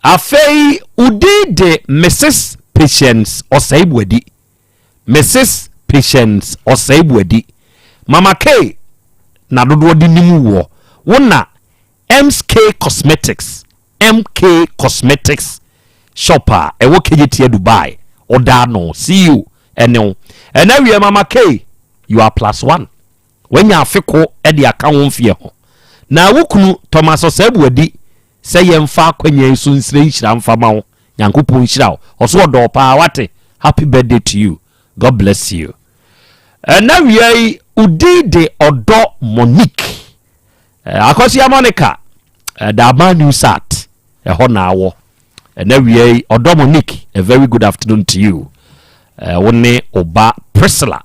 Afei wo din de Mrs Patience Osei Boadi. Mrs Patience Osei Boadi. Mama K na dodoɔ de nim woɔ. Wo na MK Cosmetics, MK Cosmetics shop a ɛwɔ Kejetia Dubai. Ɔda ano, CEO ɛne wo. Ɛna wie Mama K, you are plus one. Wanya afe ko de aka wo mfeɛ ho. Na wo kunu Thomas Osei Boadi sɛ yɛmfa akwanya yi so nsrɛ nhyira mfa ma wo. Nyankopɔn nhyira wo. Ɔso ɔdɔ wo paa wate. Happy birthday to you. God bless you. Ɛna wia yi wo din de ɔdɔ Monique. Eh, Akɔsia Monica, eh, Daaban New Sat, ɛhɔ na awɔ. Ɛna wia yi ɔdɔ Monique, a very good afternoon to you. Eh, wo ne ɔba Priscilla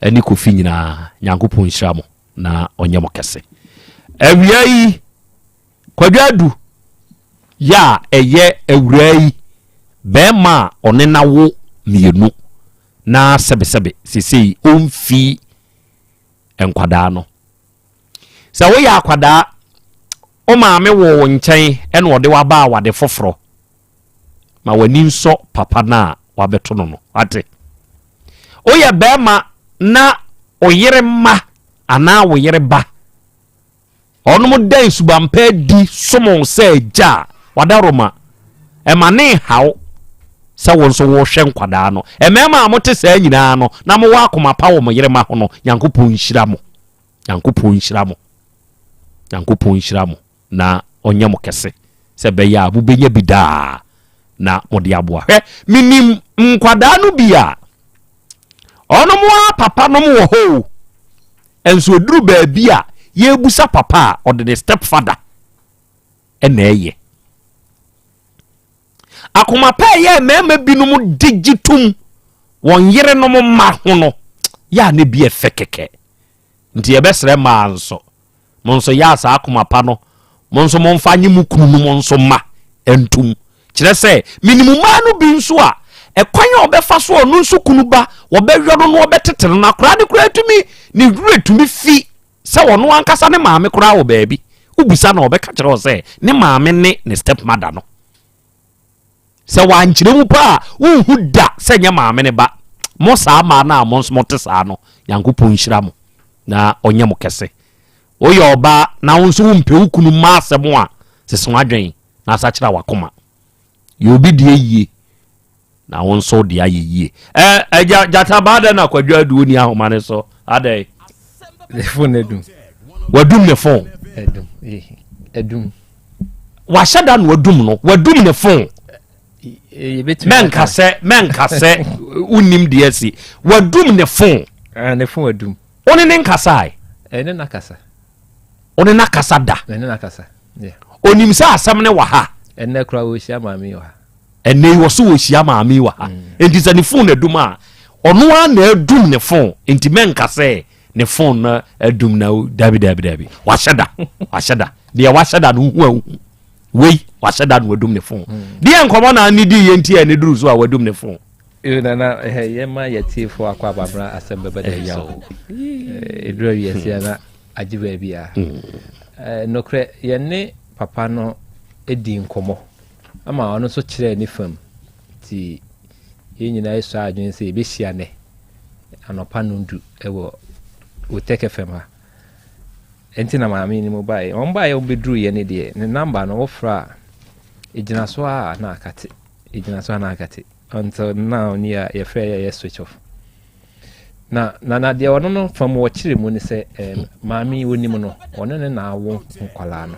ɛne Kofi nyinaa, Nyankopɔn nhyira mo na ɔnyɛ mo kɛse. Awia yi Kwadwo Adu yɛ a ɛyɛ awuraa yi bɛɛma a ɔne no awo mienu na sɛbesɛbe sesei ɔmfii nkwadaa no. Sɛ woyɛ akwadaa, wo maame woo wo nkyɛn ɛna ɔde wo aba awade foforɔ, ma w'ani nsɔ papa no a wabɛto no no, wate? Woyɛ bɛɛma na wo yere mma anaa wo yere ba Ɔnom da nsubanpa adi som wo sɛ agya a wadaroma. Ɛma ne nhaw sɛ wo nso wohwɛ nkwadaa no. Mmarima a mote saa nyinaa no, na mowɔ akoma pa wɔ mo yerema ho no, Nyankopɔn nhyira mo. Nyankopɔn nhyira mo. Nyankopɔn nhyira mo na ɔnyɛ mo kɛse sɛ ɛbɛyɛ a mobɛnya bi daa na mode aboa. Hwɛ, menim nkwadaa no bi a ɔnom a papa nom wɔ hɔ o. Nso ɛduru baabi a yɛrebusa papa a, ɔde ne step father na ɛyɛ. Akoma pa ɛyɛ mmarima binom de gye tom wɔn yerenom mma ho no, yɛ a ne bi ɛfɛ kɛkɛ. Nti yɛbɛsrɛ mmaa nso, mo nso yɛ a saa akoma pa no, mo nso momfa nye mo kununom nso mma ntom. Kyerɛ sɛ, menim mmaa no bi nso a, ɛkwan a ɔbɛfa so a ɔno nso kunu ba, wɔbɛyɔ no na wɔbɛtete no no, akwadaa no koraa tumi, ne werɛ tumi fi sɛ ɔno ankasa ne maame koraa wɔ baabi. Wobisa no a, ɔbɛka kyerɛ wo sɛ ne maame ne ne step mother no. Sɛ wankyerɛ mu paa a, wonhu da sɛ nyɛ maame ne ba. Mo saa mmaa no a mo nso mote saa no, Nyankopɔn nhyira mo na ɔnyɛ mo kɛse. Woyɛ ɔbaa na wo nso wompɛ wo kunu mma asɛm a, sesa w'adwene. na asakyera w'akoma. Yɛ obi deɛ yie na wo nso deɛ ayɛ yie. Ɛ ɛgya gyata ba adɛn na kwadwo adu ni ahoma ne so adɛn. Ne fon adum. Wadum ne fon. Adum adum. Wahyɛ da na wadum no wadum ne fon. Mɛnka sɛ mɛnka sɛ wonim deɛ asi wadum ne fon. Ah, ne fon adum. Wo ne ne nkasae. Ɛne nakasa. Wo ne nakasa da. Ɛne nakasa. Onim sɛ asɛm no wɔ ha. Ɛnɛ koraa wɔhyia maame yi wɔ ha. Ɛnɛ yi wɔso wɔhyia maame yi wɔ ha. Mm. Nti sɛ ne fon adum a, ɔno ara na adum ne fon. Nti mɛnka sɛ ne fon no adum na dabi dabi dabi. Wahyɛ da, wahyɛ da. Deɛ wahyɛ da no wohu a wohu. Wei wahyɛ da na wadum ne fon. Mm. Deɛ nkɔmɔ na ne di yɛ nti a ne duru so a wadum ne fon. Nana yɛma yɛtiefo akɔ ababra asɛm bɛbɛ da so. Ɛduru awiase na agye baabi a. Nokorɛ, yɛne papa no dii nkɔmmɔ ama ɔno nso kyerɛɛ ne fam. Nti yɛn nyinaa yɛsuaa adwene sɛ yɛbɛhyia nnɛ anɔpa nondu wɔ Otec FM ha. Ɛnti na maame no mu baeɛ. Wɔn baeɛ wɔn bɛduruiɛ no deɛ, ne namba no wofrɛ a, ɛgyina so a na akate. Ɛgyina so a na akate. Until now ni a yɛfrɛ yɛ yɛ switch off. Na na na deɛ ɔno no fam wɔkyerɛ mu ne sɛ ɛɛ maame yi onim no ɔne ne na awo nkwadaa no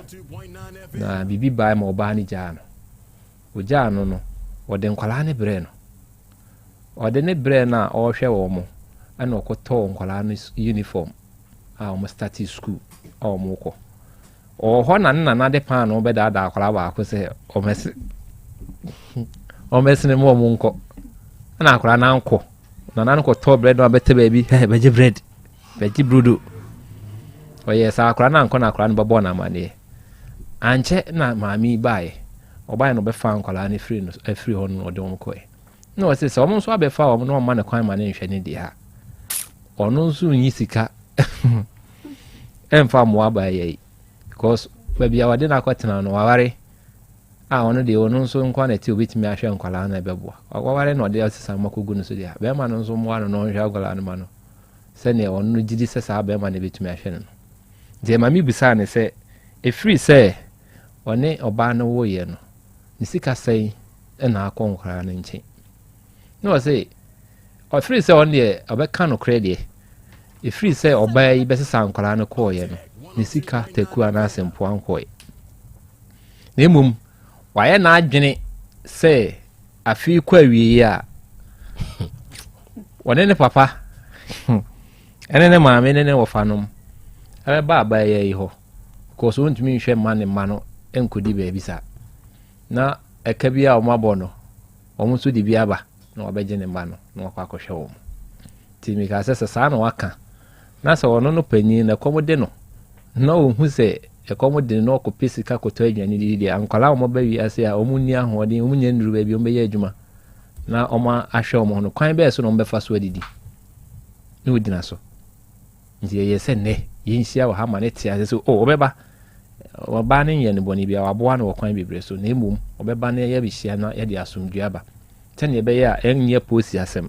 na biribi baa ma ɔbaa no gyaa no ogyaa no no ɔde nkwadaa no brɛɛ no ɔde ne brɛɛ no a ɔrehwɛ wɔn mo ɛna ɔkɔtɔɔ nkwadaa no uniform a wɔn starte school a wɔn kɔ Ɔwɔ hɔ na ne nana de paanoo bɛdaadaa akwadaa baako sɛ ɔmmɛse ɔmmɛsene mu ɔmo nkɔ. Ɛna akwadaa no ankɔ. Nana no kɔtɔɔ bread no abɛtɛ baabi, hɛ bɛgye bread, bɛgye brodo. Ɔyɛɛ saa, akwadaa no ankɔ na akwadaa no bɛbɔɔ no amaneɛ. Ankyɛ na maame yi baeɛ. Ɔbaeɛ na ɔbɛfaa nkwadaa no firi no firi hɔ no na ɔde wɔn kɔɛ. Na ɔse sɛ wɔn nso abɛfa wɔn na wɔma no kwan ma no nhwɛ ne deɛ a, ɔno nso nyi sika ɛmfa mmoa abaayewa yi because baabi a wɔde no akɔtena no waware a ɔno deɛ ɔno nso nko na ɛte obetumi ahwɛ nkwadaa no ɛbɛboa waware na ɔde asesa ma kɔgu no so deɛ bɛrima no nso mmoa no na ɔnhwɛ akwadaa no ma no sɛdeɛ ɔno no gyidi sɛ saa bɛrima no bɛtumi ahwɛ no no nti ɛma me bisaa ne sɛ ɛfiri sɛ ɔne ɔbaa no woeɛ no ne sika sɛn na akɔ nkwadaa no nkyɛn na ɔse ɔfiri sɛ ɔno deɛ ɔbɛka nokorɛ deɛ ɛfiri sɛ ɔbaa yi bɛsesa nkwadaa no kɔɔeɛ no ne sika taku anaasɛ mpoa nkɔɔeɛ na mmom wayɛ n'adwene sɛ afei kɔ awieeɛ a ɔne ne papa ɛne ne maame ne ne wɔfanom ɛbɛba abaayewa yi hɔ because wɔntumi nhwɛ mma ne mma no nkɔdi baabi saa na ɛka bi a wɔabɔ no wɔn nso de bi aba na wɔabɛgye ne mma no na wɔakɔ akɔhwɛ wɔn nti mekaa sɛ sɛ saa na waka na sɛ ɔno no panyin na ɛkɔm de no na ɔhu sɛ ɛkɔm de no na ɔkɔpɛ sika kɔtɔ aduane didi deɛ nkwadaa a wɔba wiase a wɔn nni ahoɔden wɔn nyɛ nnuru baabi wɔn bɛyɛ adwuma na wɔn ahwɛ wɔn ho no kwan bɛyɛ so na wɔn bɛfa so adidi na wɔgyina so Nti ɛyɛ sɛ nnɛ yɛnhyia wɔ ha ma no te ase sɛ, oh, ɔbɛba. Ɔbaa no nyɛ no bɔne biara, waboa no wɔ kwan bebree so, na mmom ɔbɛba na yɛabɛhyia na yɛde asomdwoe aba. Sɛnea ɛbɛyɛ a ɛnyɛ polisi asɛm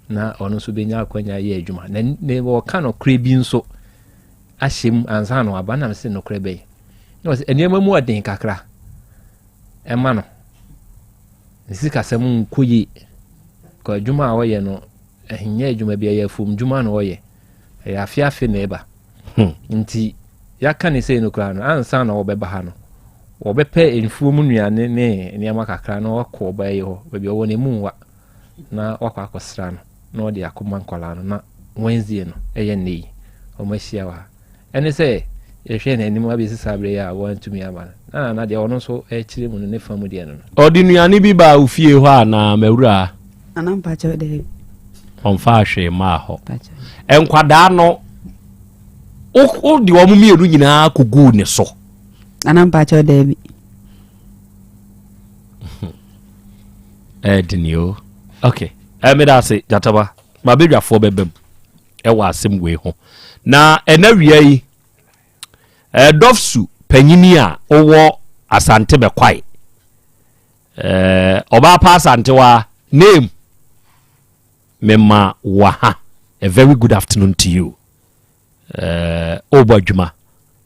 na ɔno nso bɛnya akwanya yɛ adwuma. Na ne wɔka nokorɛ bi nso ahyɛ mu ansa na waba nam sɛ nokorɛ bɛyi. Na ɔsɛ nneɛma mu ɔden kakra ɛma no. Ne sikasɛm nkɔ yie. Kɔ adwuma a ɔyɛ no Ɛnyɛ adwuma bi, ɛyɛ afuom dwuma na ɔyɛ. Ɛyɛ afe afe na ɛba. Hmm. Nti yɛaka ne sei no koraa no, ansa na wɔbɛba ha no, wɔbɛpɛ mfuom nnuane ne nneɛma kakra na wɔakɔ ɔbaa yi hɔ, baabi ɔwɔ no emu nwa, na wakɔ akɔsra no, na ɔde akɔma nkwadaa no, na Wednesday no, ɛyɛ nnɛ yi, wɔahyia wɔ ha. Ɛne sɛ yɛhwɛ n'anim abɛsi saa berɛ yi a wantumi aba no, na nana deɛ ɔno nso ɛkyerɛ mu no ne fa mu deɛ no no. Ɔde nnuane bi baa wo fie hɔ anaa m'awuraa? Nana mpakyɛw daabi. Ɔmfaa hwee mmaa hɔ. Nkwadaa no, wode wɔn mmienu nyinaa kɔguu ne so. Nana mpakyɛw daabi. Ɛdini o. Okay. Ɛmeda ase gyataba. Mabedwafoɔ bɛbam. ɛwɔ asɛm wei ho na ɛna wia yi eh, dɔfsu panyini a ɔwɔ asante bɛkwae eh, ɔbaa pa asantewa name mema waha a very good afternoon to you eh, ɔbɔ adwuma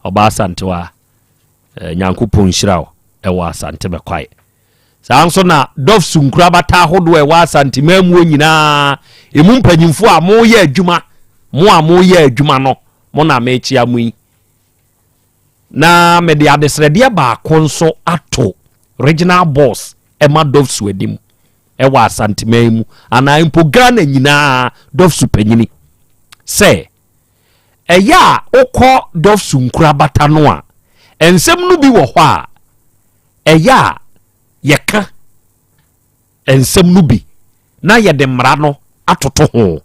ɔbaa asantewa eh, nyankopɔn nhyira wo ɛwɔ asante bɛkwae Saa nso na Dɔfsu nkorabata ahodoɔ a ɛwɔ Asante manmuo nyinaa emu mpanyinfoɔ a moyɛ adwuma, mo a moyɛ adwuma no, mo na mekyea mo yi. Na mede adesrɛdeɛ baako nso ato regional boss ɛma Dɔfsu anim ɛwɔ Asante man mu anaa mpo Ghana nyinaa Dɔfsu panyini sɛ ɛyɛ a wokɔ Dɔfsu nkorabata no a nsɛm no bi wɔ hɔ a ɛyɛ a yɛka nsɛm no bi na yɛde mmara no atoto ho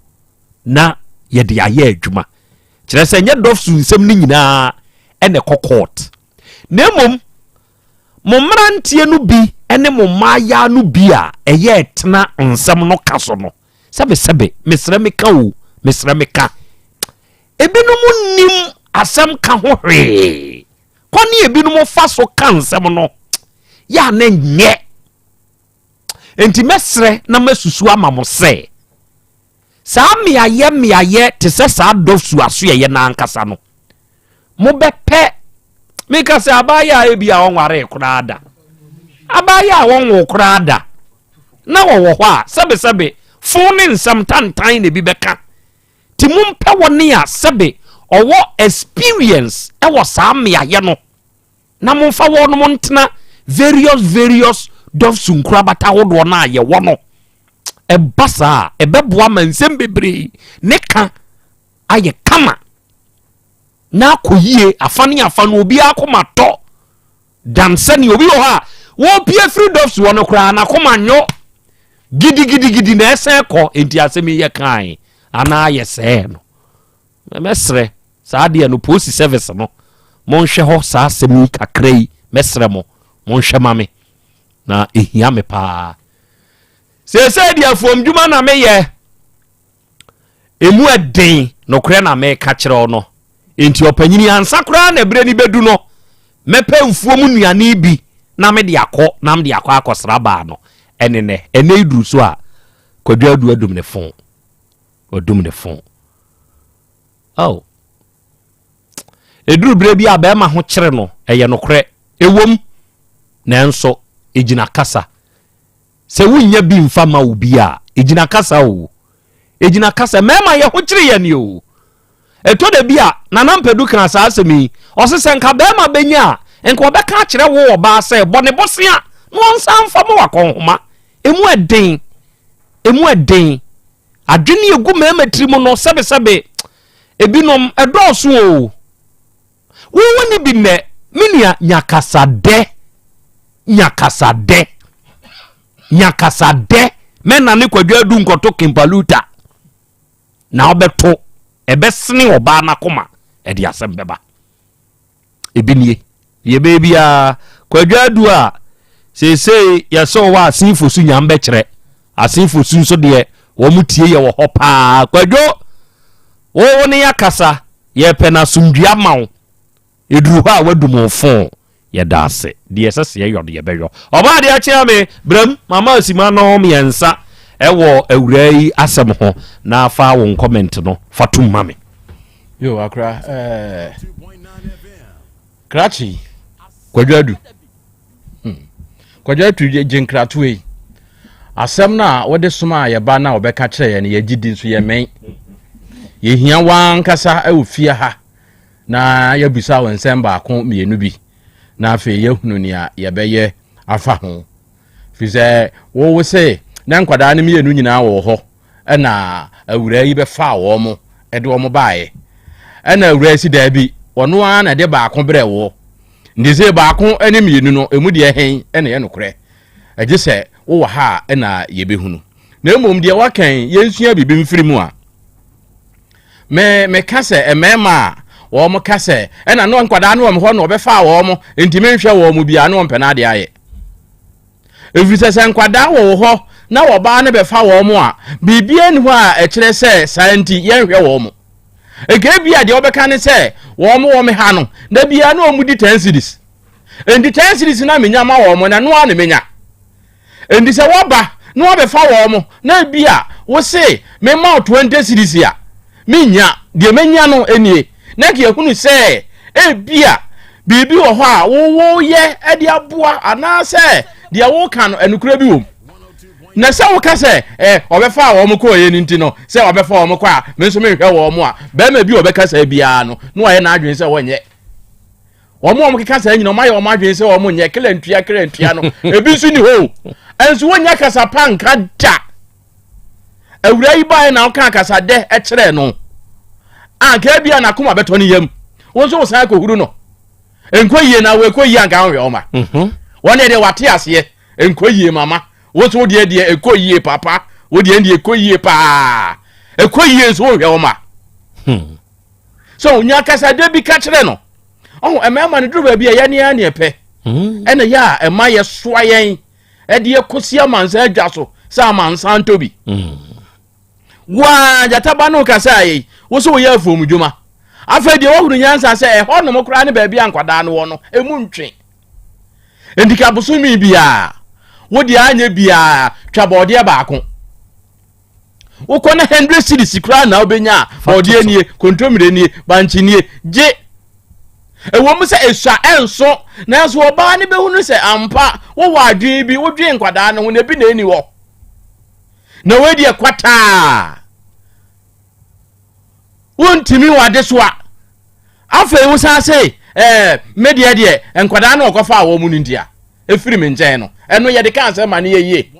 na yɛde ayɛ adwuma kyerɛ sɛ nyɛ dɔfso nsɛm no nyinaa ɛna ɛkɔ court na mmom mo mmeranteɛ no bi ne mo mmaayaa no bi a ɛyɛ ɛtena nsɛm no ka so no sɛbesɛbe mesrɛ meka o mesrɛ meka ebinom nim asɛm ka ho hwee Kwan a ebinom fa so ka nsɛm no yɛ a na nyɛ. Enti mɛsrɛ na masusu ama mo sɛ saa mmeayɛ mmeayɛ te sɛ saa dɔsu asoɛyɛ no ankasa no mobɛpɛ meka sɛ abaayɛ a ebi a ɔnwaree koraa da abaayɛ a wɔnwo koraa da na wɔwɔ hɔ a sɛbesɛbe fo ne nsɛm tantan na ebi bɛka Nti mompɛ wɔne a sɛbe ɔwɔ experience wɔ saa mmeaeɛ no na momfa wɔnom ntena various various dɔfso nkurabata ahodoɔ no a yɛwɔ no. Ɛba saa a, ɛbɛboa ma nsɛm bebree ne ka ayɛ kama na akɔ yie afa ne afa no obiara akoma tɔ dan sɛnea obi wɔ hɔ a wɔpie firi dɔfso hɔ no koraa n'akoma nyɔ gidigidigidi na ɛsɛn kɔ nti asɛm yi yɛ kan anaa yɛ sɛɛ no mɛsrɛ. Saa adeɛ no, polisi service no, monhwɛ hɔ saa asɛm yi kakra yi, mɛsrɛ mo, monhwɛ ma me. Na ɛhia me paa. Seesei deɛ afuomdwuma na meyɛ. Emu ɛden, nokorɛ na meka kyerɛ wo no. Enti ɔpanyini, ansa koraa na berɛ no bɛdu no, mɛpɛ mfuo mu nnuane bi na mede akɔ, na mede akɔ akɔsra baa no. Ɛne nɛ, ɛnɛ yi duru so a, Kwadwo Adu adum ne fon. Wadum ne fon. Oh. Ɛduru berɛ bi a bɛrima ho kyere no, ɛyɛ nokorɛ. Ɛwom, nanso ɛgyina kasa. Sɛ wonnya bi mfa ma obi a, ɛgyina kasa o. Ɛgyina kasa. Mmarima yɛ ho kyere yɛn o. Ɛtɔ da bi a, Nana Mpadu kaa saa asɛm yi. Ɔse sɛ nka barima bɛnya a, nka ɔbɛka akyerɛ wo ɔbaa sɛ bɔ ne bosea na ɔnsan mfa ma wakɔnhoma. Ɛmu ɛden. Ɛmu ɛden. Adwene ɛgu mmarima tiri mu no, sɛbesɛbe, ebinom ɛdɔɔso o. Wo wonni bi nnɛ, me nua, nya kasadɛ, nya kasadɛ, nya kasadɛ. Mɛnane Kwadwo Adu nkɔto Kimpaluta na wobɛto, ɛbɛsene ɔbaa n'akoma, ɛde asɛm bɛba. Ebi nie, deɛ ɛbɛyɛ biara, Kwadwo Adu a seesei yɛsɛ ɔwɔ asenfo so nyam bɛkyerɛ, asenfo su nso deɛ wɔn tie yɛ wɔ hɔ paa. Kwadwo, wo wo ne yɛakasa. Yɛpɛ no asomdwie ama wo. Ɛduru hɔ a woadum wo fon. Yɛda ase. Deɛ ɛsɛ sɛ yɛyɔ no yɛbɛyɔ. Ɔbaa adeɛ akyea me. Bram, mama asima no mmiɛnsa ɛwɔ awuraa yi asɛm ho na fa wo nkɔmɛnte no fa tom ma me. Yo, akora, eh, krakye, Kwadwo Adu. Hmm. Kwadwo Atu gye nkratoɔ yi. Asɛm no a wode somaa yɛ ba no a wɔbɛka kyerɛ yɛn no yɛgye di nso yɛmmɛn. Yɛhia w'ankasa wɔ fie ha na yɛabisa wo nsɛm baako mmienu bi na afei yɛahunu nea yɛbɛyɛ afa ho. Firi sɛ wowo se na nkwadaa no mmienu nyinaa wɔ hɔ ɛna awuraa yi bɛfaa wɔn mo de wɔn baeɛ. Ɛna awuraa yi si daabi, ɔno ara na ɛde baako brɛ woɔ. Nti sɛ baako ne mmienu no, ɛmu deɛ hen na ɛyɛ nokorɛ? Ɛgye sɛ wowɔ ha a ɛna yɛbɛhunu. Na mmom deɛ waka yi, yɛnsua biribi mfiri mu a. Me, meka sɛ mmarima a wɔn ka sɛ ɛna no nkwadaa no wɔn hɔ na wɔbɛfaa wɔn, nti menhwɛ wɔn mu biara na wɔmpɛ n'adeɛ ayɛ. Ɛfiri sɛ sɛ nkwadaa wɔ wo hɔ na wɔbaa no bɛfa wɔn a, biribiara nni hɔ a ɛkyerɛ sɛ saa nti yɛnhwɛ wɔn. Nka ebia deɛ wɔbɛka ne sɛ wɔn wɔ me ha no, da biara na wɔn di ten cedis. Enti ten cedis na menya ma wɔn na ɛno ara na menya. Enti sɛ wɔba na wɔbɛfa wɔn na ebia wose mema wo 20 cedis a, mennya. Deɛ menya no nie. Na nka yɛhunu sɛ ebia biribi wɔ hɔ a woyɛ de aboa anaasɛ deɛ woka no ɛnokorɛ bi wɔ mu. Na sɛ woka sɛ ɛ ɔbɛfa wɔn kɔɔyɛ no nti no sɛ ɔbɛfa wɔn kɔ a me nso menhwɛ wɔn a bɛrima bi a ɔbɛka saa biara no na wayɛ n'adwene sɛ wɔnyɛ wɔn a wɔkeka saa nyina wɔayɛ wɔn adwene sɛ wɔn nyɛ kra ntua kra ntua no ebi nso ni hɔ o ɛnso wɔnya kasa pa nka da awura yi baeɛ na ɔka kasa dɛ kyerɛɛ no anka ebi a n'akoma bɛtɔ ne yam wɔn nso wɔsan akɔhuru no nkɔ yie na wɔkɔ yie anka ahwɛ wɔn ma mhm. wɔn deɛ deɛ wate aseɛ nkɔ yie mama wɔn nso deɛ deɛ ɛkɔ yie papa wɔn deɛ deɛ ɛkɔ yie paa ɛkɔ yie nso wɔhwɛ wɔn ma hmm. so onya kasa dɛ bi ka kyerɛ no ɔho mmarima no duru baabi a yɛne yɛn ne ɛpɛ hmm. ɛna yɛ a ɛma yɛsoa yɛn ɛde ɛkɔsi amansan adwa so sɛ amansan ntɔ bi hmm. waa gyataba no kasa yi wo so woyɛ afuom dwuma afei deɛ wohunu nyansa sɛ ɛhɔ nom koraa ne baabi a nkwadaa no wɔ no ɛmu ntwe nti ka bosome biara wo deɛ anyɛ biara twa bɔɔdeɛ baako wokɔ na hundred series koraa na wobɛnya a bɔɔdeɛ nie kontomire nie bankye nie gye ɛwɔ mu sɛ esua ɛnso nanso ɔbaa no bɛhunu sɛ ampa wowɔ adwene bi wodwen nkwadaa no ho na ebi na ɛni hɔ na wei deɛ kwataa wontumi wɔ adesoa afei wosan se ɛɛ me deɛ deɛ nkwadaa no ɔkɔfa a wɔn mu no ntia efiri me nkyɛn no ɛno yɛde ka asɛm ma no yɛ yie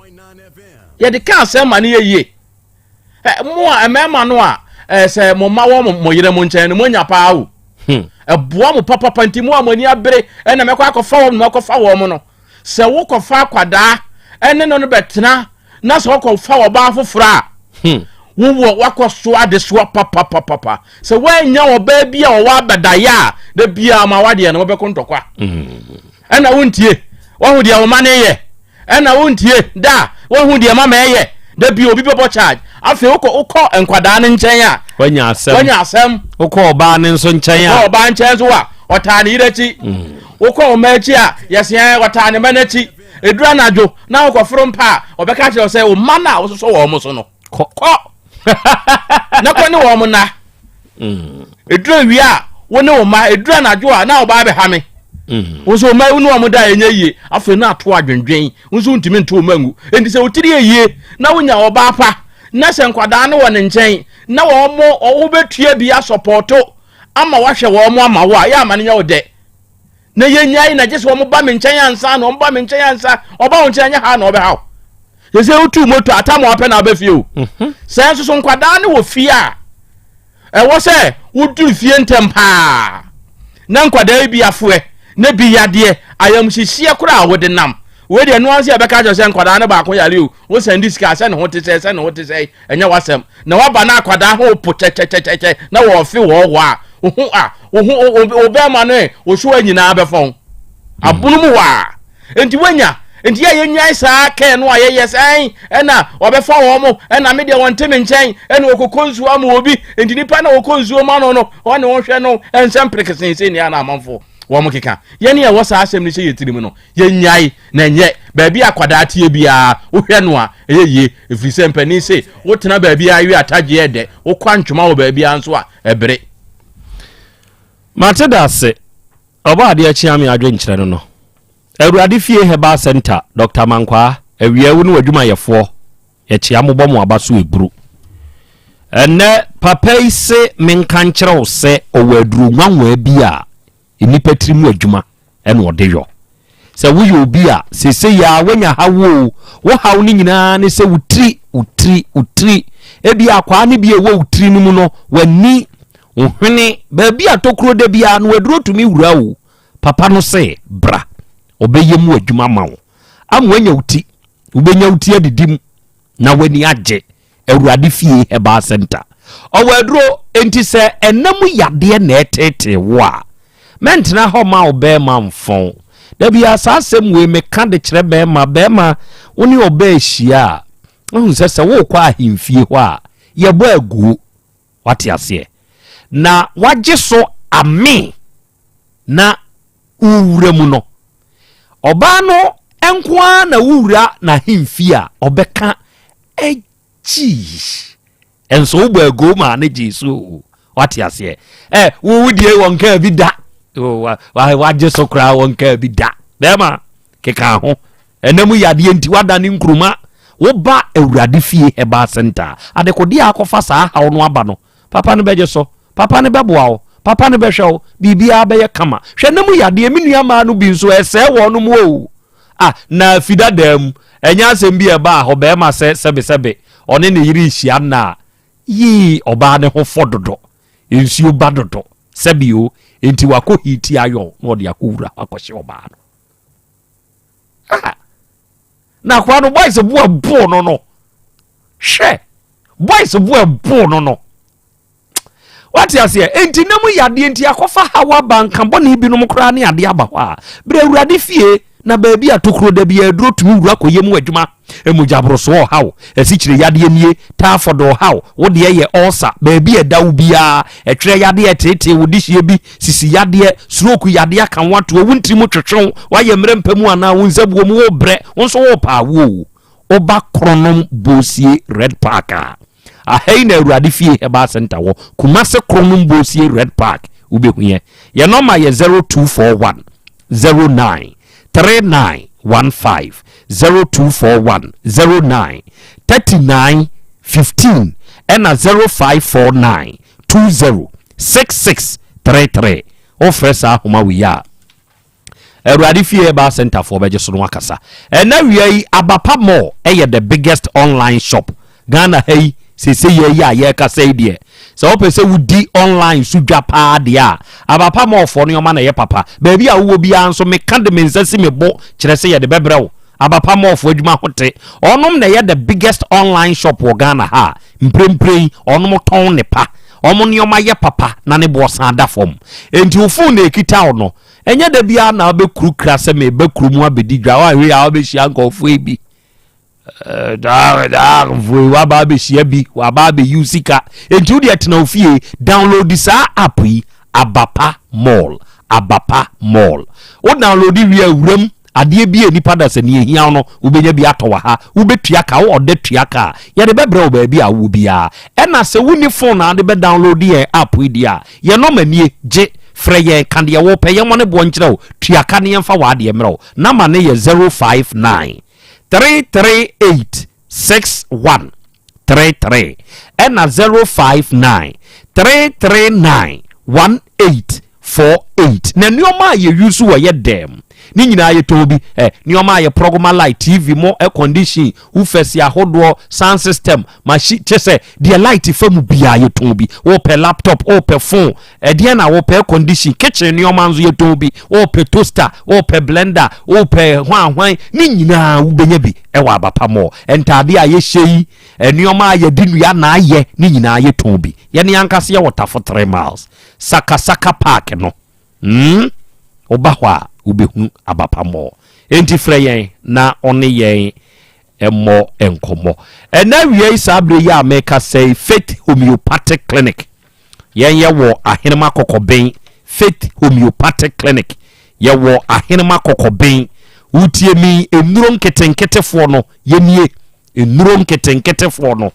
yɛde ka asɛm ma no yɛ yie ɛ mo a mmarima no a ɛɛ sɛ mo mma wɔ mo yere mo nkyɛn no mo anya paa o hmm. ɛboa mo papapa nti mo a mo ani abere ɛna mɛkɔ akɔfa wɔn mɛkɔfa wɔn no sɛ wokɔfa akwadaa ɛne no no bɛtena na sɛ ɔkɔfa ɔbaa foforɔ a hmm. Wowɔ wakɔ so adesoa papapapapa. Sɛ woannya ɔbaa bi a ɔwɔ abɛdayɛ a, da biara ma wadeɛ no wobɛko ntɔkwa. Ɛna wontie. Wahu deɛ wo ma no yɛ. Ɛna wontie da. Wahu deɛ mama ɛyɛ. Da bi obi bɛbɔ charge. Afei wokɔ wokɔ nkwadaa no nkyɛn a. Wanya asɛm. Wanya asɛm. Wokɔ ɔbaa no nso nkyɛn a. Wokɔ ɔbaa nkyɛn nso a ɔtaa ne yere akyi. Wokɔ ɔma akyi a yɛsea ɔtaa ne mma no akyi. Ɛduru anadwo na wokɔforo mpa a, ɔbɛka kyerɛ wo sɛ wo mma no a wososɔ wɔn so no, kɔ na kɔ ne wɔn nna. Ɛduru awia a, wo ne wo mma, ɛduru anadwo a na ɔbaa bɛha me. Wo nso wo mma wo ne wɔn da a ɛnyɛ yie. Afei na ato adwendwen, wo nso wontumi nto wo mma ngu. Enti sɛ wo tiri yɛ yie na wonya ɔbaa pa na sɛ nkwadaa no wɔ ne nkyɛn na wɔn wobɛtua bi asɔpɔɔto ama wahwɛ wɔn ama wo a, yɛ ama no nyɛ wo dɛ. Na yɛnyae na gye sɛ wɔn ba me nkyɛn ansa na wɔn ba me nkyɛn ansa. Ɔba wo nkyɛn anyɛ ha na ɔbɛha wo. Sɛ sɛ wotu moto atam a wapɛ na aba fie o. Sɛ nso so nkwadaa no wɔ fie a, ɛwɔ sɛ woduru fie ntɛm paa na nkwadaa yi bi afoɛ na bi yadeɛ ayamhyehyeɛ koraa a wode nam. Wei deɛ ɛno ara sɛ yɛbɛka kyerɛ sɛ nkwadaa no baako yare o, wosan di sika sɛ ne ho te sɛ sɛ ne ho te sɛ ɛnyɛ w'asɛm. Na waba na akwadaa ho po kyɛkyɛkyɛkyɛ na wɔɔfe wɔɔwɔ a, wo ho a wo ho wo bɛrima no ɛ wo so nyinaa bɛfɔn. Abono mu hɔ a. Nti woanya nti yɛ yɛnyae saa kɛn no a yɛyɛ sɛn ɛna ɔbɛfa wɔn mo ɛna me deɛ wɔnte me nkyɛn ɛna ɔkɔkɔ nsuo ama obi nti nipa na ɔkɔ nsuo ma no no ɔne wɔhwɛ no ɛnsɛ mperekesen sɛ nea na amanfoɔ wɔn keka yɛne ɛwɔ saa asɛm no hyɛ yɛ tirim no yɛnyae na ɛnyɛ baabi akwadaa teɛ biara wohwɛ no a ɛyɛ yie ɛfiri sɛ mpanin se wotena baabi a awe atagyeɛ ɛdɛ wokɔ antwoma wɔ baabi a nso a ɛbere. Mate da ase. Ɔbɔ adeɛ kyea me adwenkyerɛ no no. Awurade fie herbal center Doctor Mankwaa awia wo ne w'adwumayɛfoɔ yɛkyea mo bɔ mo aba so eburu. Ɛnɛ papa yi se menka nkyerɛ wo sɛ ɔwɔ aduro nwanwaa bi a nnipa tiri mu adwuma ɛna ɔde yɔ. Sɛ woyɛ obi a seesei ara woanya haw oo, wo haw no nyinaa ne sɛ wo tiri, wo tiri, wo tiri. Ebia akwaa no bi a ɛwɔ wo tiri no mu no, w'ani, wo hwene, baabi a tokuro da biara no, aduro tumi wura o. Papa no se, bra, ɔbɛyɛ mu adwuma ma wo. Ama woanya wo ti, wobɛnya wo ti adidi mu na w'ani agye. Awurade Fie Herbal Center. Ɔwɔ aduro, enti sɛ ɛna mu yadeɛ na ɛreteetee wo a, mɛntena hɔ mma wo bɛrima mfɔn. Da biara saa asɛm wei meka de kyerɛ bɛrima, bɛrima wo ne ɔbaa hyia a, wohu sɛ sɛ worekɔ ahemfie hɔ a, yɛbɔ aguo. Wate aseɛ? Na wagye so ame na wowura mu no, ɔbaa no nko ara na wowura n'ahemfie a ɔbɛka Gyii. Nso wobɔ ago maa ne gyee so o. Wate aseɛ. Ɛ wo wo die wɔn kaa bi da. Wagye so koraa wɔn kaa bi da. Bɛrima keka ho. Ɛnam yadeɛ nti wada ne nkuruma. Woba Awurade fie herbal center. Adekodeɛ a akɔfa saa haw no aba no, papa no bɛgye so. Papa no bɛboa wo. Papa no bɛhwɛ wo. Biribiara bɛyɛ kama. Hwɛ na mu yadeɛ, me nua mmaa no bi nso ɛsɛe wɔn mu o. Ah, na fi dadaa mu, ɛnyɛ asɛm bi a ɛbaa hɔ, barima sɛ sɛbesɛbe ɔne ne yere rehyia nna a, yii, ɔbaa no ho fɔ dodo, nsuo ba dodo, sɛbe o, enti wakɔ hiiti ayɔn na ɔde akɔwura hɔ akɔhyɛ ɔbaa no. Ah, na akoa no boys bo ɛbo no no, hwɛ, boys bo ɛbo no no. Wate aseɛ? Enti na mu yadeɛ nti akɔfa haw aba nka bɔne binom koraa ne adeɛ aba hɔ a, berɛ Awurade fie na baabi a tokuro da biara aduro tumi wura kɔyɛ mu adwuma. Mogyaborosoɔ ɔhaw, asikyire yadeɛ nie, taafɔd ɔhaw, wo deɛ yɛ ɔɔsa, baabi a ɛda wo biara, ɛtwerɛ yadeɛ ɛteetee wo dehyeɛ bi, sisi yadeɛ, stroke yadeɛ aka wo atoɔ, wo ntiri mu twetwe wo, woayɛ mmerɛ mpa mu anaa wo nsabuo mu, worebrɛ, wo nso worepɛ awoɔ o, woba Kronom Bosie Red Park a, Aha yi na Awurade Fie Herbal Center wɔ, Kumase Kronom Bosie Red Park, wobɛhu yɛn. Yɛn nɔma yɛ 0241 09 3915, 0241 09 39 15 ɛna 0549 20 6633. Wofrɛ saa ahoma wei a, Awurade fie herbal center foɔ bɛgye so no akasa. Ɛna wia yi Abapa Mall ɛyɛ the biggest online shop Ghana ha yi sese yɛ yi a yɛrekasa yi deɛ sɛ wopɛ sɛ wodi online so dwa paa deɛ a Abapa Mall foɔ nneɛma na ɛyɛ papa. Baabi a wowɔ biara nso meka de me nsa si me bo kyerɛ sɛ yɛde bɛbrɛ wo. Abapa Mall foɔ adwuma ho te. Ɔnom na ɛyɛ the biggest online shop wɔ Ghana ha a. Mprempren wɔnom tɔn nnepa, wɔn nneɛma yɛ papa na ne boɔ san da fam. Enti wo fon na ɛkita wo no, ɛnyɛ da biara na wobɛkurukura sɛ mereba kuro mu abɛdi dwa, woanhwɛ yie a wobɛhyia nkurɔfoɔ yi bi. Foɔ yi waba abɛhyia bi, waba abɛyi wo sika. Enti wo deɛ tena wo fie, download saa app yi, Abapa Mall, Abapa Mall. Wo download wie a wuram Adeɛ bi a nnipa da sɛ nea ɛhia wo no wobɛnya bi atɔ wɔ ha, wobɛtua ka, wo ɔda tua ka a, yɛde bɛbrɛ wo baabi a wowɔ biara. Ɛna sɛ wonni phone a wode bɛ download yɛn app yi deɛ a, yɛn nɔma nie, gye, frɛ yɛn, ka deɛ wopɛ, yɛmmɔ ne boɔ nkyerɛ wo, tua ka na yɛmfa w'adeɛ mmerɛ wo. Nɔma no yɛ 059 338 61 33 ɛna 059 339 1848. Na nneɛma a yɛ use wɔ yɛ dɛm ne nyinaa yɛtɔn bi ɛ nneɛma a yɛ prɔgoma light, TV mo, air condition, woofers ahodoɔ, sound system, machine, kyɛ sɛ deɛ light fa mu biara yɛtɔn bi. Wopɛ laptop, wopɛ phone, ɛdeɛn na wopɛ, air condition, kitchen nneɛma nso yɛtɔn bi. Wopɛ toaster, wopɛ blender, wopɛ hwanhwan, ne nyinaa wobɛnya bi ɛwɔ Abapa Mall. Ntadeɛ a yɛhyɛ yi, nneɛma a yɛde nnua na ayɛ, ne nyinaa yɛtɔn bi. Yɛne ankasa yɛwɔ Tafo 3 Miles, Sakasaka Park no. Woba hɔ a wobɛhu Abapa Mall. Enti frɛ yɛn na ɔne yɛn mmɔ nkɔmmɔ. Ɛnɛ awia yi saa berɛ yi a meka sɛ Faith Homeopathic Clinic. Yɛn yɛwɔ Ahenema Kɔkɔben, Faith Homeopathic Clinic. Yɛwɔ Ahenema Kɔkɔben. Wotie mi, nnuro nketenketefoɔ no, yɛnie. Nnuro nketenketefoɔ no.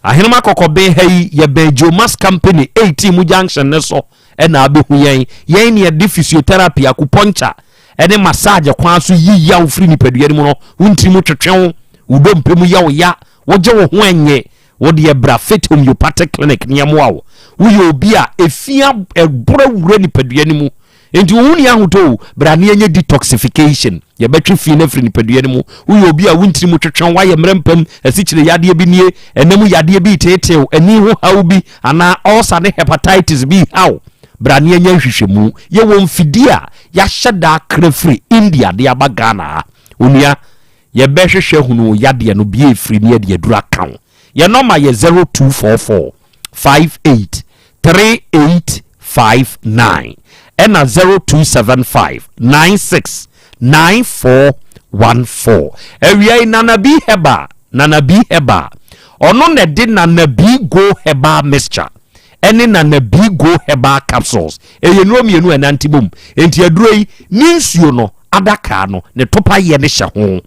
Ahenema Kɔkɔben ha yi, yɛbɛn Jomas Company, 18 mu junction ne so, ɛna abɛhu yɛn. Yɛn ne yɛde physiotherapy, acupuncture, ɛne massage kwan so yi yaw firi nipadua no mu no. Wo ntiri mu twetwe wo, wo dompe mu yɛ wo ya, wogye wo ho ɛnye, wo deɛ bra Faith Homeopathic Clinic ne yɛmmoa wo. Woyɛ obi a efi ɛborɔ awura nipadua no mu, nti wo ho ni ahotɔ o, bra ne yɛnyɛ detoxification, yɛbɛtwe fi no afiri nipadua no mu. Woyɛ obi a wo ntiri mu twetwe, woayɛ mmerɛ mpam, asikyire yadeɛ bi nie, ɛnam yadeɛ bi teetew, ani ho haw bi, anaa ulcer ne hepatitis bi haw, bra ne yɛnyɛ nhwehwɛmu. Yɛwɔ mfidie a yɛahyɛ da akra firi India de aba Ghana ha. Onua, yɛbɛhwehwɛ hunu wo yadeɛ no bia ɛfiri ne yɛde aduru aka wo. Yɛn nɔma yɛ 0244 58 3859 ɛna 0275 96 9414. Awia yi Nana B Herbal, Nana B Herbal, ɔno na ɛde Nana B Go Herbal Mixture ɛne Nana B Go Herbal Capsules. Ɛyɛ nnuro mmienu a ɛnante bom. Enti aduro yi ne nsuo no adaka no ne topa yɛ ne hyɛ ho.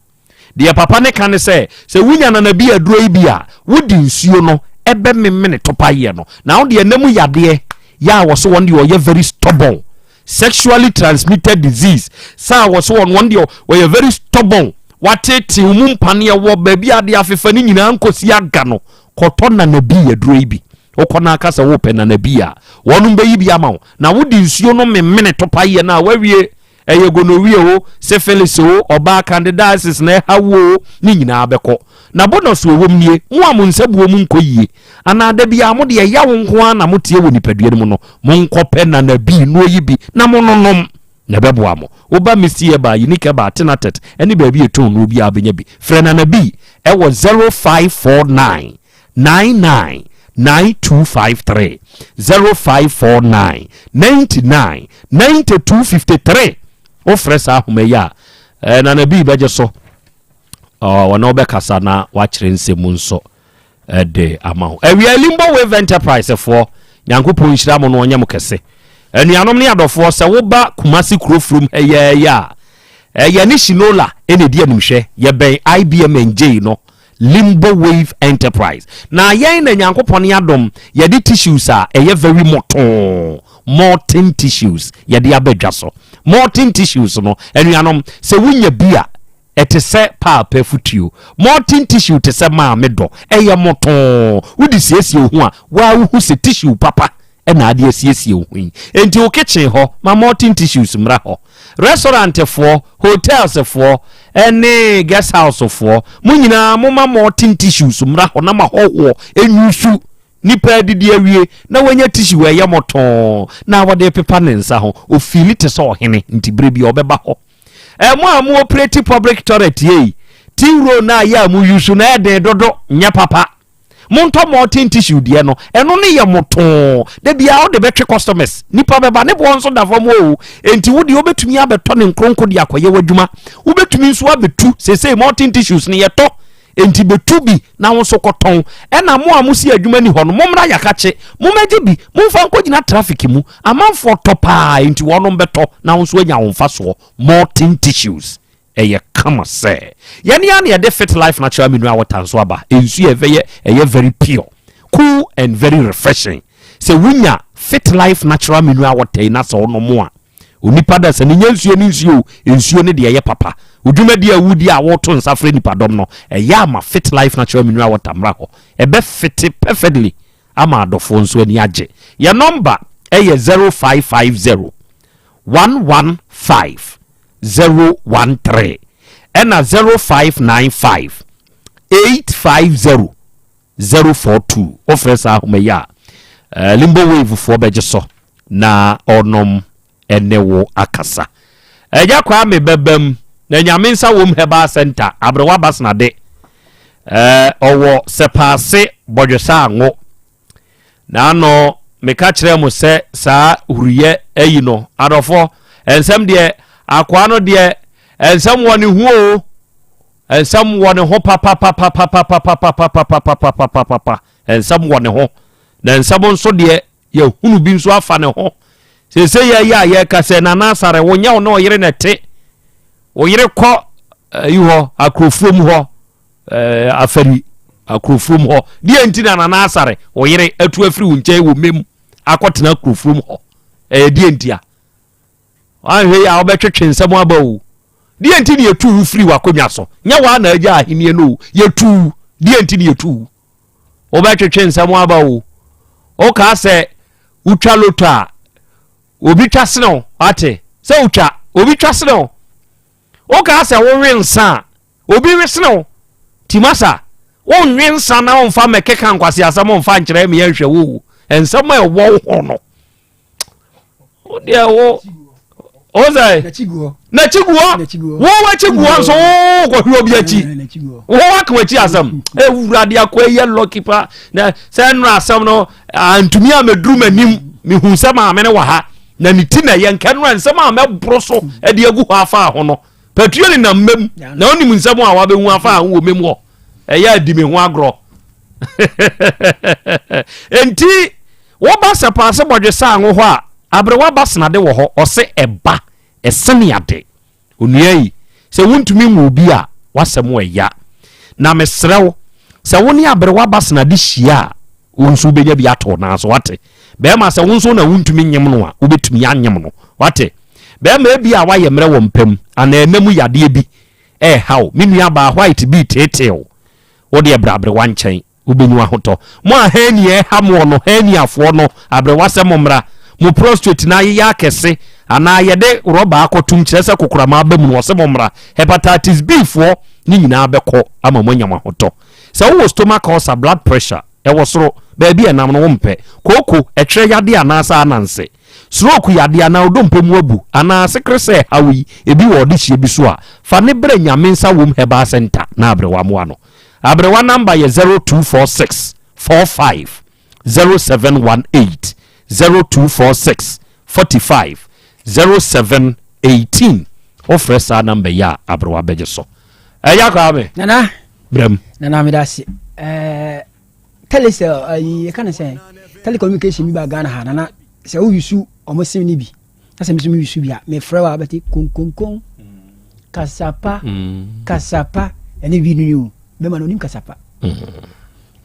Deɛ papa ne ka ne sɛ, sɛ wonya Nana B aduro yi bi a, wode nsuo no ɛbɛmemene topa yɛ no. Na wo deɛ nna mu yadeɛ yɛ a wɔso wɔn deɛ ɔyɛ very stubborn, sexually transmitted disease saa wɔso wɔn wɔn deɛ ɔyɛ very stubborn, watete mu mpaneɛ wɔ baabi a adeɛ afefa ne nyinaa nkɔsi aga no, kɔtɔ Nana B aduro yi bi. Wokɔ no aka sɛ wopɛ Nana B a, wɔnom bɛyi bi ama wo na wode nsuo no memene topa yɛ no a wawie. Ɛyɛ gonorrhea o, syphilis o, ɔbaa candidiasis na ɛha wo o, ne nyinaa bɛkɔ. Na bonus a ɛwɔ mu nie, mo a mo nsa buo mu nkɔ yie, anaa da biara mo deɛ yaw nko ara na moteɛ wɔ nipadua no mu no, monkɔpɛ Nana B nnuro yi bi na mononom, na ɛbɛboa mo. Woba Misty Herbal, Unique Herbal, Tenatet, ne baabi a ɛtɔn nnuro biara wobɛnya bi. Frɛ Nana B wɔ 0549 99 9253, 0549 99 9253. Wofrɛ saa ahoma yi a, eh, Nana Bii bɛgye so, ɔne wobɛkasa na wakyerɛ nsɛm mu nso de ama wo. Awia Limbo Wave Enterprise foɔ, Nyankopɔn nhyira mo na ɔnyɛ mo kɛse. Anuanom ne adɔfoɔ, sɛ woba Kumasi kuro furom ha yɛɛyɛ a, ɛyɛ ne Shinola ɛna ɛdi animhwɛ. Yɛbɛn IBM NJ no, Limbo Wave Enterprise. Na yɛn na Nyankopɔn adom yɛde tissues a ɛyɛ very mɔtoo, molten tissues, yɛde aba dwa so. Molten tissues no, anuanom, sɛ wonya bi a, ɛte sɛ paapa afutuo. Molten tissue te sɛ maame dɔ, ɛyɛ mɔtoo. Wode siesie wo ho a, waa wohu sɛ tissue papa na ade asiesie wo ho yi. Enti wo kitchen hɔ, ma molten tissues mmra hɔ. Restaurant foɔ, hotels foɔ, ne guest house foɔ, mo nyinaa momma molten tissues mmra hɔ na ma hɔhoɔ nyusu. Nipa adidi awie na wanya tissue a ɛyɛ mɔtɔɔ na wɔde pepa ne nsa ho, ofeeli te sɛ ɔhene, nti berɛ bi ɔbɛba hɔ. Ɛmo a mo operate public toilet yei, tea roll no a yɛ a mo use no ɛyɛ den dodo, nyɛ papa. Montɔ molten tissue deɛ no, ɛno no yɛ motoo. Da biara wode bɛtwe customers. Nipa bɛba, ne boɔ nso da fam o. Enti wo deɛ wobɛtumi abɛtɔ ne nkronko de akɔyɛ w'adwuma. Wobɛtumi nso abɛtu. Seesei molten tissues no yɛtɔ. Enti bɛtu bi na wo nso kɔtɔn. Ɛna mo a mosi adwuma ni hɔ no, mommra Yakakye. Mommɛgye bi, momfa nkɔgyina traffic mu. Amanfoɔ tɔ paa, enti wɔnom bɛtɔ na wo nso anya wo mfasoɔ. Molten tissues. Ɛyɛ kama sɛ yɛne ara na yɛde Fit Life Natural Mineral Water nso aba. Nsu a ɛyɛ ɛyɛ very pure, cool and very refreshing. Sɛ wunya Fit Life Natural Mineral Water yi na sɛ wonom a, onipa da sɛ ne nya nsuo ne nsuo o, nsuo ne deɛ ɛyɛ papa. Wo dwumadi a wodi a woto nsa frɛ nipadɔm no, ɛyɛ a ma Fit Life Natural Mineral Water mmra hɔ. Ɛbɛ fite perfectly ama adɔfoɔ nso ani agye. Yɛn nɔmba yɛ 0550 115 013 ɛna 0595 850 042. Wofrɛ saa ahoma yi a, eh, Limbo Wave foɔ bɛgye so na ɔnom ɛne wo akasa. Ɛgya kwaa me bɛbam na Nyame nsa wom Herbal Center aberewa basenade eh, ɔwɔ sɛpaase bɔdwesa ango Naano meka kyerɛɛ mo sɛ saa huruyɛ ayi no, adɔfoɔ, nsɛm deɛ, akoa no deɛ, nsɛm wɔ ne ho o, nsɛm wɔ ne ho papapapapapapapapapapapapapa, nsɛm wɔ ne ho, na nsɛm nso deɛ, yɛhunu bi nso afa ne ho. Sese yɛ yɛ a yɛka sɛ Nana Asare, wonyɛ wo ne ɔyere na ɛte, wo yere kɔ ayi hɔ, akurofuom hɔ, Eh, afari akurofurom hɔ. Deɛ nti na Nana Asare, wo yere, atu afiri wo nkyɛn wɔ mmem akɔtena akurofurom hɔ? Ɛyɛ deɛ nti a? Wanhwɛ yi a wobɛtwetwe nsɛm aba o. Deɛ nti na yɛtu wo firi w'akonnwa so? Nyɛ waa na agya ahennie no o. Yɛtu wo. Deɛ nti na yɛtu wo? Wobɛtwetwe nsɛm aba o. Wokaa sɛ wotwa loto a, obi twa sene wo. Wate? Sɛ wotwa, obi twa sene wo. Wokaa sɛ wowe nsa a, Obi resene wo. Nti masa, wonwe nsa na womfa mmɛkeka nkwaseasɛm mfa nkyerɛ me yɛnhwɛ wo o. Nsɛm a ɛwɔ wo ho no. Wo deɛ wo wo sɛ n'akyi gu hɔ. Wo w'akyi gu hɔ nso wo kɔhwɛ obi akyi. Wo waka w'akyi asɛm. Ewurade akɔ yɛ lɔki pa na sɛ nnora asɛm no antumi a mɛduru m'anim mehu sɛ maame no wɔ ha na ne ti na ɛyɛ nkɛ nnora nsɛm a mɛboro so de agu hɔ afa ho no. Patrioli nam mmam na onim nsɛm a wabehu afa ho wɔ mmam hɔ. Ɛyɛ adi me ho agorɔ. Enti woba sɛ paase bɔdwe saa ngo hɔ a, aberewa ba senade wɔ hɔ, ɔse ɛba, ɛsene ade. Onua yi, sɛ wontumi nwo obi a, w'asɛm ɛya. Na mesrɛ wo, sɛ wo ne aberewa ba senade hyia a, Wo nso wobɛnya bi ato wo nan so, wate? Bɛrima, sɛ wo nso na wontumi nyem no a, wobɛtumi anyem no, wate? Bɛrima, ebi a woayɛ mmerɛ wɔ mpa mu, anaa ɛna mu yadeɛ bi ɛreha wo, me nua baa white bi reteetee wo, wo deɛ bra aberewa nkyɛn, wobɛnya ahotɔ. Mo a hernia ɛha moɔ no, herniafoɔ no, aberewa sɛ mommra, mo prostrate no ayeyɛ akɛse, anaa yɛde rɔba akɔtom, kyerɛ sɛ kokoram aba mu no, ɔse mommra. Hepatitis B foɔ, ne nyinaa bɛkɔ ama moanya mo ahotɔ. Sɛ wowɔ stomach ulcer, blood pressure ɛwɔ soro, baabi a ɛnam no wompɛ, kooko, ɛtwerɛ yadeɛ anaasɛ ananse, stroke yadeɛ anaa odompe mu abu anaa sekeresɛɛ haw yi ebi wɔ ɔdehyeɛ bi so a, fa ne brɛ Nyame Nsa Wom Herbal Centre na aberewa mmoa no. Aberewa number yɛ 0246 45 0718, 0246 45 0718. Wofrɛ saa number yi a aberewa bɛgye so. Ɛya Kwame. Nana. Brɛm. Nana meda ase. Ɛɛ telecel ayi yɛka ne sɛn telecommunication bi ba Ghana ha nana sɛ wo yusu ɔmo sim ne bi na sɛ meso me yusu bi a mefrɛ wo a bɛte konkonkon kasapa mm. kasapa ɛne wi no ni o bɛma no onim kasapa mm.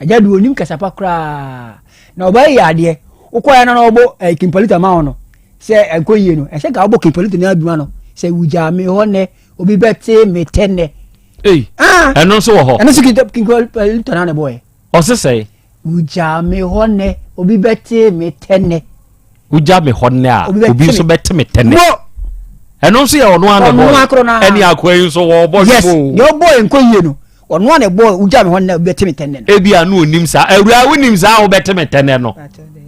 agya du onim kasapa koraa na ɔbaa yɛ adeɛ wokɔɛ no na ɔbɔ eh, kimpalita ma wo no sɛ ɛnkɔ yie no ɛsɛ nka wobɔ kimpalita no adwuma no sɛ wugyaa me hɔ nɛ obi bɛte me tɛ nnɛ Ei, ah. ɛno nso wɔ hɔ. Ɛno nso kinkɔlitɔ na ne bɔɛ. Ɔse sɛe. Wugya me hɔ nnɛ, obi bɛte me tɛ nnɛ. Wugya me hɔ nnɛ a, obi nso bɛte me tɛ nnɛ. Ɛno nso yɛ ɔno ara na bɔɛ. Ɛne akoa yi nso wɔbɔ yes, deɛ ɔbɔ yɛ nkɔ yie no, ɔno ara na ɛbɔ wugya me hɔ nnɛ, obi bɛte me tɛ nnɛ. Ebi a no onim saa, awura wonim saa a wobɛte me tɛ nnɛ no.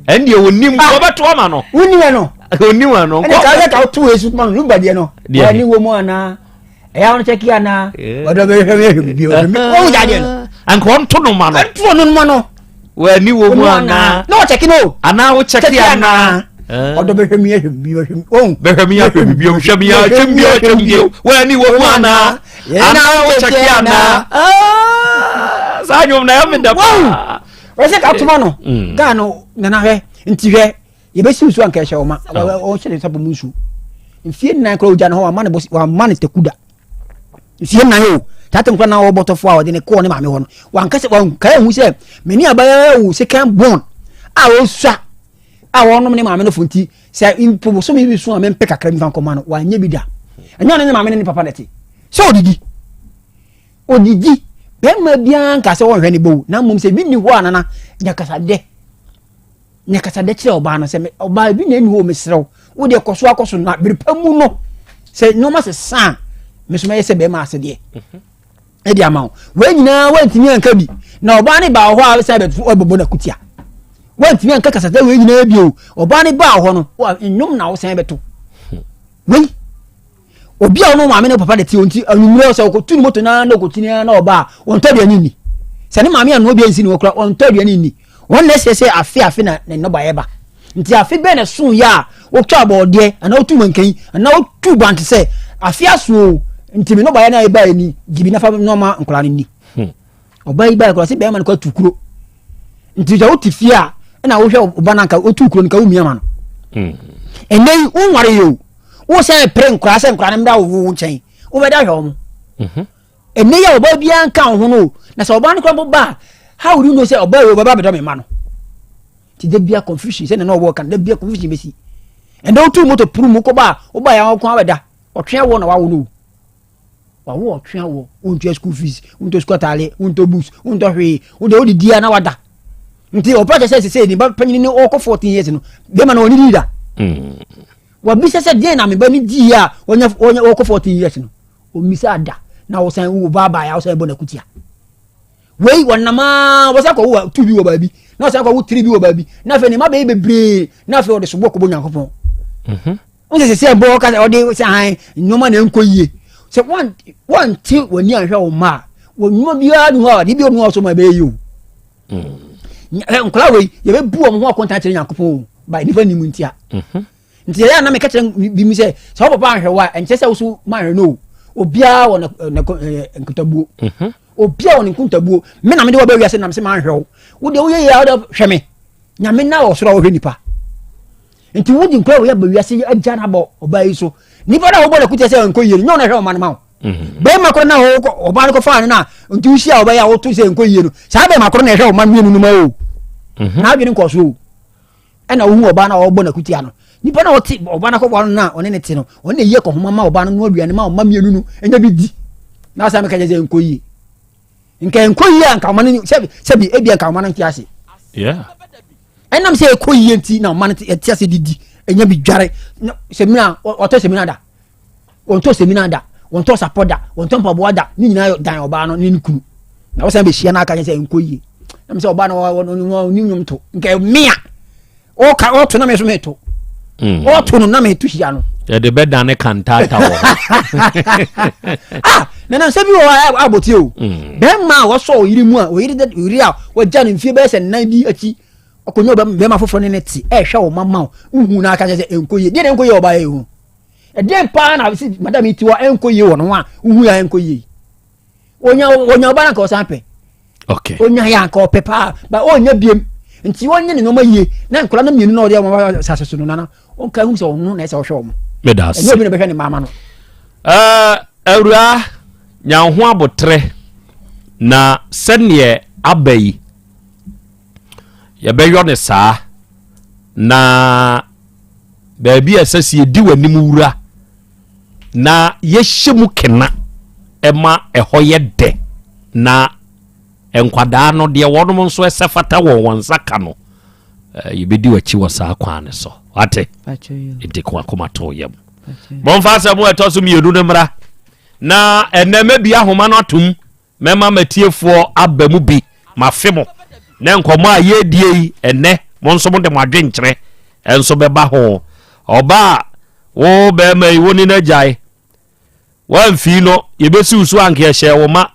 Ɛne deɛ onim, ah. wɔbɛto ama no. Wonim ɛno. Onim ɛno. Ɛne kaa sɛ ka woto esu ma no, lumba deɛ no. Wɔne wɔ mu anaa. ɛyɛ ahono kyɛ kia na ɔdɔ bɛ hwɛ hwɛ bi ɔdɔ mi ɔwɔ gya deɛ no. Anka ɔnto no ma no. Ɛnto no ma no. W'ani wɔ mu anaa? Na ɔkyɛke no. Anaa wokyɛke anaa? Ɔdɔ bɛhwɛ mi ahwɛ mi ahwɛ mi. Oh. Bɛhwɛ mi ahwɛ mi bio hwɛ mi ahwɛ mi bio ahwɛ mi bio. W'ani wɔ mu anaa? Anaa wokyɛke anaa? Ah, saa nnwom na ɛyɛ me dɛ paa. Wɔsɛ ka toma no. Gaa no nana hwɛ nti hwɛ yɛbɛsi nsuo anka ɛhyɛ ɔma ɔhyɛ ne nsa bɔ mu nsuo. Mfie nnan koraa ogya ne hɔ wama ne bɔsi wama ne taku da. Mfie nnan o saa tem koraa na ɔwɔ bɔtɔfoɔ a ɔde ne kɔɔ ne maame hɔ no wanka sɛ wanka ehu sɛ mene abaayewa wo second born a ɔsua a wɔnom ne maame no fo nti sɛ mpo bosome bi so a mempɛ kakra bi fa nkɔma no wanyɛ bi da. Ɛnyɛ ɔne ne maame ne ne papa na ɛte sɛ ɔdidi ɔdidi bɛrima biara nka sɛ wɔnhwɛ ne bɔ na mmom sɛ bi nni hɔ a nana nya kasadɛ Nya kasadɛ kyerɛ ɔbaa no sɛ ɔbaa bi na ɛni hɔ mesrɛ wo wo deɛ kɔ so akɔ so na bere pa mu no sɛ nneɛma sesa a me so mɛyɛ sɛ bɛrima asedeɛ mhm. ɛde ama wo wei nyinaa woantumi anka bi na ɔbaa ne baa hɔ a sɛ bɛbɔ no akutia woantumi anka kasadɛ wei nyinaa bio ɔbaa ne baa hɔ no nnwom na wosan bɛto hmm. wei obi a ɔno maame ne papa de te nti anwummerɛ sɛ ɔkɔtu ne moto naa na ɔkɔtu ne na ɔba a ɔntɔ aduane nni sɛ ne maame anoa bi ansi ne hɔ kora ɔntɔ aduane nni wɔn na ɛsɛ sɛ afe afe na ne nnɔbaeɛ ba nti afe bɛn na ɛso yɛ a wotwa abɔɔdeɛ anaa wotu mankan anaa wotu bante sɛ afe aso nti me nnɔbaeɛ no a ɛbaeɛ ni gye bi nafa nɔɔma nkwadaa no ni hmm. Ɔbaa yi bae koraa sɛ bɛrima no kɔ atu kuro. Nti sɛ wote fie a ɛna wohwɛ ɔba no anka wotu kuro no ka womia ma no. Hmm. Ɛnɛ yi wonware yɛ o. Wo sɛ pere nkoraa sɛ nkoraa no mmra wo wo nkyɛn. Wobɛda hwɛ wɔn. Mhm. Ɛnɛ yi a ɔbaa biara nka wo ho no o. Na sɛ ɔbaa no koraa mpo ba a how would you know sɛ ɔbaa yi ɔbɛba abɛdɔ me mma no? Nti da bia confusion sɛ na na ɔwɔ kan da bia confusion bɛsi. Ɛnɛ wotu moto puru mu kɔba a woba yɛ ɔko abɛda. Ɔtwe awoɔ na wawo no o. Wawo ɔtwe awoɔ, wontua school fees, wontɔ school ataade, wontɔ books, wontɔ hwee, wode wode di a na wada. Nti ɔpa kyɛ sɛ sɛ ne ba panyin ne ɔkɔ 14 years no, bɛma no ɔne di da. Mm. Wabisa sɛ deɛn na me ba ne di a ɔnya ɔnya ɔkɔ 14 years no. Ɔmmisa ada na ɔsan wo ba ba ya ɔsan bɔ n'akutia. Wei wɔnam a wɔsan kɔ wo tu bi wɔ baabi na ɔsan kɔ wo tiri bi wɔ baabi na afei ne mma bɛyɛ bebree na afei ɔde soboɔ kɔbɔ Nyankopɔn. Mhm. Wo sɛ sɛ bɔ ɔka sɛ ɔde sɛ han nneɛma na ɛnkɔ yie sɛ wɔn wɔnte w'ani anhwɛ wo mma a wɔn nnwuma biara ni hɔ a adeɛ bi ɔno ɔso ma ɛbɛyɛ yie o. Mm. Nkwadaa wei yɛbɛbu wɔn ho akonta kyerɛ Nyankopɔn o ba nipa nim ntia. Mhm. Nti ɛyɛ a na meka kyerɛ bi mu sɛ sɛ wo papa anhwɛ wo a ɛnkyɛ sɛ wo so manhwɛ no o. Obiara wɔ ne nkutabuo. Mhm. Obiara wɔ ne nkuntabuo. Me na mede wɔ bɛ wiase nam sɛ manhwɛ wo. Wo deɛ woyɛ yie a wode hwɛ me. Nyame na wɔ soro a wɔhwɛ nipa. Nti wodi nkura wɔ yɛ bɛ wiase agya no abɔ ɔbaa yi so. Nipa no a wobɔ n'akutia sɛ nkɔ yie no nyɛ wo na ɛhwɛ ɔma no ma wo. Mhm. Bɛrima koro na ɔbaa no kɔfaa no na nti wohyia ɔbaa yi a woto sɛ nkɔ yie no saa bɛrima koro na ɛhwɛ ɔma mmienu no ma o. Mhm. Na adwene nkɔ so o. Ɛna wohu ɔbaa no a ɔbɔ n'akutia no. Nipa na ɔte ɔbaa no akɔbɔ no na ɔne ne te no ɔne na ɛyi akɔhoma ma ɔbaa no no aduane ma ɔma mmienu no ɛnya bi di. Na asa meka kyerɛ sɛ nkɔ yie. Nka nkɔ yie a nka ɔma no sɛbi sɛbi ebi nka ɔma no nte ase. Yeah. Ɛnam sɛ ɛkɔ yie nti na ɔma no te ase didi ɛnya bi dware sɛmina ɔtɔ sɛmina da wɔntɔ sɛmina da wɔntɔ sapɔ da wɔntɔ mpaboa da ne nyinaa dan ɔbaa no ne ne kunu na wɔsan bɛhyia no aka kyerɛ sɛ nkɔ yie nam sɛ ɔbaa no ɔne nnwom to nka mmea ɔka ɔto na me nso meto mm. ɔto no na meto hyia no yɛde bɛdane kantata wɔ hɔ ah nana nsɛm bi wɔ hɔ a abɔtie o mm. bɛrima a wɔsɔ ɔyere mu a ɔyere ɔyere a wɔgya no mfie bɛyɛ sɛ nnan bi akyi ɔkɔnya bɛrima foforɔ ne ne te ɛhwɛ wo mama wo wohu no aka kyerɛ sɛ ɛnkɔ yie deɛ na ɛnkɔ yie ɔbaa yɛ hu ɛdeɛn paa na madam yi ti hɔ ɛnkɔ yie wɔ no ho a wohu yɛ ɛnkɔ yie onya onya ɔba na nka ɔsan pɛ okay onya yɛ anka ɔpɛ paa ba ɔnya biem nti ɔnyɛ ne nneɛma yie na nkɔla no mmienu na ɔde wɔn aba asase so no nana ɔnka hu sɛ ɔno na ɛsɛ ɔhwɛ wɔn meda ase ɛnyɛ obi na bɛhwɛ ne mma ama no ɛɛ awura nya ho abotrɛ na sɛdeɛ aba yi yɛbɛyɔ ne saa na baabi a ɛsɛ sɛ yɛdi w'anim wura na yɛhyɛ mu kena ma ɛhɔ yɛ dɛ na nkwadaa no deɛ wɔnom nso ɛsɛ fata wɔn wɔn nsa ka no eh, yɛbɛdi w'akyi wɔ saa kwan no so wate nti ko akoma to yam momfa asɛm a ɛtɔ so mmienu no mmra na ɛnɛ mɛbi ahoma no atom Mɛma m'atiefoɔ aba mu bi, mafe mo, na nkɔmmɔ a yɛredie yi ɛnnɛ, mo nso mode mo adwenkyerɛ nso bɛba ho. Ɔba a wo bɛrima yi wo ne no agyae, woamfii no, yɛbɛsi wo so anka yɛhyɛɛ wo ma,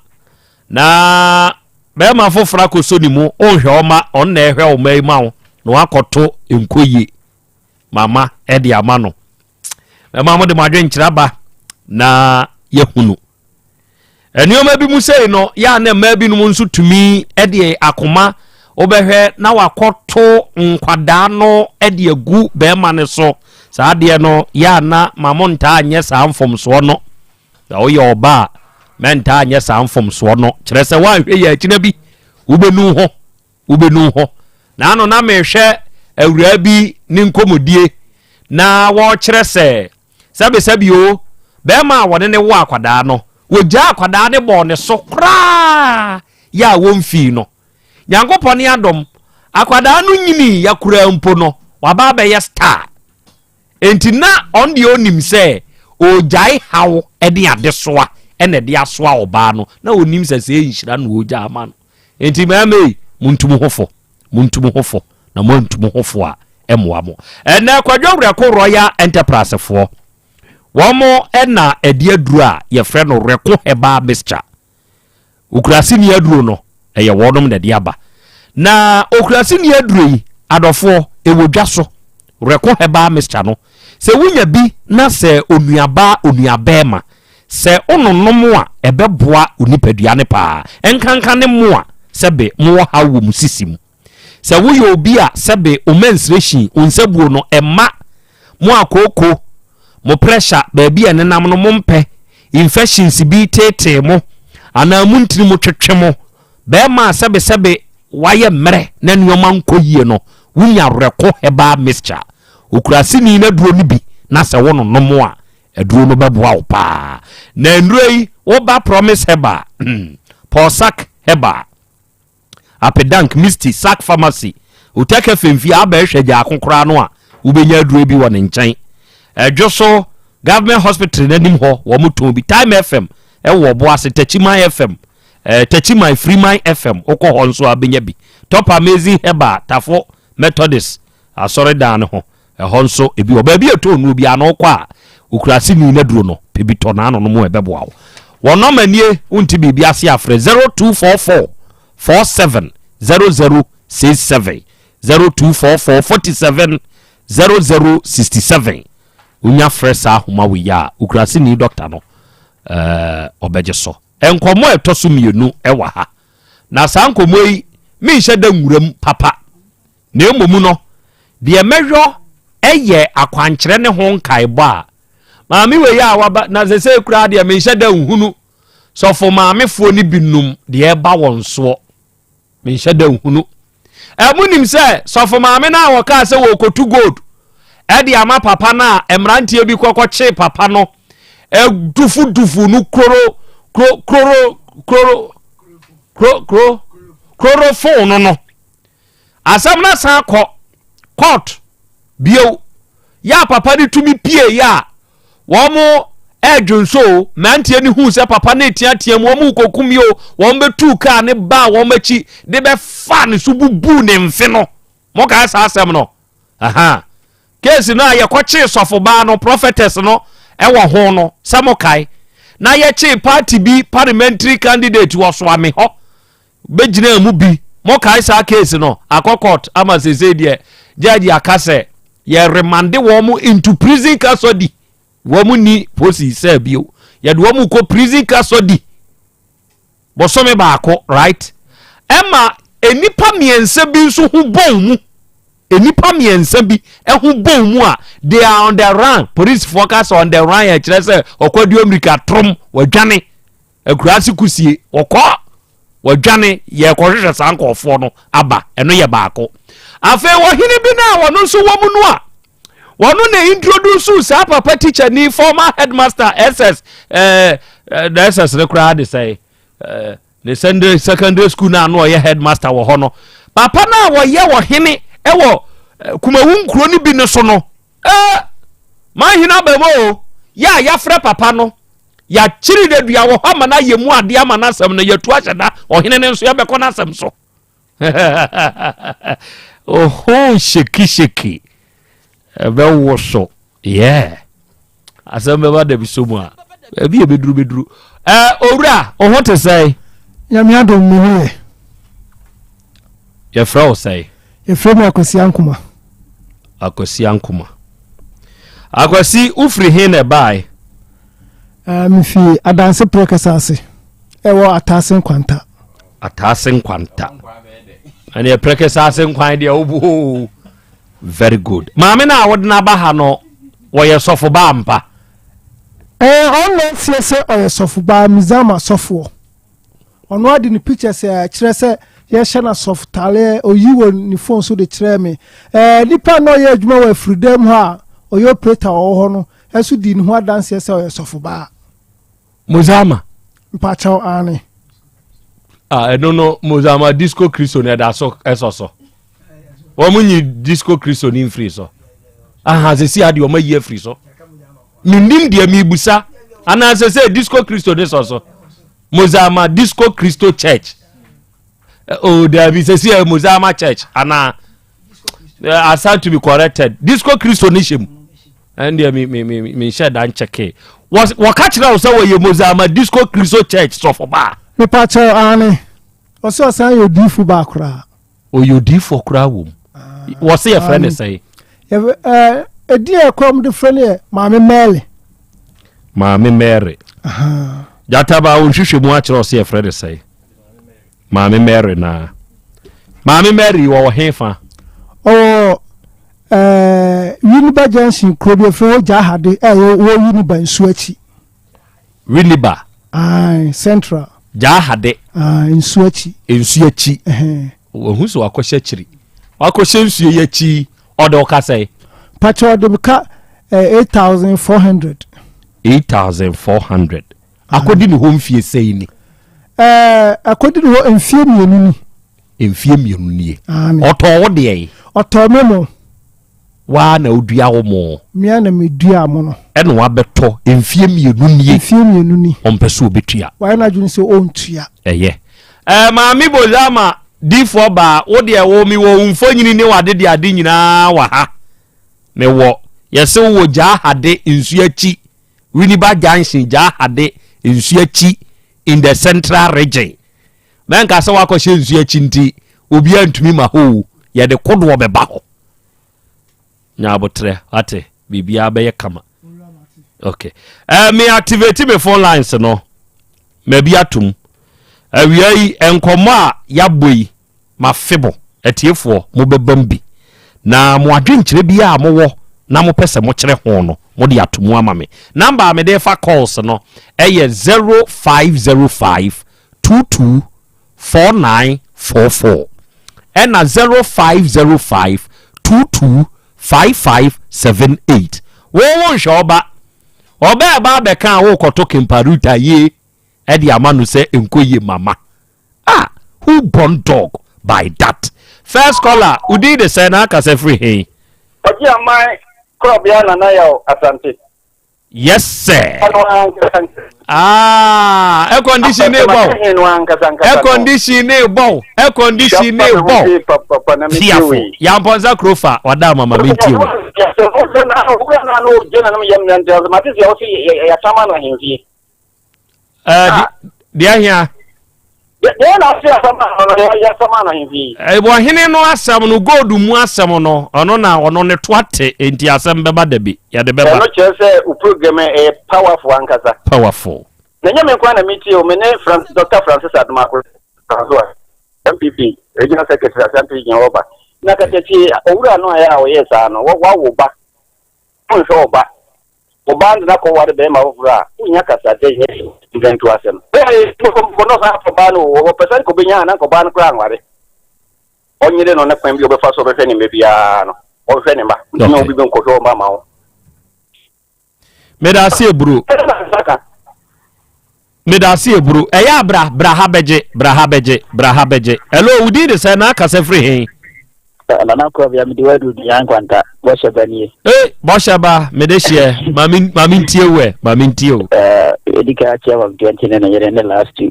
na Bɛrima foforɔ akɔsɔ ne mu, wonhwɛ wo mma, ɔno na ɛhwɛ wo mma yi ma wo, na wakɔto nkɔyie mama de ama no. Mɛma mo de mo adwenkyerɛ aba na yɛhunu. Nneɛma bi mu sei no, yɛ a na mmaa binom nso tumi de akoma wobɛhwɛ na wakɔto nkwadaa no de agu bɛrima no so. Saa adeɛ no, yɛ a na ma mo ntaa nyɛ saa mfomsoɔ no. Sɛ woyɛ ɔbaa a, mɛntaa nyɛ saa mfomsoɔ no. Kyerɛ sɛ woanhwɛ yɛ akyina bi, wobɛnu ho, wobɛnu ho. Na ano na mehwɛ awuraa bi ne nkɔmmɔdie na wɔrekyerɛ sɛ sɛbesɛbe o, bɛrima a wɔne ne wo akwadaa no, wɔgyaa akwadaa no bɔɔ ne so koraa yɛ a wɔmfii no. Nyankopɔn ne adom, akwadaa no nyinii yɛ koraa mpo no, waba abɛyɛ star. Enti na ɔno deɛ ɔnim sɛ ɔregyae haw ne adesoa na ɛde asoa ɔbaa no, na ɔnim sɛ sɛ nhyira na ɔregya ama no. Enti mmarima yi, montu mo ho fo, montu mo ho fo, na moantu mo ho fo a, ɛmmoa mo. Ɛnɛ Kwadwo Werɛko Royal Enterprise foɔ, wɔn na ɛde aduro a yɛfrɛ no Werɛko Herbal Mixture Okuraseni aduro no, ɛyɛ wɔnom na ɛde aba. Na okuraseni aduro yi, adɔfoɔ, ɛwɔ dwa so. Rɛko herbal mixture no, sɛ wonya bi na sɛ onuabaa, onuabɛɛma, sɛ wononom a, ɛbɛboa wo nipadua no paa. Ɛnkanka ne mo a sɛbe mowɔ haw wɔ mo sisi mu. Sɛ woyɛ obi a sɛbe wo menstruation, wo nsabuo no, ɛma mo akooko, mo pressure, baabi a ɛnenam no mompɛ, infections bi teetee mo, anaa mo ntini mu twetwe mo, bɛrima a sɛbesɛbe wayɛ mmerɛ na nneɛma nkɔ yie no, wonya Reko herbal mixture, okuraseni no aduro no bi na sɛ wononom a, aduro no bɛboa wo paa. Na nnuro yi, woba Promise Herbal, Pɔsak Herbal, Apedank, Misty, Sack Pharmacy, Uteke Femfie, abɛɛhwɛ gyaako koraa no a wobɛnya aduro bi wɔ ne nkyɛn. Ɛdwo so Government Hospital no anim hɔ wɔn tɔn bi. Time FM ɛwɔ Ɔboase, Takyiman FM, eh, Takyiman, Freeman FM, wokɔ hɔ nso a wobɛnya bi. Top Amazing Herbal, Tafo Methodist asɔredan no ho. Ɛhɔ nso ebi wɔ. Baabi a ɛtɔ nnuro biara no wokɔ a, okuraseni no aduro no, pɛ bi tɔ na ano nom a ɛbɛboa wo. Wɔn nɔma nie, wonte biribi ase a frɛ 0244 47 0067, 0244 47 0067. Wonya frɛ saa ahoma wei a, okuraseni dɔkta no ɛɛ ɔbɛgye so. Nkɔmmɔ a ɛtɔ so mmienu wɔ ha. Na saa nkɔmmɔ yi, menhyɛ da nwuram papa. Na mmom no, deɛ mɛyɔ yɛ akwankyerɛ ne ho nkaebɔ a maame wei a waba na sɛsɛ koraa deɛ menhyɛ da nhunu sɔfo maamefoɔ no binom deɛ ɛba wɔn soɔ menhyɛ da nhunu ɛmo nim sɛ sɔfo maame no a wɔkaa sɛ wɔkɔtu gold ɛde ama papa no a mmeranteɛ bi kɔkɔkyee papa no ɛdufudufu no kroro kro kroro kroro kro kro krorofon no no Asɛm no asan akɔ court bio. Yɛ a papa no tumi pie yɛ a wɔn ɛredwonso o, mmeranteɛ no huu sɛ papa no reteatea mu, wɔn rekɔkum yi o, wɔn bɛtuu kaa ne baa wɔn akyi de bɛfaa ne so bubuu ne mfe no. Mokae saa asɛm no? Aha. Case no a yɛkɔkyee sɔfobaa no, prophetess no wɔ ho no, sɛ mokae. Na yɛkyee party bi parliamentary candidate wɔ Soame hɔ. bɛgyinaa mu bi. Mokae saa case no? Akɔ court ama seesei deɛ judge aka sɛ yɛ remande wɔn into prison custody. Wɔn ni posi sɛ bio. Yɛde wɔn kɔ prison custody. Bosome baako, right? Ɛma nnipa mmiɛnsa bi nso ho bɔn mu. Nnipa mmiɛnsa bi ho bɔn mu a they are on the run. Polisifoɔ ka sɛ on the run ɛkyerɛ sɛ ɔkɔduo mmirika trom wɔadwane. Akuraase kusie, wɔkɔ, wɔdwane, yɛkɔhwehwɛ saa nkurɔfoɔ no aba, ɛno yɛ baako. Afei ɔhene bi no a ɔno nso wɔ mu no a, wɔno na introduce saa papa teacher ni former headmaster SS eh, eh, na SS no koraa de sɛ eh, ne secondary secondary school no a na ɔyɛ headmaster wɔ hɔ no papa no a wɔyɛ ɔhene wɔ eh, kumawu nkuro no bi no so no eh, manhene aba mu o yɛ a yɛafrɛ papa no Yɛakyere no adua wɔ hɔ ama no ayɛ mu adeɛ ama no asɛm no yɛatu ahyɛ da ɔhene no nso yɛbɛkɔ n'asɛm so. Oho sheki sheki ɛbɛwo so yeah asɛm bɛba da bi so mu a baabi a ɛbɛduru bɛduru. Owura wo ho te sɛn? Nyame adom me ho yɛ. Yɛfrɛ wo sɛe? Yɛfrɛ me Akwasi Ankoma. Akwasi Ankoma. Akwasi, wofiri he na ɛbae? Uh, mefi Adanse Prɛkɛsɛ ase. Ɛwɔ Ataase Nkwanta. Ataase Nkwanta. Ɛneɛ Prɛkɛsɛ ase nkwan deɛ wobo. Very good. Maame no a wode no aba ha no, wɔyɛ sɔfo baa mpa? Ɛɛ, ɔno seɛ sɛ ɔyɛ sɔfo baa, Mizama sɔfoɔ. Ɔno ara de ne pictures a ɛkyerɛ sɛ yɛhyɛ no asɔfotaareɛ oyi wɔ ne phone so de kyerɛɛ me. Ɛɛ nipa a na ɔyɛ adwuma wɔ afiridam hɔ a ɔyɛ operator a ɔwɔ hɔ no nso dii ne ho adanseɛ sɛ ɔyɛ sɔfobaa. Mozama. Mpakyɛw aane. Ah, ɛno no Mozama disco kristo no ɛda so ɛsɔ so. Wɔn nyi disco kristo no mfiri so. Aha sisi adeɛ wɔn ayi afiri so. Menim deɛ mebusa anaasɛ sɛ disco kristo ne sɔ so. Mozama Disco Christo Church. Eh, oh, dabi sɛ si Mozama Church anaa eh, asan to be corrected. Disco Christo ne hyɛ mu. Ɛn deɛ mi mi mi mi nhyɛ da nkyɛke. Wɔka kyerɛ wo sɛ wɔyɛ Mozama Disco Christo Church sɔfo baa. Mepa kyɛw aane. Ɔsɛ ɔsan yɛ odiifo baa koraa. Ɔyɛ odiifoɔ koraa wɔ mu. Ah, Wɔse yɛfrɛ ne sɛn? Ɛdin a ɛkɔ mu de frɛ no yɛ Maame Mary. Maame Mary. Gyataba wo nhwehwɛ mu akyerɛ ɔse yɛfrɛ ne sɛn? Maame Mary naa. Maame Mary wɔwɔ he fa? Ɔwɔ ɛɛ Winneba Junction kuro bi efrɛ hɔ Gyahade ɛyɛ wɔ Winneba nsuo akyi. Winneba. Ae, Central. Gyahade. Ae, nsuo akyi. Nsuo akyi. Wahu sɛ wakɔhyɛ akyiri. Wakɔhyɛ nsuo yi akyi. Ɔde ɔka sɛe. Pakyɛ ɔde ka eh, 8400. 8400. Akɔdi ne hɔ mfie sɛi ni. Eh, akɔdi ne hɔ mfie mmienu ni. Mfie mmienu nie. Ɔtɔɔ wo deɛ yi. Ɔtɔɔ me mo. Waa na wodua wo mo. Me ara na meduaa mo no. Ɛna wabɛtɔ mfie mmienu nie. Mfie mmienu ni. Ɔmpɛ sɛ ɔbɛtua. Wayɛ n'adwene sɛ ɔntua. Ɛyɛ. Ɛɛ Maame Bozama difoɔ baa, wo deɛ wo mewɔ wo mfonyini ne w'ade de ade nyinaa wɔ ha. Mewɔ. Yɛse wowɔ Gyaahade nsuo akyi, Winneba Junction, Gyaahade nsuo akyi in the central region. Mɛnka sɛ woakɔhyɛ nsuo akyi nti obiara ntumi ma hɔ o, yɛde kodoɔ bɛba hɔ. Nya abotrɛ, wate, biribiara bɛyɛ kama. Okay. Uh, me activate me phone lines no. Mabi atom. Awia yi nkɔmmɔ a yɛabɔ yi mafe mo atiefoɔ mobɛbam bi. Na mo adwenkyerɛ biara a mowɔ na mopɛ sɛ mokyerɛ ho no mode ato mu ama me. Number a mede fa calls no ɛyɛ 0505 22 4944 ɛna 0505 22 5578. Wo wo nhwɛ ɔba ɔba ɛba abɛka a wokɔto kemparuta yie ɛde ama no sɛ nkɔ yie mama. Ah, who born dog by that? First caller, wodin de sɛ na akasa firi he? Ɔgye aman korɔbea Nana Yaw Asante. Yes sir. Ah, air condition ne bɔ. Air condition ne bɔ. Air condition ne bɔ. Fiafo. Yampɔnsa kurofa wada mama mi ntie wo. Deɛ ahia. Ɔhene no asɛm no gold mu asɛm no ɔno na ɔno ne to ate nti asɛm bɛba dabi yɛde bɛba. Ɛno kyerɛ sɛ o program ɛyɛ powerful ankasa. Powerful. Na nyɛ me nkoa na metie o me ne Dr. Francis Adomako MPP regional secretary Asante region ɔba na katatie owura no a yɛ a ɔyɛ saa no wawo ba wonhwɛ ɔba Ɔbaa no de no akɔware barima foforɔ a, wonnya kasa dɛ nyɛ mprɛnto asɛm. Bɛɛ no ɔsan afa ɔbaa no o, ɔpɛ sɛ nka ɔbɛnya a na nka ɔbaa no koraa anware. Ɔnyere no ne kwan bi a ɔbɛfa so ɔbɛhwɛ ne mma biara no, ɔhwɛ ne mma. Wontumi obi bɛnkɔhwɛ ɔmma ma wo. Meda ase eburo. Meda ase eburo. Ɛyɛ a bra, bra ha bɛgye, bra ha bɛgye, bra ha bɛgye. Hello, wo din de sɛ na akasa firi he? Nana Krɔbea, mede wadu Dua Nkwanta, bɔhyɛ ba nie. Ee, bɔhyɛ ba, mede hyeɛ, ma me ma me ntie wo ɛ, ma me ntie o. Ɛɛ, edi kan akyia wɔ Mpianti ne ne yere ne last two.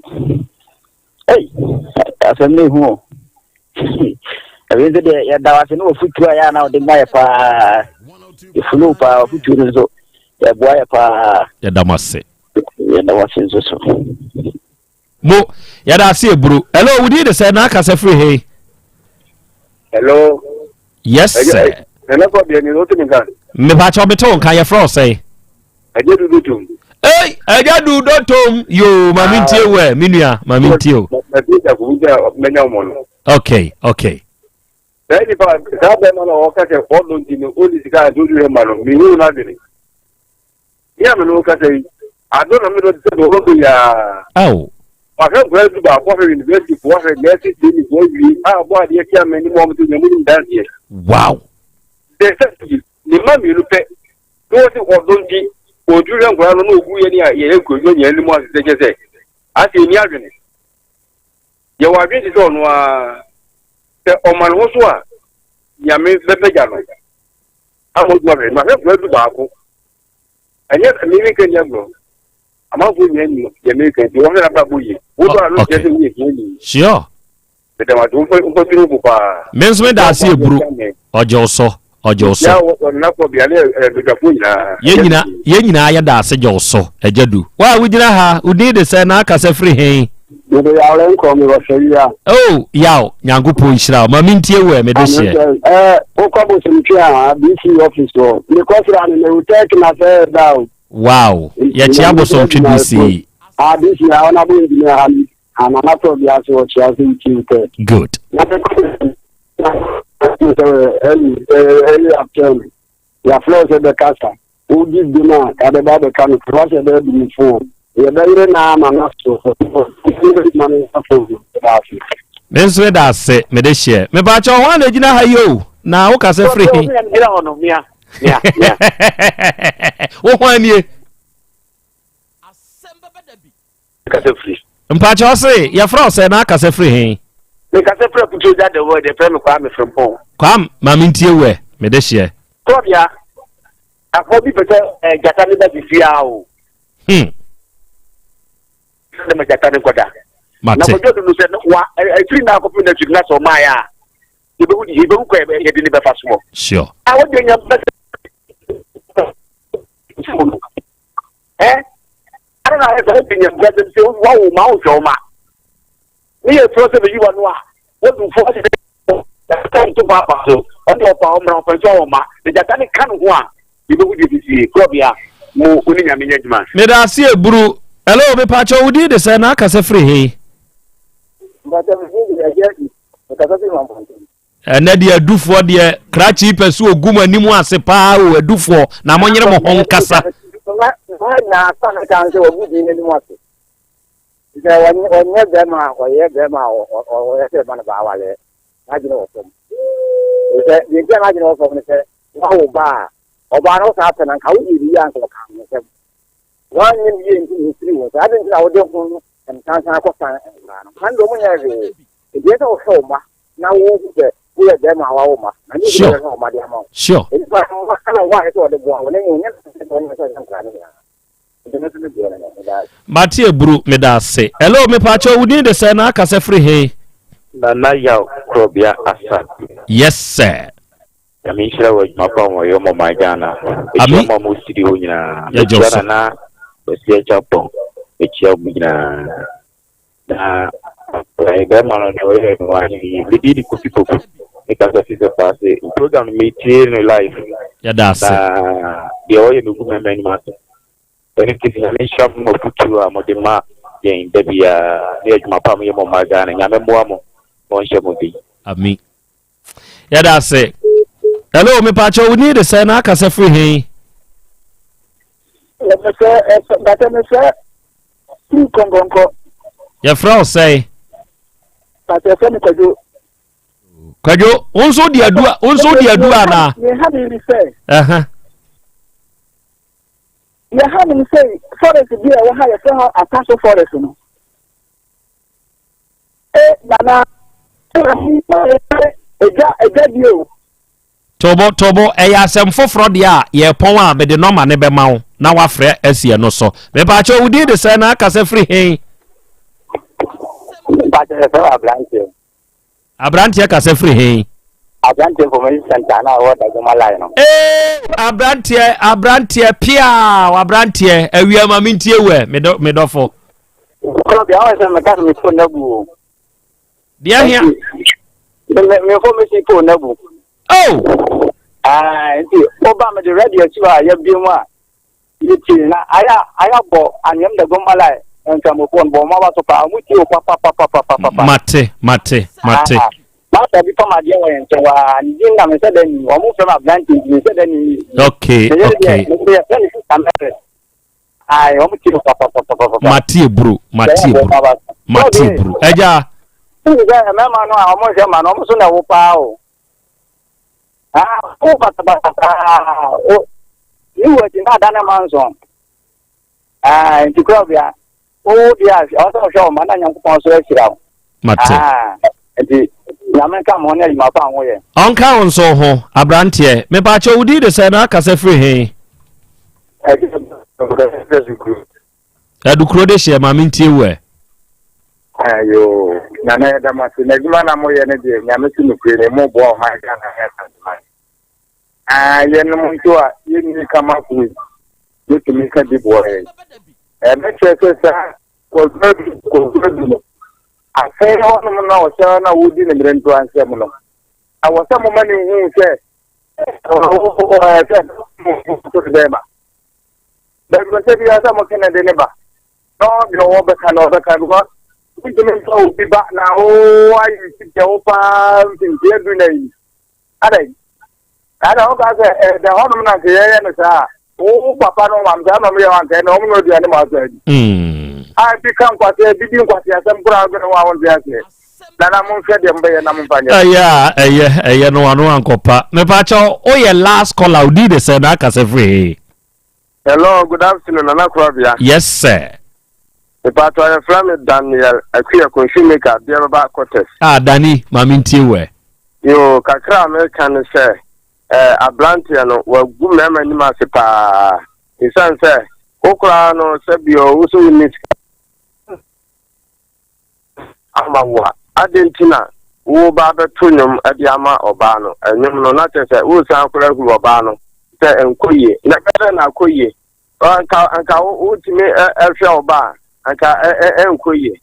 Ei, asɛm no ehu o. Ɛbi nso deɛ yɛda wo ase ne wɔfutuo a yɛ a na wɔde ma yɛ paa. Yɛfunu paa, wɔfutuo no nso yɛboa yɛ paa. Yɛda mo ase. Yɛda wo ase nso so. Mo, yɛda ase eburo. Hello, wo din de sɛ na akasa firi he? Hello. Yes sir. Nana kɔ deɛ ni o ti mi kan. Mepakyɛw mete wo nka yɛfrɛ wo sɛn? Ɛgya du dotom. Ei ɛgya du dotom yoo ma mi ntie wo ɛ me nua ma mi ntie o. Mɛ ti ko sɛ mɛnya wɔn no. Okay okay. Saa nipa saa bɛrima na ɔka sɛ ɔdɔ nti no ɔdi sika a nti ɔdi ma no mehu no adwene. Me a me ne wo kasa yi, ado na me dɔ te sɛ deɛ ɔdɔ yaa. Aw. Wahwɛ nkwadaa du baako, wahwɛ university fo, wahwɛ nursing training fo awie, a ɔbɔ adeɛ tia me ne mu a wɔn te nyɛ mu nim danseɛ. Wow. Sɛ sɛ ne mma mmienu pɛ, na wɔsi ɔdɔ nti, ɔduru hwɛ nkwadaa no na ɔgu yɛ ne a yɛyɛ nkwadwa nyɛ anim ase sɛ kyɛ sɛ, asɛ ɛni adwene. Yɛwɔ adwene te sɛ ɔno ara, sɛ ɔma ne ho so a, Nyame bɛpɛgya no. Ama ɔduru ahwɛ, mahwɛ nkwadaa du baako. Ɛnyɛ sɛ mereka nni agorɔ. Amanfoɔ nyinaa nim deɛ mereka nti wɔhwɛ n'abrabɔ yie. Wodɔ a no nkyerɛ sɛ woyɛ hiani. Sure. Meda mo ase, momfa momfa tiri ho paa. Me nso meda ase eburu. Ɔgye wo so, ɔgye wo so. Mekyia wɔ nnakɔbea ne badwafoɔ nyinaa. Yɛn nyinaa yɛn nyinaa yɛda ase gye wo so, Agya Du. Wo a wogyina ha, wo din de sɛn na akasa firi he? Mede Yaw Renkɔ, mewɔ Sawia. Oh, Yaw, Nyankopɔn nhyira wo. Ma mentie wo ɛ, mede hyeɛ. Amen sɛ, eh, wokɔ Bosomtwe a, DC office hɔ. Mekɔ sra no, mewu Turkey na sɛ ɛda o. Wow, yɛkyea Bosomtwe DC. Ah, DC, a honorable engineer ha ni, ah, Nana Tɔ bi ase ɔkyea sɛ wotie wo tɛ. Good. Na mekɔ sɛ early, early afternoon. Yɛafrɛ wo sɛ bɛkasa. Wodi dwom a, ka bɛba abɛka no koro. Woahyɛ da adu me fon. Yɛbɛyere no ara ma no aso. Ma no nsa fon no. Meda ase. Me nso meda ase, mede hyeɛ. Mepaakyɛw, hwan na egyina ha yi o? Na wo kasa firi he? Gyina hɔ no, mea, mea, mea. Wo hwan nie? Kasa firi. Mpakyɛw se yɛfrɛ wo sɛ na akasa firi he? Mekasa firi Aputuo gya de wɔ deɛ frɛ me Kwame Frimpong. Kwame, ma mentie wo ɛ, mede hyeɛ. Klɔbea, akoa bi pɛ sɛ eh, gyata ne ba sisi a o. Hmm. Sɛ ma gyata ne nkɔda. Mate. Na kɔdwo do no sɛ wa ɛfiri na akɔpem na akyiri na sɛ ɔmaayɛ a yɛbɛhu yɛbɛhu kɔ yɛde ne bɛfa soɔ. Sure. A wɔde nya bɛ sɛ no. Eh? Ara na ayɛ sɛ wode nya bɛ sɛ wawo ma wohwɛ wo ma. Ne yɛ fura sɛ bɛyi wa no a wodu fo ɔde ɛsɛ nto paapa so ɔde ɔpa ɔmmra ɔpɛ nso ɔwɔ ma na gyata ne ka ne ho a yɛbɛhu deɛ bɛsie kurɔbea mo wo ne nyame nyɛ adwuma. Meda ase eburu. Hello, mepaakyɛw wo din de sɛn na akasa firi he? Mpakyɛw me din de Agya Adu, mekasa firi Mampɔnten. Ɛnɛ deɛ adufoɔ deɛ krakye pɛ so ogu mo anim ase paa o adufoɔ na monyere mo ho nkasa. Na na asa na kan sɛ wɔgu din n'anim ase. Sɛ ɔnyɛ bɛrima a ɔyɛ bɛrima a ɔyɛ sɛ ɛma no ba awaleɛ n'adwene wɔ fam. Sɛ deɛ nti a n'adwene wɔ fam no sɛ wawo ba a ɔbaa no saa pɛ na nka woyɛ ne yie anka ɔka ho nsɛm. Woanyɛ ne yie nti na ɛfiri wo nsa. Adɛn nti na wode ho nsansan akɔfa nkwadaa no? Nkwadaa no deɛ wɔnyɛ hwee. Nti ɛsɛ sɛ wohwɛ wo mma na wohu sɛ woyɛ bɛrima a wawo mma. Na ne Sure. bɛhwɛ wo mma de ama wo. Sure. Nnipa no mma na wɔayɛ sɛ wɔde boa wo na mmom nyɛ sɛ wɔnyɛ sɛ wɔhwɛ nkwadaa no nyinaa. Mate aburu meda ase. Hello mepaakyɛw wo din de sɛn na akasa firi he? Nana Yaw Krɔbea Asante. Yes sir. Nyame nhyira wo adwuma pa wɔyɛ ɔmɔ man Ghana. Mekyia mo a mo studio hɔ nyinaa. Yɛgye wo Mekyia so. Nana Kwasi Acheampong. Mekyia mo nyinaa. Na eh, bɛrima no deɛ ɔyɛɛ no wanyɛ yie. Me din de Kofi Poku. Mekasa fi sɛ paase. Program no metie no live. Yɛda ase. Na deɛ ɔyɛ no gu mɛma anim ase. Ɛno nti Nyame nhyira mo ma afutuo a mode ma yɛn da biara ne adwuma pa moyɛ mɔ ma Ghana. Nyame mmoa mo na ɔnhyɛ mo den. Ami. Yɛda ase. Hello, mepaakyɛw wo din de sɛn na akasa firi he? Mesɛ, bàtɛ mesɛ firi kɔnkɔnkɔ. Yɛfrɛ wo sɛn? Bàtɛ fɛ mi Kwadwo. Kwadwo, wo nso di adu wo nso di adu anaa? Yɛ ha mi ni sɛ. Ɛhɛn. Yɛ ha mi ni sɛ forest bi a ɛwɔ ha yɛfrɛ hɔ Ataso forest no. E nana ɛgya ɛgya bi o. Tobo tobo ɛyɛ asɛm foforɔ deɛ a yɛpɔn a mede nɔma ne bɛma wo na wafrɛ asi ɛno so. Mepaakyɛw wo din de sɛn na akasa firi he? Mepaakyɛw yɛfrɛ wo aberanteɛ. Aberanteɛ kasa firi he? Aberanteɛ information center na ɛwɔ Dagoma line no. Ee aberanteɛ aberanteɛ piaa aberanteɛ awia ma mentie wo ɛ medɔfo. Kɔlɔ bi awɔ sɛ meka sɛ me phone agu o. Deɛ hia. Me me me information phone na bu. Oh. Ah, nti woba me de radio akyi hɔ a yɛbie mu a yɛtie na ayɛ ayɛ bɔ anwɛm da gɔm ala nkramofoɔ no bɔ ɔmo aba so paa ɔmo tie o papapapapapa. Mate mate mate. Ah, Master bi fam adeɛ wɔ yɛn nkyɛn waa ne din na me nsa da ni ɔmo fɛ ma aberante nti me nsa da ni. Okay okay. Me yɛ fɛ ne sista mɛrɛ. Ayi ɔmo tie o papapapapapa. Mate eburo mate eburo mate eburo ɛgya. Sɛ mmarima no a ɔmo nhwɛ ma no ɔmo so na ɛwo paa o. Ah, wo basabasa saa. O, ne wɔ akyi na ada ne ma nso. Ah, nti kura bia. Wo deɛ a, ɔsɛ ɔhwɛ wo ma na Nyankopɔn so ahyira wo. Mate. Ah, nti Nyame nka mo ne adwuma pa a mo yɛ. Ɔnka wo nso ho, aberanteɛ. Mepaakyɛw wo din de sɛn na akasa firi he? Adukuro de hyeɛ ma mentie wo ɛ. Ayo, nana yɛda mo ase. N'adwuma na moyɛ no deɛ, nyame so nokorɛ ni, moboa ɔman Ghana ne Asanteman. Ah, yɛnom nso a yɛnni kama fo yi, yɛtumi ka bi boa yɛn. Ɛbɛkyerɛ sɛ saa kɔduradu kɔduradu no, afei hɔnom na ɔhyɛ na wodi ne mmerɛntoa nsɛm no. Ɛwɔ sɛ moma ne hu sɛ sɛ bɛrima. Baabi sɛ biara sɛ moke ne de ne ba. Na ɔdeɛ ɔwɔ bɛka na ɔbɛka because wontumi nfa obi ba na wo ayɛ si deɛ wo paa mfimfini adu na yi. Adɛn? Ada wo ka sɛ ɛda hɔnom na nka yɛyɛ no saa a wo papa no mam saa na ɔmo yɛ wanka ɛna ɔmo na aduane ma asɔ adi. A bi ka nkwasea bi di nkwasea asɛm koraa adwene ho a wonte aseɛ. Nana monhwɛ deɛ mobɛyɛ na momfa nyɛ. Ɛyɛ a ɛyɛ ɛyɛ no ano ankɔpa. Mepakyɛw woyɛ last caller wo din de sɛn na akasa firi he? Hello, good afternoon, Nana Korabea. Yes sir. Mepatɔ yɛfrɛ me Daniel Akuya Shoemaker Biababa Quarters. Ah Danny, ma mentie wo ɛ. Yoo, kakra a meka ne sɛ, eh, aberanteɛ no, wagu mmarima anim ase paa. Esiane sɛ, wo koraa no, sɛ bio, wo so wonni sika ama wo a, adɛn nti na woreba abɛto nnwom de ama ɔbaa no? Nnwom no, na kyerɛ sɛ woresan koraa ahuru ɔbaa no sɛ ɛnkɔ yie. Na ɛbɛyɛ dɛn na akɔ yie? Anka anka wotumi hwɛ ɔbaa a, anka ɛnkɔ yie.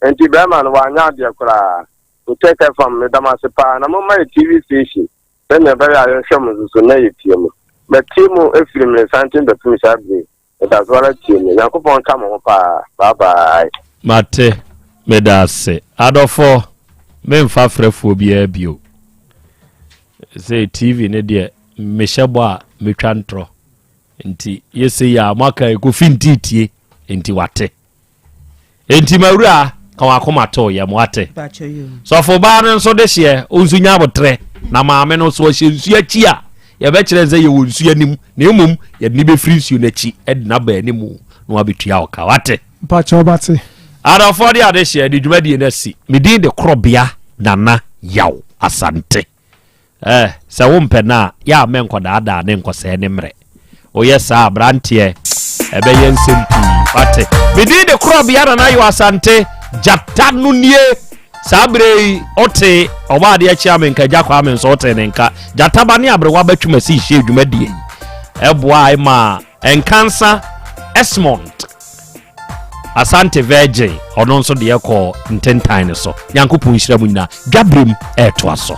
Nti bɛrima no wanyɛ adeɛ koraa. Otech FM, meda mo ase paa na momma yɛ TV station sɛnea ɛbɛyɛ a yɛhwɛ mo nso so na yɛtie mo. Matie mo firi mmeresanten bɛpem saa bere yi. Meda so ara tie mo. Nyankopɔn nka mo ho paa. Bye bye. Mate, meda ase. Adɔfoɔ, memfa frɛfoɔ biara bio. Sɛ TV no deɛ, mehyɛ bɔ a metwa ntorɔ. Nti yɛsɛ yi a moaka Kofi ntiitie, nti wate. Enti mawura ka wakoma to yɛ mo ate. Sɔfo baa no nso de hyeɛ nso nya abotrɛ na maame no so ɔhyɛ nsuo akyi a yɛbɛkyerɛ sɛ yɛwɔ nsuo anim na mmom yɛde ne bɛfiri nsuo no akyi de n'aba anim na wabɛtua ɔka wate. Mpakyɛ ɔbate. Adɔfoɔ de ade hyeɛ de dwumadie no asi. Me din de Korɔbea Nana Yaw Asante. Eh, sɛ wompɛ no a, yɛ a mɛnkɔdaadaa ne nkɔsɛe ne mmerɛ. Woyɛ saa a, aberanteɛ, ɛbɛyɛ nsɛm pii. Wate? Me din de Korɔbea Nana Yaw Asante, gyata no nie. Saa berɛ yi, wote Ɔbɔadeɛ kyea me nka, Agya Kwame nso wote ne nka. Gyata ba ne aberewa bɛtwem asi hyɛ dwumadie yi. Ɛboa ma Nkansa Esmond Asante Virgin ɔno nso deɛ kɔɔ ntentan no so. Nyankopɔn nhyira mu nyinaa. Dwaberem ɛretoa so.